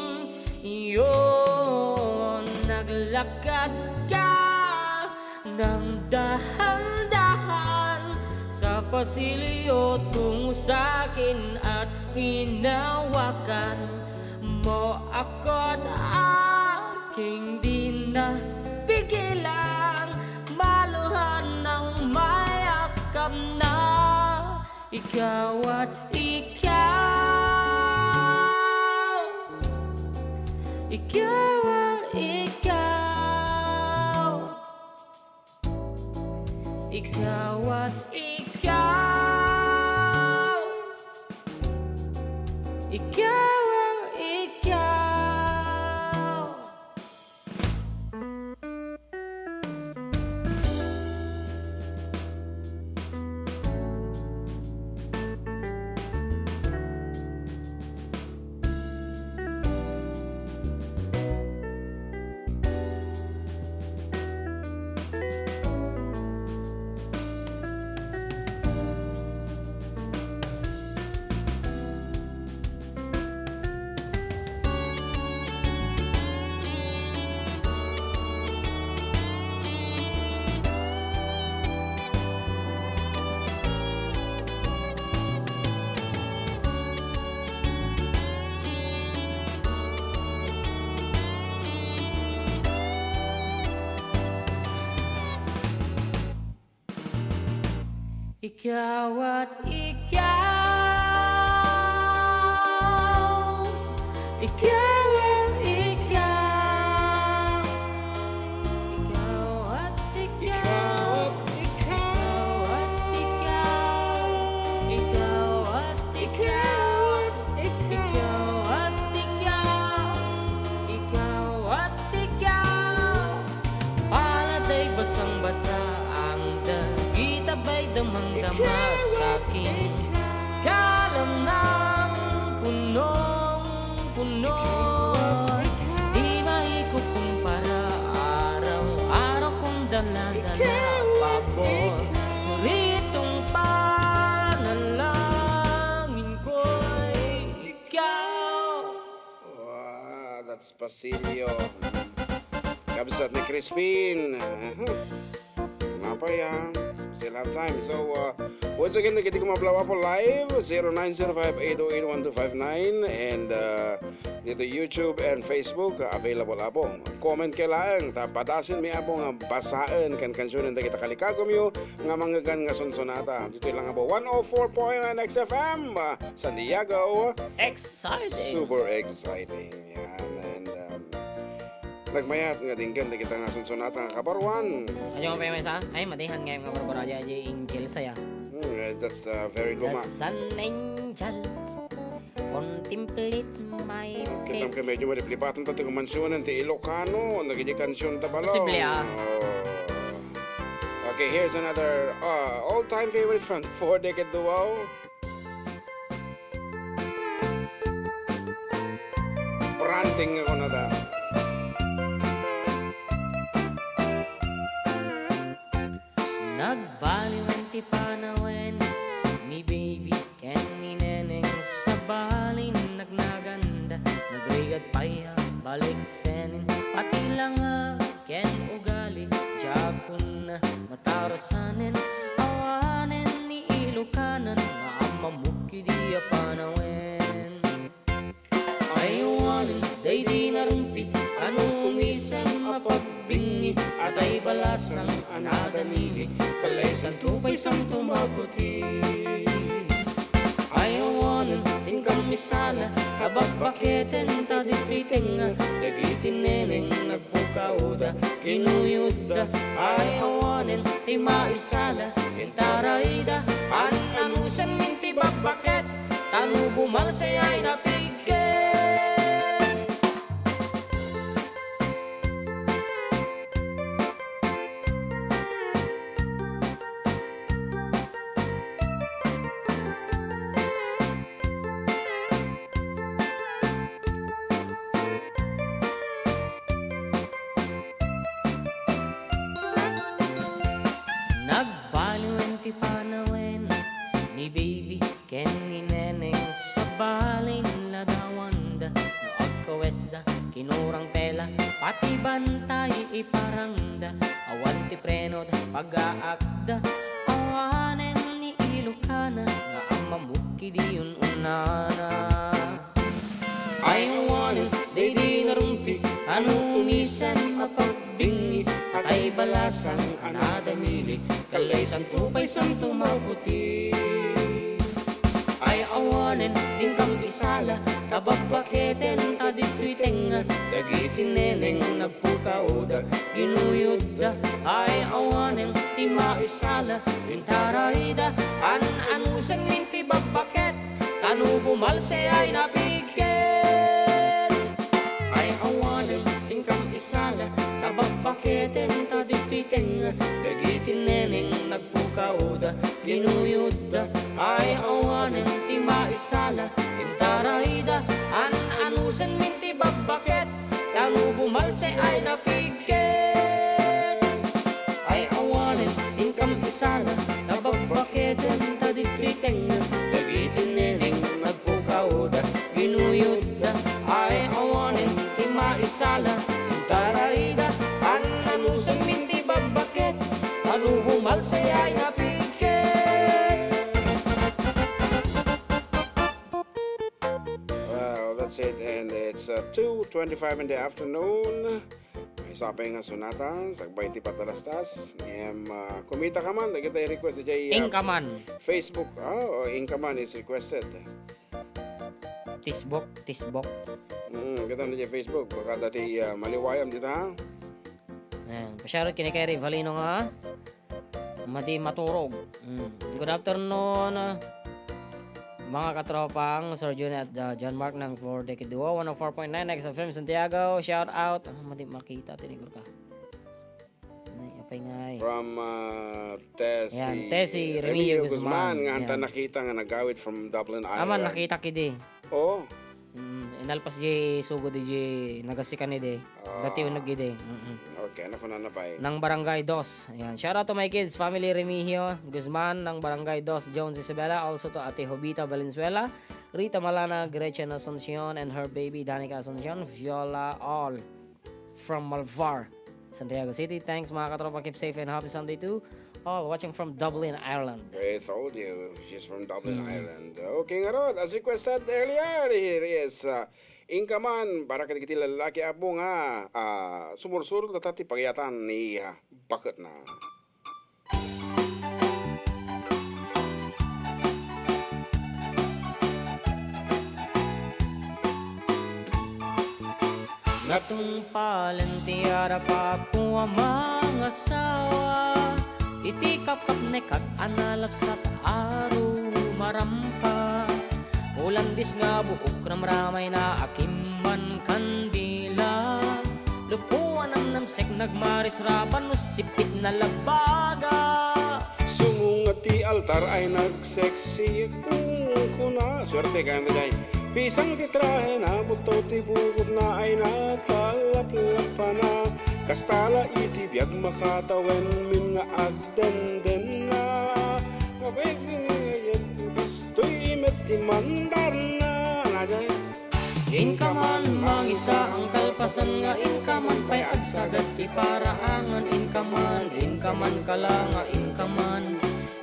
iyo. Naglakad ka ng dahan-dahan sa pasilyo tungo sa akin at hinawakan mo ako't aking di na pigilang maluhan ng mayakap na ikaw at ikaw. Ikaw at ikaw. Ikaw at ikaw. Ikaw at ikaw. Ikaw at ikaw. Ikaw at ikaw. Ikaw at ikaw. Ikaw at ikaw. Ikaw at ikaw. Ikaw at ikaw. Ikaw at ikaw. Ikaw at ikaw. Paladay basang-basa ang dagita bay damang-dama sa akin. Kalamnang punong-puno. Di maikukumpara, araw-araw kong dala-dala, Papo. Ritong panalangin ko'y ikaw. Wow, that's Basilio. Kabsat ni Crispin. Aha. Mapay, ah. Still have time. So, uh, once again, dagiti kumablaw, Apo, live, zero nine zero five eight oh eight one two five nine, and, uh, dito YouTube and Facebook, uh, available, Apo. Comment kayo laeng, ta padasenmi, Apo, nga basaen ken kansionen dagita kalikagumyo nga mangngeggan nga sunsonata. Ditoy lang, Apo, one oh four point nine X F M, uh, San Diego. Exciting! Super exciting. Yan. And, um, nagmayat nga denggen dagita nga sunsonata nga kabaruan. Adu nga pay maysa? Ay, madihan nga nga barbara, adi, adi angel saya. Hmm, eh, that's, uh, very luma. Just an angel contemplate my fate. Kitam ket medyo maliplipatan ta ti mansionen ti Ilocano, dagiti kansion ta balo. Posible, ah. Oh. Okay, here's another, uh, all-time favorite from Four Decade Duo. Ranting nga kunada. Nagbaliwen ti panawen ni Baby ken ni Neneng. Sabalin nagnaganda, nagrigat pay a baliksenen. Pati langa ken ugali, diakon na matarasanen. Awanen ni Ilokanan nga ammamok idi a panawen. Ay awanen daydi narungpi, ano umisem a pagbingi, atay balasang a nadamili, kalay santo pay santo maputi. Ay awanen ti kamisala, kababbaketen ta ditoy tengnga, dagiti neneng nagpukawda, kinuyodda. Ay awanen ti maisala, intarayda, an-anusen min ti babbaket, ta no bumalsay ay napigket. Panawen ni Baby ken ni Neneng, sabali ladawanda. No agkawesda, kinurang tela, pati bantay iparangda. Awan ti preno da pagaakda, awanen ni Ilocana nga ammamok idi un-unana. Ay awanen daydi narumpi, ano unisen a pagbingi, atay balasang a nadamili, kallaysan to pay santo maputi. Ay awanen inkam isala, ta babbaketen ta ditoy tengnga, dagiti neneng nagpukaoda, ginuyodda. Ay awanen ti maisala, intarayda, an-anusen min ti babbaket, ta no bumalse ay napigket. Ay awanen inkam isala, ta babbaketen ta ditoy tengnga, dagiti neneng nagpukaoda, ginuyodda. Ay awanen ti maisala, intarayda, an-anusen min ti babbaket, ta no bumalse ay napigket. Ay awanen inkam isala, ta babbaketen ta ditoy tengnga, dagiti neneng nagpukaoda, ginuyodda. Ay awanen ti maisala, intarayda, an-anusen min ti babbaket, ta no bumalse ay napigket. Well, that's it, and it's uh, two twenty-five in the afternoon. May sapay nga sonata, sagbay ti patalastas. Ngem, ah, kumita ka man, dagiti request diay, ah, Inka man. Facebook. Ah, o, Inka man is requested. Tisbok, tisbok. Mm, kita na diay Facebook. Baka dati, ah, maliwayam dita, ha? Ayan, pa-shoutout kini kay Rivalino nga madi maturog. Mm. Good afternoon, mga katropang Sir Jun at, uh, John Mark ng Flor de Quidua, one oh four point nine X F M Santiago. Shout out. Ah, madi makita, tinigor ka. Ay, apay nga eh. From, uh, Tessie, Ayan, Tessie Remigio Remigio Guzman. Guzman, nga anta Ayan. nakita nga nagawid from Dublin, Aman, Ireland. Nakita kidi. Oo. Mm, inalpas di sugod di nagasikan idi. Ah. Dati unag idi. Mm-mm. Okay, ano ko na nabay? Nang Barangay Dos. Ayan. Shout out to my kids, family Remigio Guzman, ng Barangay Dos, Jones Isabela, also to Ate Jovita Valenzuela, Rita Malana, Gretchen Asuncion, and her baby, Danica Asuncion, Viola, all from Malvar, Santiago City. Thanks, mga katropa. Keep safe and happy Sunday to all watching from Dublin, Ireland. I told you, she's from Dublin, Mm. Ireland. Okay, ngarud, as requested earlier, here is, uh, Inka man, para kadagiti lallaki, Apo, nga, ah, sumursurot latta ti pagayatan ni, ah, baketna. Natungpalen ti arap, Apo, a mangasawa, iti kapkapnekak a nalapsat a rumarampa. Ulandis nga buok ramramayna a kimman kandila. Lupo a namnamsek nagmarisrapan no sipit na labaga. Sumunga ti altar ay nagseksi, kuna. Suerte kayo, Day. Pisang ti trahena, butto ti bukotna ay nakalaplaplapana. Kasta la iti biag makatawen min nga agdendenna. Mabeg-, kastoy met ti mandarna. Naday. Inka man mangisaang kalpasan nga inka man pay agsagad ti paraangan, inka man, inka man kala nga inka man,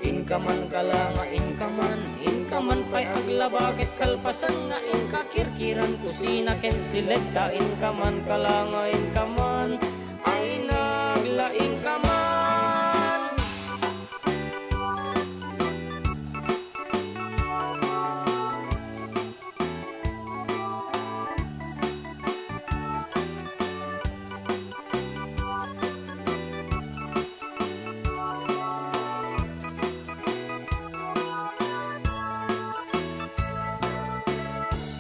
inka man kala nga inka man, inka man pay aglaba ket kalpasan nga inka kirkiran kusina ken siletta, inka man kala nga inka man, ay naglaing ka man.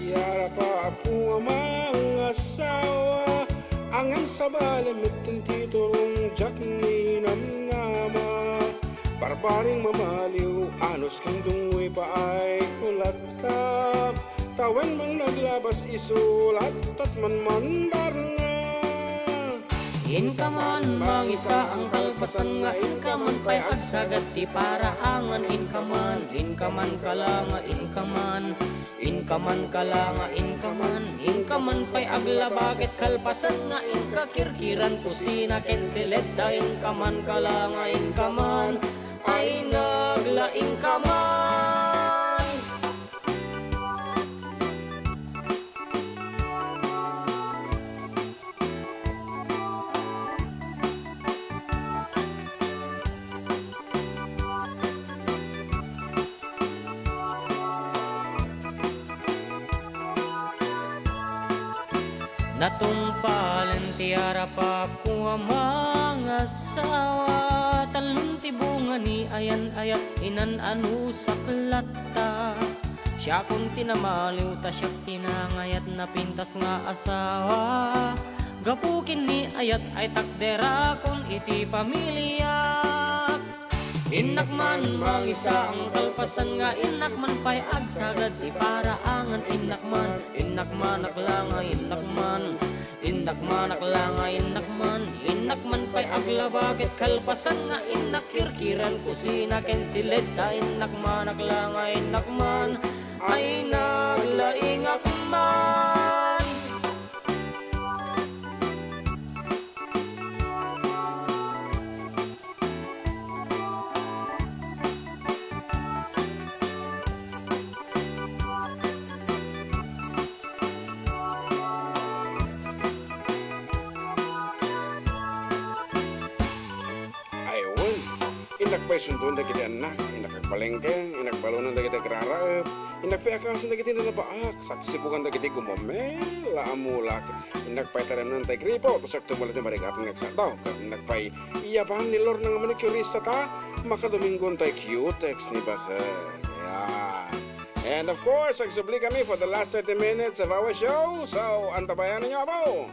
Ti arap, Apo, a mangasawa, ngem sabali met ti turong diak ni namnama. Barbaring mamaliw, anus ken dungngoy pa ay kulatta. Tawen man naglabas isu, lattat man mandarna. Inka man mangisaang kalpasan nga inka man pay agsagad ti paraangan, inka man, inka man kala nga inka man, inka man kala nga inka man, inka man pay aglaba ket kalpasan nga inka kirkiran kusina ken siled ta inka man kala nga inka man ay naglaing ka man. Natungpalen ti arapakko a mangasawa, tallon ti bunga ni ayat-ayat, inan-anusak latta. Siakon ti namaliw ta siak ti nangayat, napintas nga asawa. Gapu ken ni ayat ay takderakon iti pamiliak. Innak man mangisaang kalpasan nga innak man pay agsagad ti paraangan, innak man, innak man akla nga innak man, innak man akla nga innak man, innak man pay aglaba ket kalpasan nga innak kirkiran kusina ken siled ta innak man akla nga innak man ay naglaingak man. Ay, wen. Innak pay sundon dagiti annak, innak agpalengke, innak balonan dagiti agraraep, innak pay akasen dagiti nalabaak, sakto sibukan dagiti gumamela a mulak. Innak pay taremnan tay gripo, ta sakto met ti marigatan nga agsakto. Ket innak pay iyaban ni Lorna nga manicurista ta, makadominggon tay cutex ni baket. Ayan. And of course, agsubli kami for the last thirty minutes of our show. So, antabayanan niyo, apo!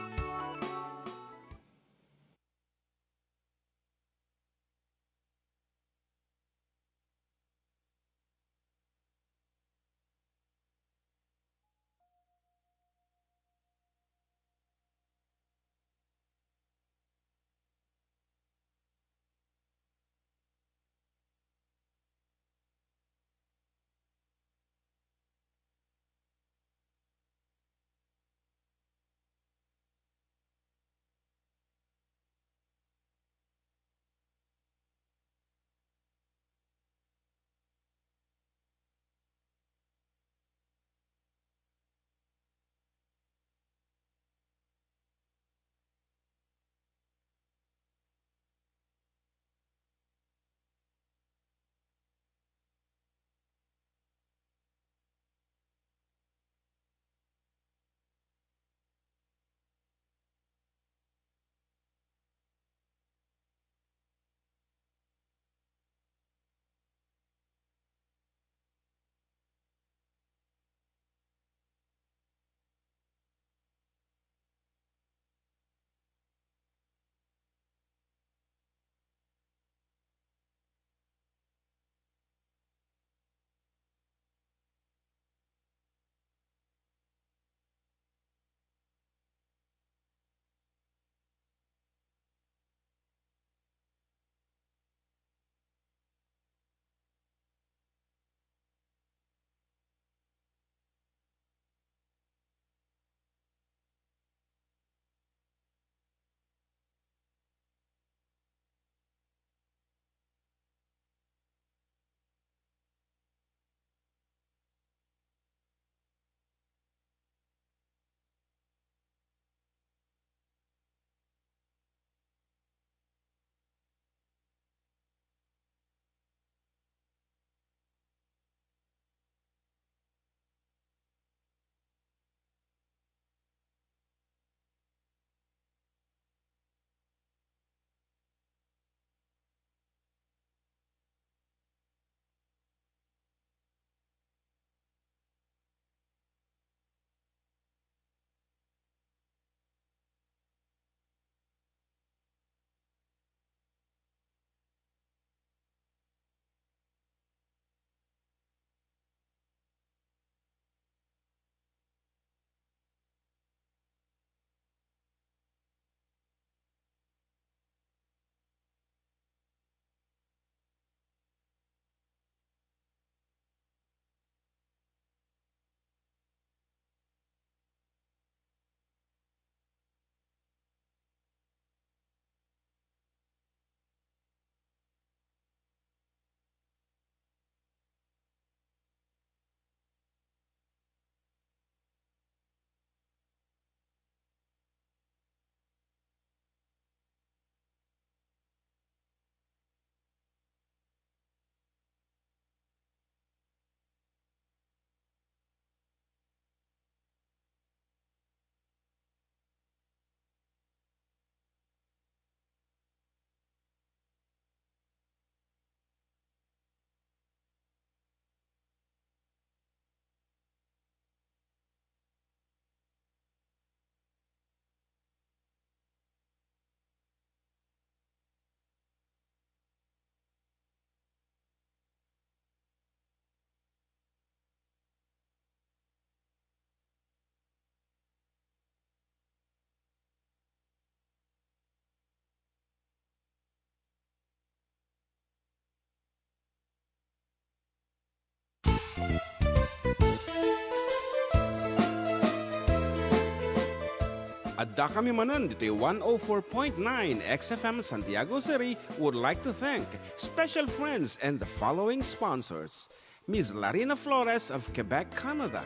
Adda kami manen ditoy one oh four point nine X F M Santiago City would like to thank special friends and the following sponsors: Miss Larina Flores of Quebec, Canada,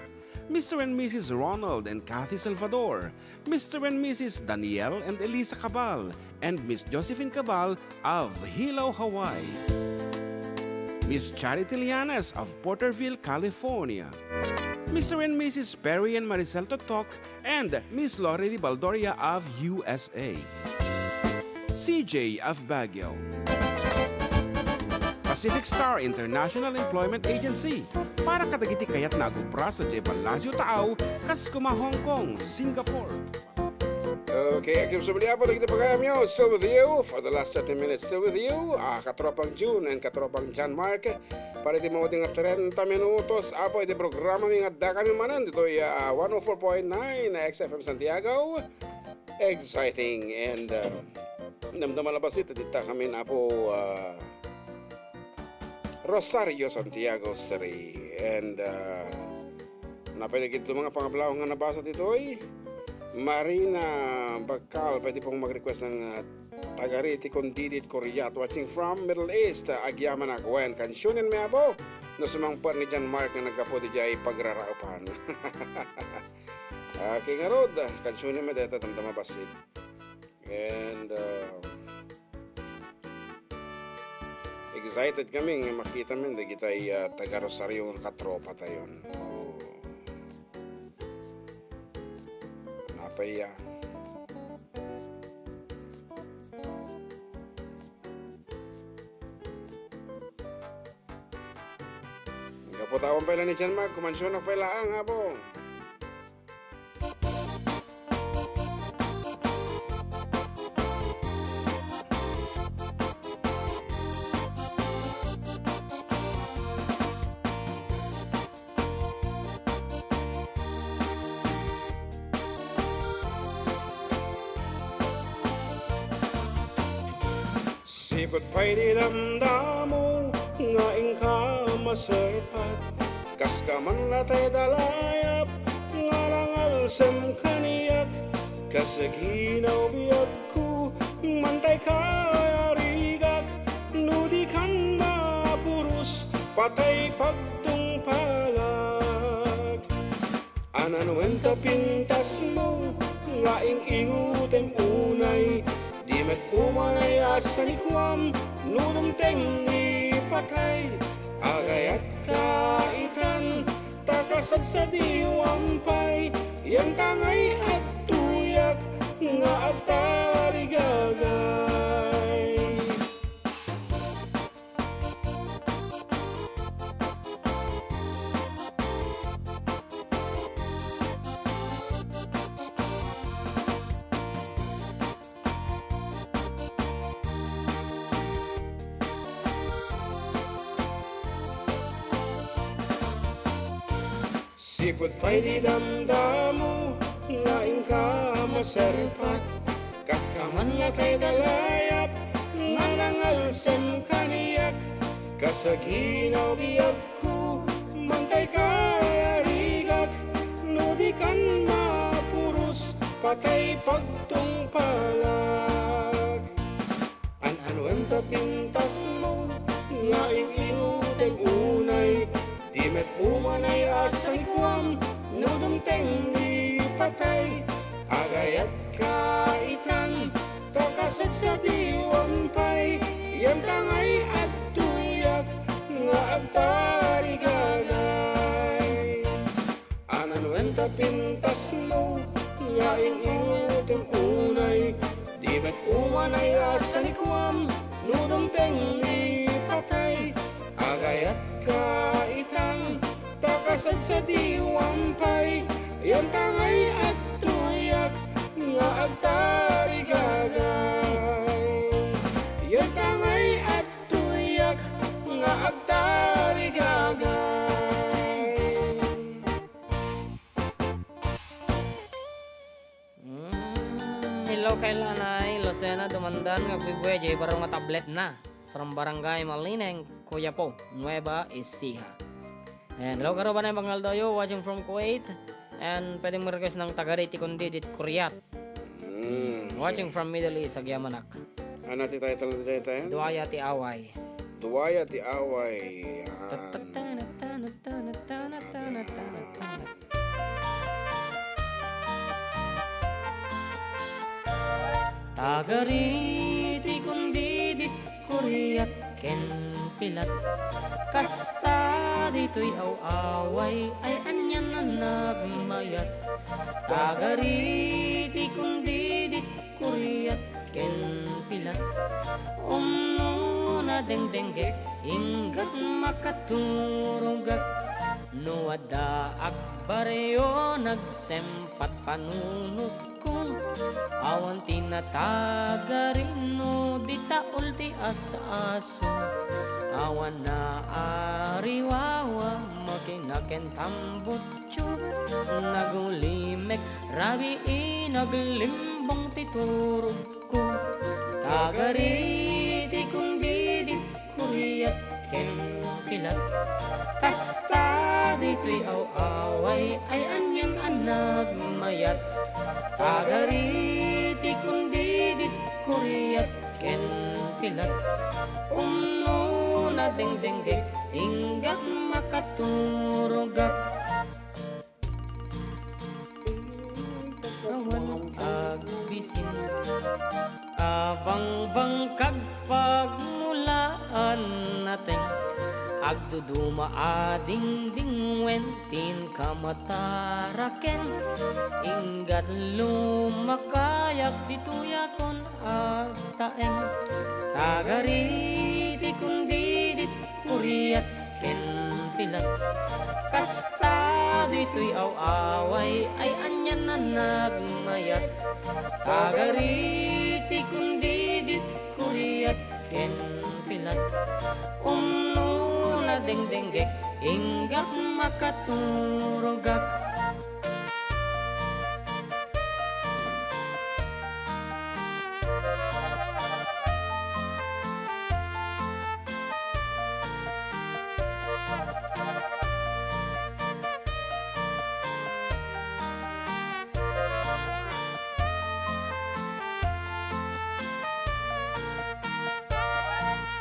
Mister and Missus Ronald and Kathy Salvador, Mister and Missus Daniel and Elisa Cabal, and Miss Josephine Cabal of Hilo, Hawaii, Miss Charity Lianes of Porterville, California, Mister and Missus Perry and Maricel Totok, and Miss Lorely Baldoria of U S A, C J of Baguio, Pacific Star International Employment Agency, para kadagiti kayat nga agubra sadiay Palacio Taaw, kas kuma Hong Kong, Singapore. Okay, agsubli, Apo, dagiti pagayamyo. Still with you for the last thirty minutes. Still with you, ah, katropang June and katropang John Mark. Para iti maudi nga trenta minutos, Apo, iti programami nga adda kami manen ditoy, ah, one oh four point nine X F M Santiago. Exciting and, ah, namnama la bassit, dita kami, Apo, ah, Rosario, Santiago City. And, ah, napay dagiti mga pangablaw nga nabasa ditoy. Marina Bacal, pwede pong mag-request ng, ah, Taga Riti Condidit Coriat, watching from Middle East. Ah, agyamanak wen, kansionen mi, Apo, no sumangpet ni John Mark nga naggapu diay pagraraepan. Ah, kingarud, kansionen mi dayta, damdama bassit. And, uh, excited kami nga makita mi dagitay, uh, taga Rosario nga katropa tayon. Oh. Napay, ah. Gapu ta awan pay la ni John Mark, kumansionak pay laang, Apo. Sipud pay ti damdamo nga inka maserpat, kas ka man latay dalayap nga nangalsem kaniak, kas ginaw biagko, mantay ka arigak, no di kan mapuros, patay pagtungpalak. Ananuen ta pintasmo nga ing-ingutem unay, di met umanay a sanikuam no dumteng ni patay. Agayat ka itan, ta kasadsadiwam pay, yan ta ngay adtoyak nga agtarigagay. Sipud pay ti damdamo nga inka maserpat, kas ka man latay dalayap nga nangalsem kaniak, kas aginaw biagko, mantay ka arigak, no di kan mapuros, patay pagtungpalak. An-anoen ta pintasmo nga ing-ingutem unay, di met umanay a sanikuam no dumteng ni patay. Agayat ka itan, ta kasadsadiwam pay, yan ta ngay adtoyak nga agtarigagay. Ananuen ta pintasmo nga ing-ingutem unay, di met umanay a sanikuam no dumteng ni patay. Agayat ka itan, ta kasadsadiwam pay, yan ta ngay adtoyak nga agtarigagay. Yan ta ngay adtoyak nga agtarigagay. Mm, hello, kay Lanay Lucena Dumandan nga agbuybuyay jay baro nga tablet na. From Barangay Malineng, Coyapao, Nueva Ecija. And hello, karubanay, maupay nga aldaw, watching from Kuwait. And pwede mo request ng Taga Riti Condidit Coriat. Watching from Middle East, agyamanak. Ano ti title na dyan tayo? Duaya ti away. Duaya ti away. Yan. Tagari ti kundidit, kuriat ken pilat. Kasta ditoy aw-away ay anian a nagmayat. Tagari ti kundidit, kuriat ken pilat. Umno nadengdenggek, inggat makaturogak. No adda agbaryo, nagsempat panunotko. Awan ti natagari no di taul ti as-aso. Awan naariwawa, makina ken tambutso. Nagulimek rabii, naglimbong ti turogko. Tagari ti kundidit, kuriat ken pilat. Kasta ditoy aw-away ay anian a nagmayat. Tagari ti kundidit, kuriat ken pilat. Umno nadengdenggek, inggat makaturogak. Awan agbisin a bangbangkag pagmulaan nateng. Agduduma a dingdingwen tin kamataraken. Inggat lumakayak ditoy akon agtaeng. Tagari ti kundidit, kuriat ken pilat. Kasta ditoy aw-away ay anian a nagmayat. Tagari ti kundidit, kuriat ken pilat. Umno nadengdenggek, inggat makaturogak.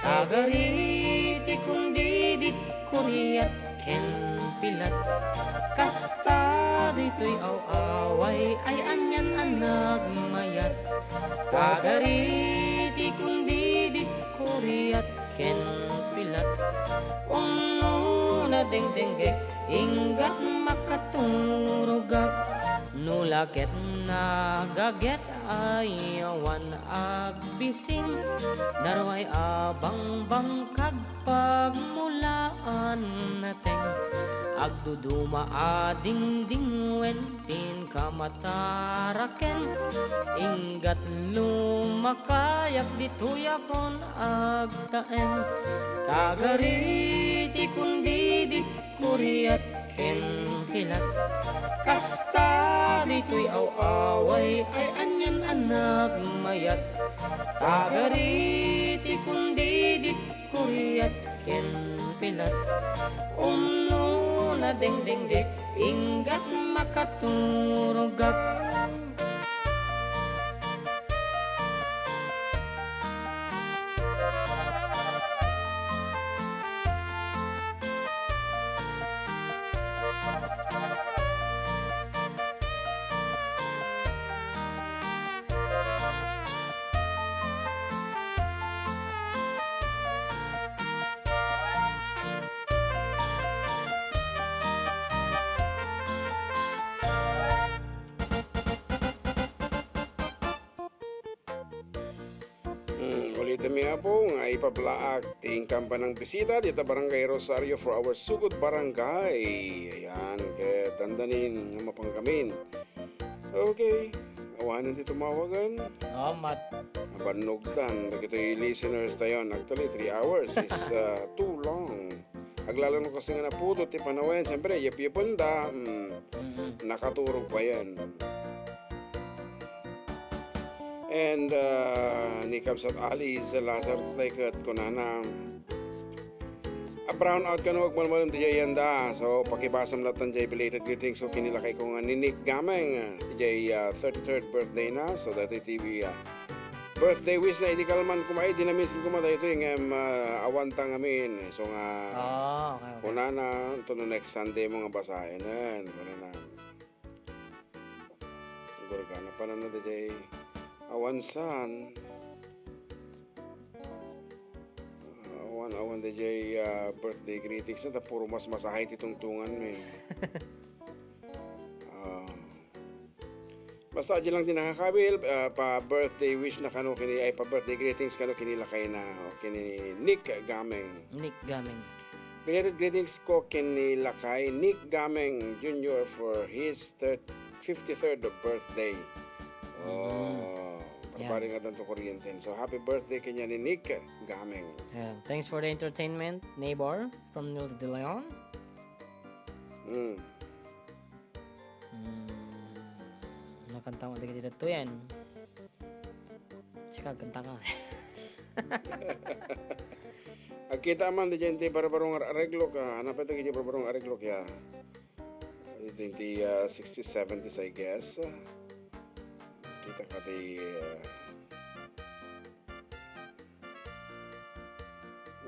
Tagari ti kundidit, kuriat ken pilat. Kasta ditoy aw-away ay anian a nagmayat. Tagari ti kundidit, kuriat ken pilat. Umno nadengdenggek, inggat makaturogak. No la ket nagaget ay awan agbisin, naruay a bangbangkag pagmulaan nateng. Agduduma a dingdingwen tin kamataraken. Inggat lumakayak ditoy akon agtaeng. Tagari ti kundidit, kuriat ken pilat. Kasta ditoy aw-away ay anian a nagmayat. Tagari ti kundidit, kuriat ken pilat. Umno nadengdenggek, inggat makaturogak. Hmm, ulitem, Apo, nga ipablaak ti inkampanang bisita dita Barangay Rosario for our Sugod Barangay. Ayan, ket dandanin nga mapangamin. Okay, awanen ti tumawagan. Salamat. Nabannogdan dagitoy listeners tayo. Actually, three hours is, uh, too long. Aglalo no kasta nga napudot ti panawen, siyempre, yapyapenda, mm, mm-mm, nakaturog payen. And, uh, ni Kabsat Alice Lazaro tay ket kunana, Brownout kano agmalmalem diay yanda. So, pakibasam latta diay belated greetings ko ken ni lakayko nga ni Nick Gameng, diay, ah, thirty-third birthday na. So, daytoy ti, ah, birthday wish na idi kalman koma, idi na-miss koma daytoy ngem, ah, awan ta ngamin. So nga, Ah, okay, okay. kunana, to no next Sunday mo nga basaen. Kunana. Gurgana pa na daydiay awan san. Awan, awan daydiay, ah, birthday greetings na, ta puro mas masahay ti tungtungan mi. Ah, basta, adda lang ti nakakabil, ah, pa birthday wish na kano kini, ay, pa birthday greetings kano kini lakay na, o kini Nick Gameng. Nick Gameng. Belated greetings ko ken ni lakay Nick Gameng Junior for his third, fifty-third birthday. Mm. Oh, Yeah. Parbari nga danto kuryente. So, happy birthday kanya ni Nick Gameng. Yeah. Thanks for the entertainment, neighbor from Norte de Leon. Mm. Mm, nakanta mo dagiti tattoyan. Sika, kanta ka. Agkita man, di dyan ti barbaro nga areglo ka. Hanap ito, di barbaro nga areglo ka. Iti, iti, ah, sixties, seventies, I guess. Kita ka ti, ah,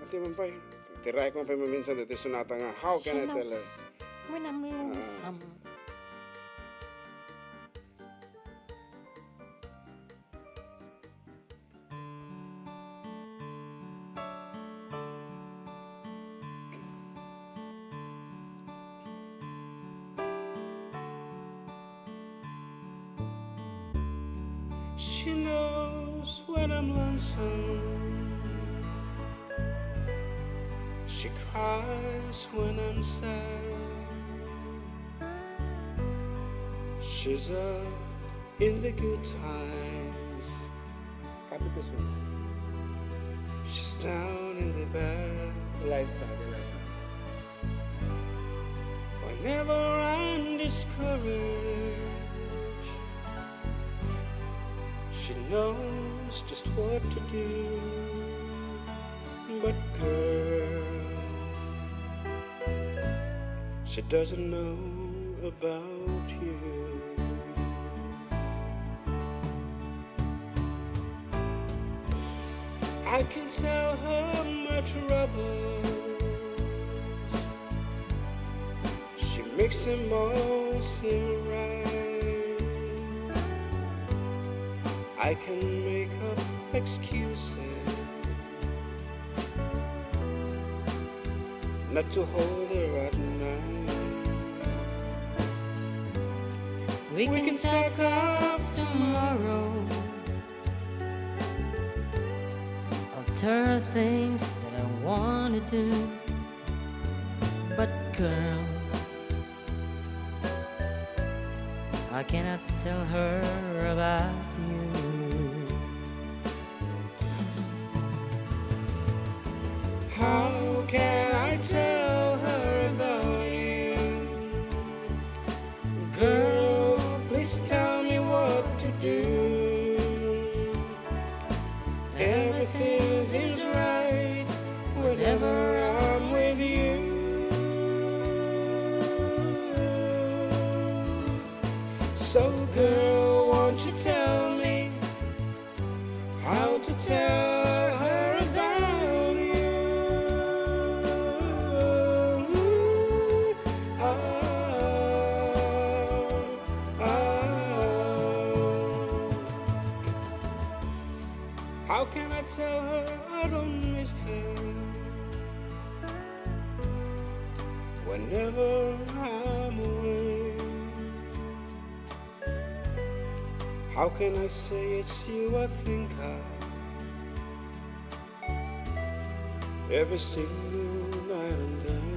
Ati man pay. Tiraek man pay maminsan ditoy sonata nga, how can I tell her? When I'm Ah. lonesome. She knows when I'm lonesome. She cries when I'm sad. She's up in the good times. Kapit ko sino? She's down in the bad. Life talaga, life. Whenever I'm discouraged, she knows just what to do. But girl, she doesn't know about you. I can tell her my troubles. She makes them all seem right. I can make up excuses not to hold her at night. We We can can talk talk of tomorrow. I'll tell her things that I wanna do. But girl, I cannot tell her about you. How can I tell her about you? Girl, please tell me what to do. Everything seems right whenever I'm with you. So, girl, won't you tell me how to tell her about you? Ah, ah. How can I tell her I don't miss her whenever I'm away? How can I say it's you I think of every single night and day?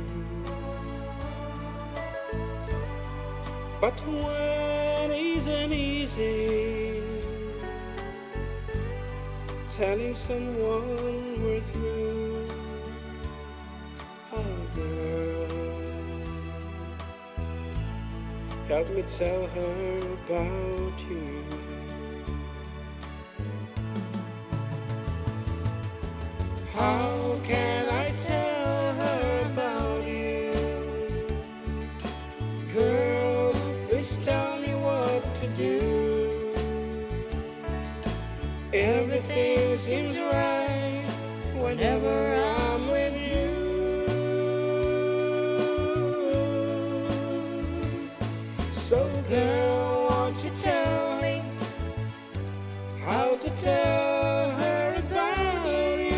But when isn't easy telling someone worth you, oh girl, help me tell her about you. How can I tell her do. Everything seems right whenever I'm with you. So, girl, won't you tell me how to tell her about you?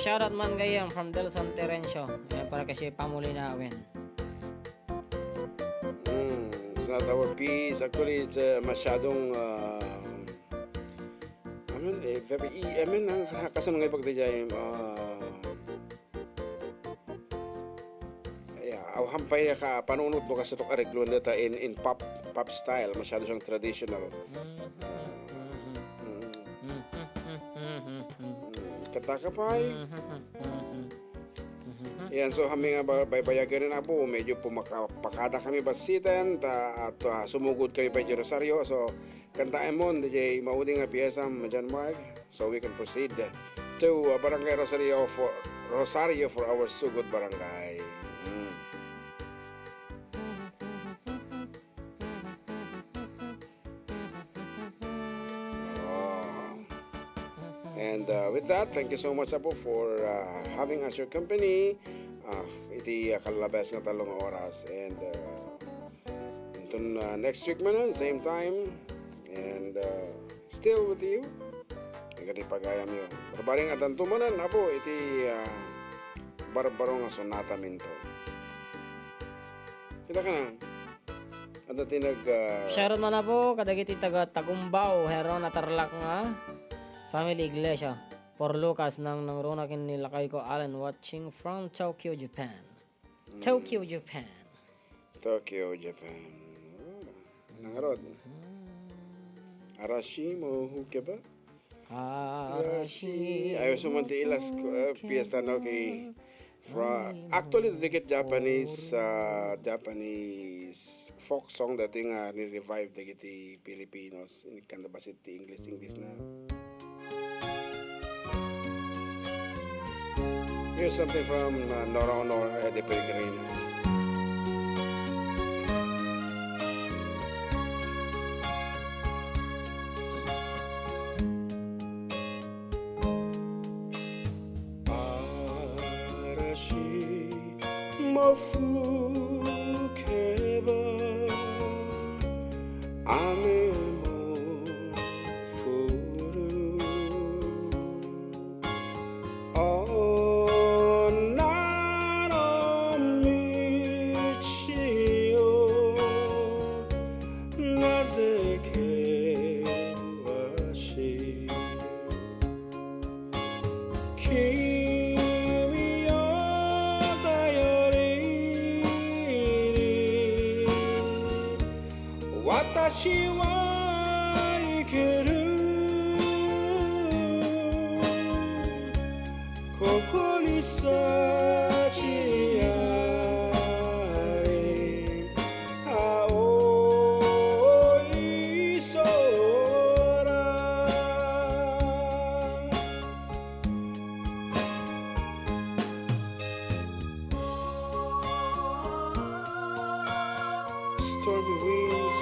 Pa-shoutout man gayam from Delson Terencio. Ayan, para kay si Pamuli na Awen. Hmm, it's not our piece. Actually, it's, uh, masyadong, uh, I mean, eh, very, I mean, ah, kasano nga ipagdaydiay, ah, Ay, aw, hampay ka panunot no, kasi tok areglo deta in, in pop, pop style, masyado siyang traditional. Mm. Mm, kanta ka pay? Yan, so, kami nga ba-, baybayagan na po, medyo pumakada kami basiten, ta, at, ah, sumugod kami pa di Rosario, so, Kantaen mon, D J, maudi nga piyesa, John Mark, so we can proceed to, uh, Barangay Rosario for, Rosario for our Sugod Barangay. Mm. Oh. And, uh, with that, thank you so much, Apo, for, uh, having us your company. Uh, iti, uh, kalabas nga talong oras. And, uh, Inton, ah, next week manen, same time, and, ah, still with you. Iti pagayamyo. Barbaring addanto manen, Apo, iti, ah, barbaro nga sonataminto. Kita ka na? Adda ti nag, ah, Shoutout man, Apo, kadagiti taga Tagumbaw, Herona, Tarlac nga family, iglesia. Por Lucas, nang, nangruna ken ni lakayko Alan, watching from Tokyo, Japan. Tokyo, Japan. Tokyo, Japan. Oh, nangarod. Arashi mo huke ba? Arashi. Ay, so man ti ilas ko, eh, fiesta na kay fra-, actually, dagiti Japanese, ah, Japanese folk song dati nga ni-revive dagiti Filipinos. Inikanta basit ti English, English na. Here's something from, uh, Nora Honor, Eddie Pellegrino. Arashi mo fuke ba, ame mo furu. Onna no michi o naze kewashi. 君を頼りに私は生きる。ここに幸あり 青い空。 Stormy winds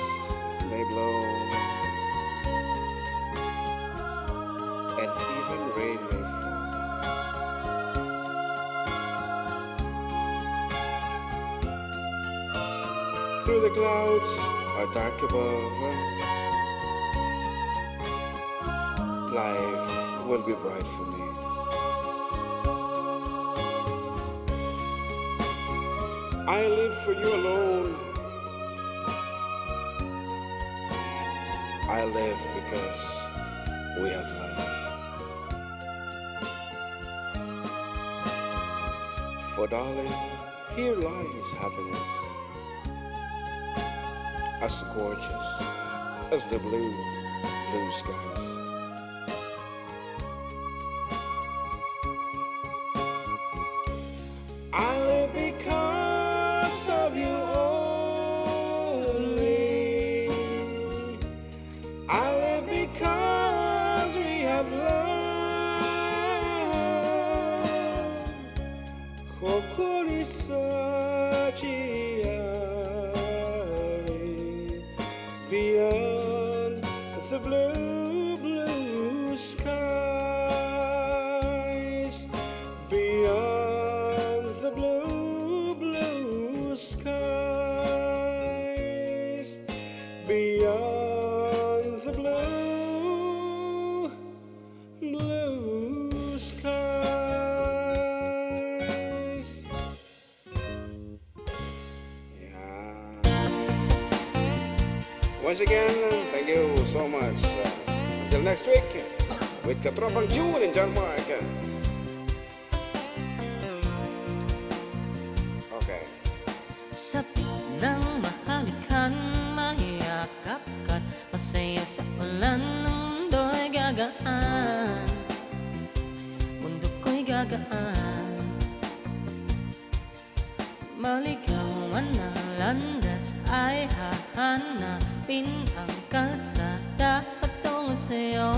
may blow, and even rain may fall. Through the clouds or dark above, life will be bright for me. I live for you alone. I live because we have love. For darling, here lies happiness. as gorgeous as the blue, blue skies. I live because of you only. I live because we have love. Kokori sachi beyond the blue, blue skies, beyond the blue, blue skies, beyond the blue, blue skies. Yeah. Once again, thank you so much. Uh, until next week, with Katropang June and John Mark. Okay. Sapit ng mahalikan, mayakap ka't masaya sa ulan ng mundo'y gagaan. Mundo ko'y gagaan. Maligawan ang landas ay hahanapin ang kalsada patungo sa'yo.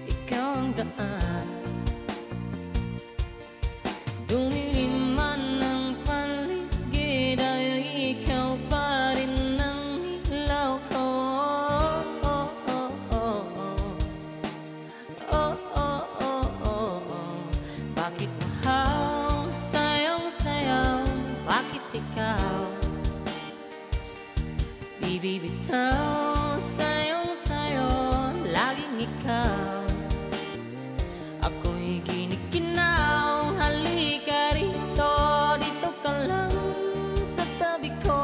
Ikaw ang daan. Dumilim man ang paligid ay ikaw pa rin ang ilaw ko. Oh, oh, oh, oh, oh. Bakit uhaw, sayong-sayaw? Bakit ikaw? Di bibitaw, sayong-sayaw, laging ikaw. Ako'y ginikinaw, halika rito, dito ka lang sa tabi ko.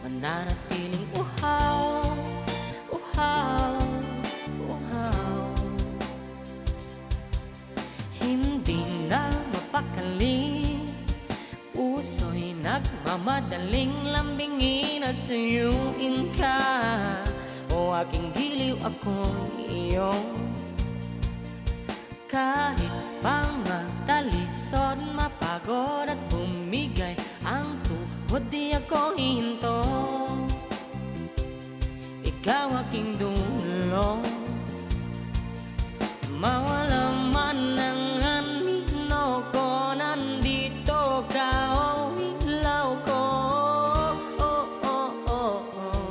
Mananatiling uhaw, uhaw, uhaw. Hindi na mapakali, puso'y nagmamadaling lambingin at suyuin ka. O aking giliw, ako'y iyong. Kahit pa matalisod, mapagod at bumigay ang tuhod, di ako hihinto. Ikaw aking dulo. Mawala man ang anino ko, nandito ka, o ilaw ko. Oh, oh, oh, oh.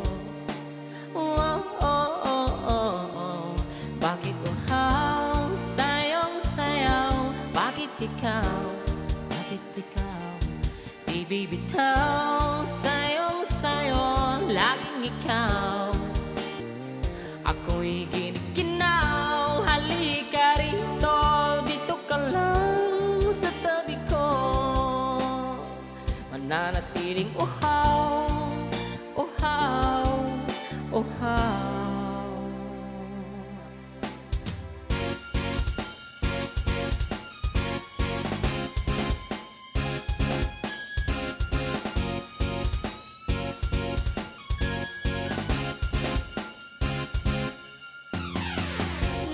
Wow, oh, oh, oh, oh. Bakit uhaw, sayong-sayaw? Bakit ikaw? Bakit ikaw? Di bibitaw, sayong-sayaw, laging ikaw. Ako'y ginikinaw, halika rito, dito ka lang sa tabi ko. Mananatiling uhaw, uhaw, uhaw.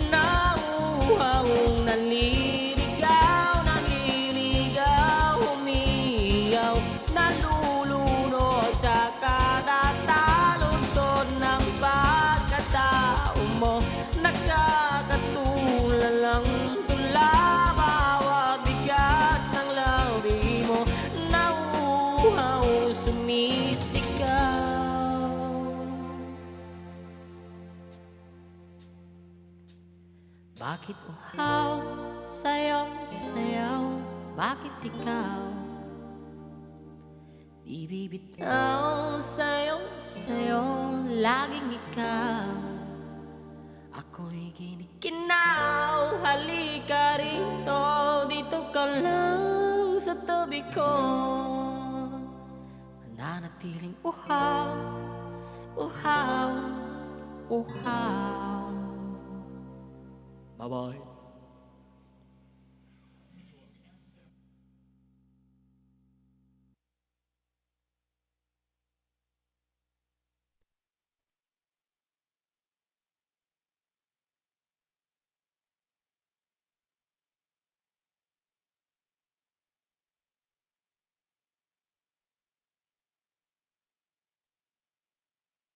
Nauhaw, naliligaw, naliligaw, umiyaw, nalulunod sa kada taludtod ng pagkatao mo. Nakakatulalang tula, bawat bigas ng labi mo. Nauhaw, sumisigaw. Bakit uhaw, sayong-sayaw? Bakit ikaw? Di bibitaw, sayong-sayaw, laging ikaw. Ako'y ginikinaw, halika rito, dito ka lang sa tabi ko. Mananatiling uhaw, uhaw, uhaw. Bye-bye.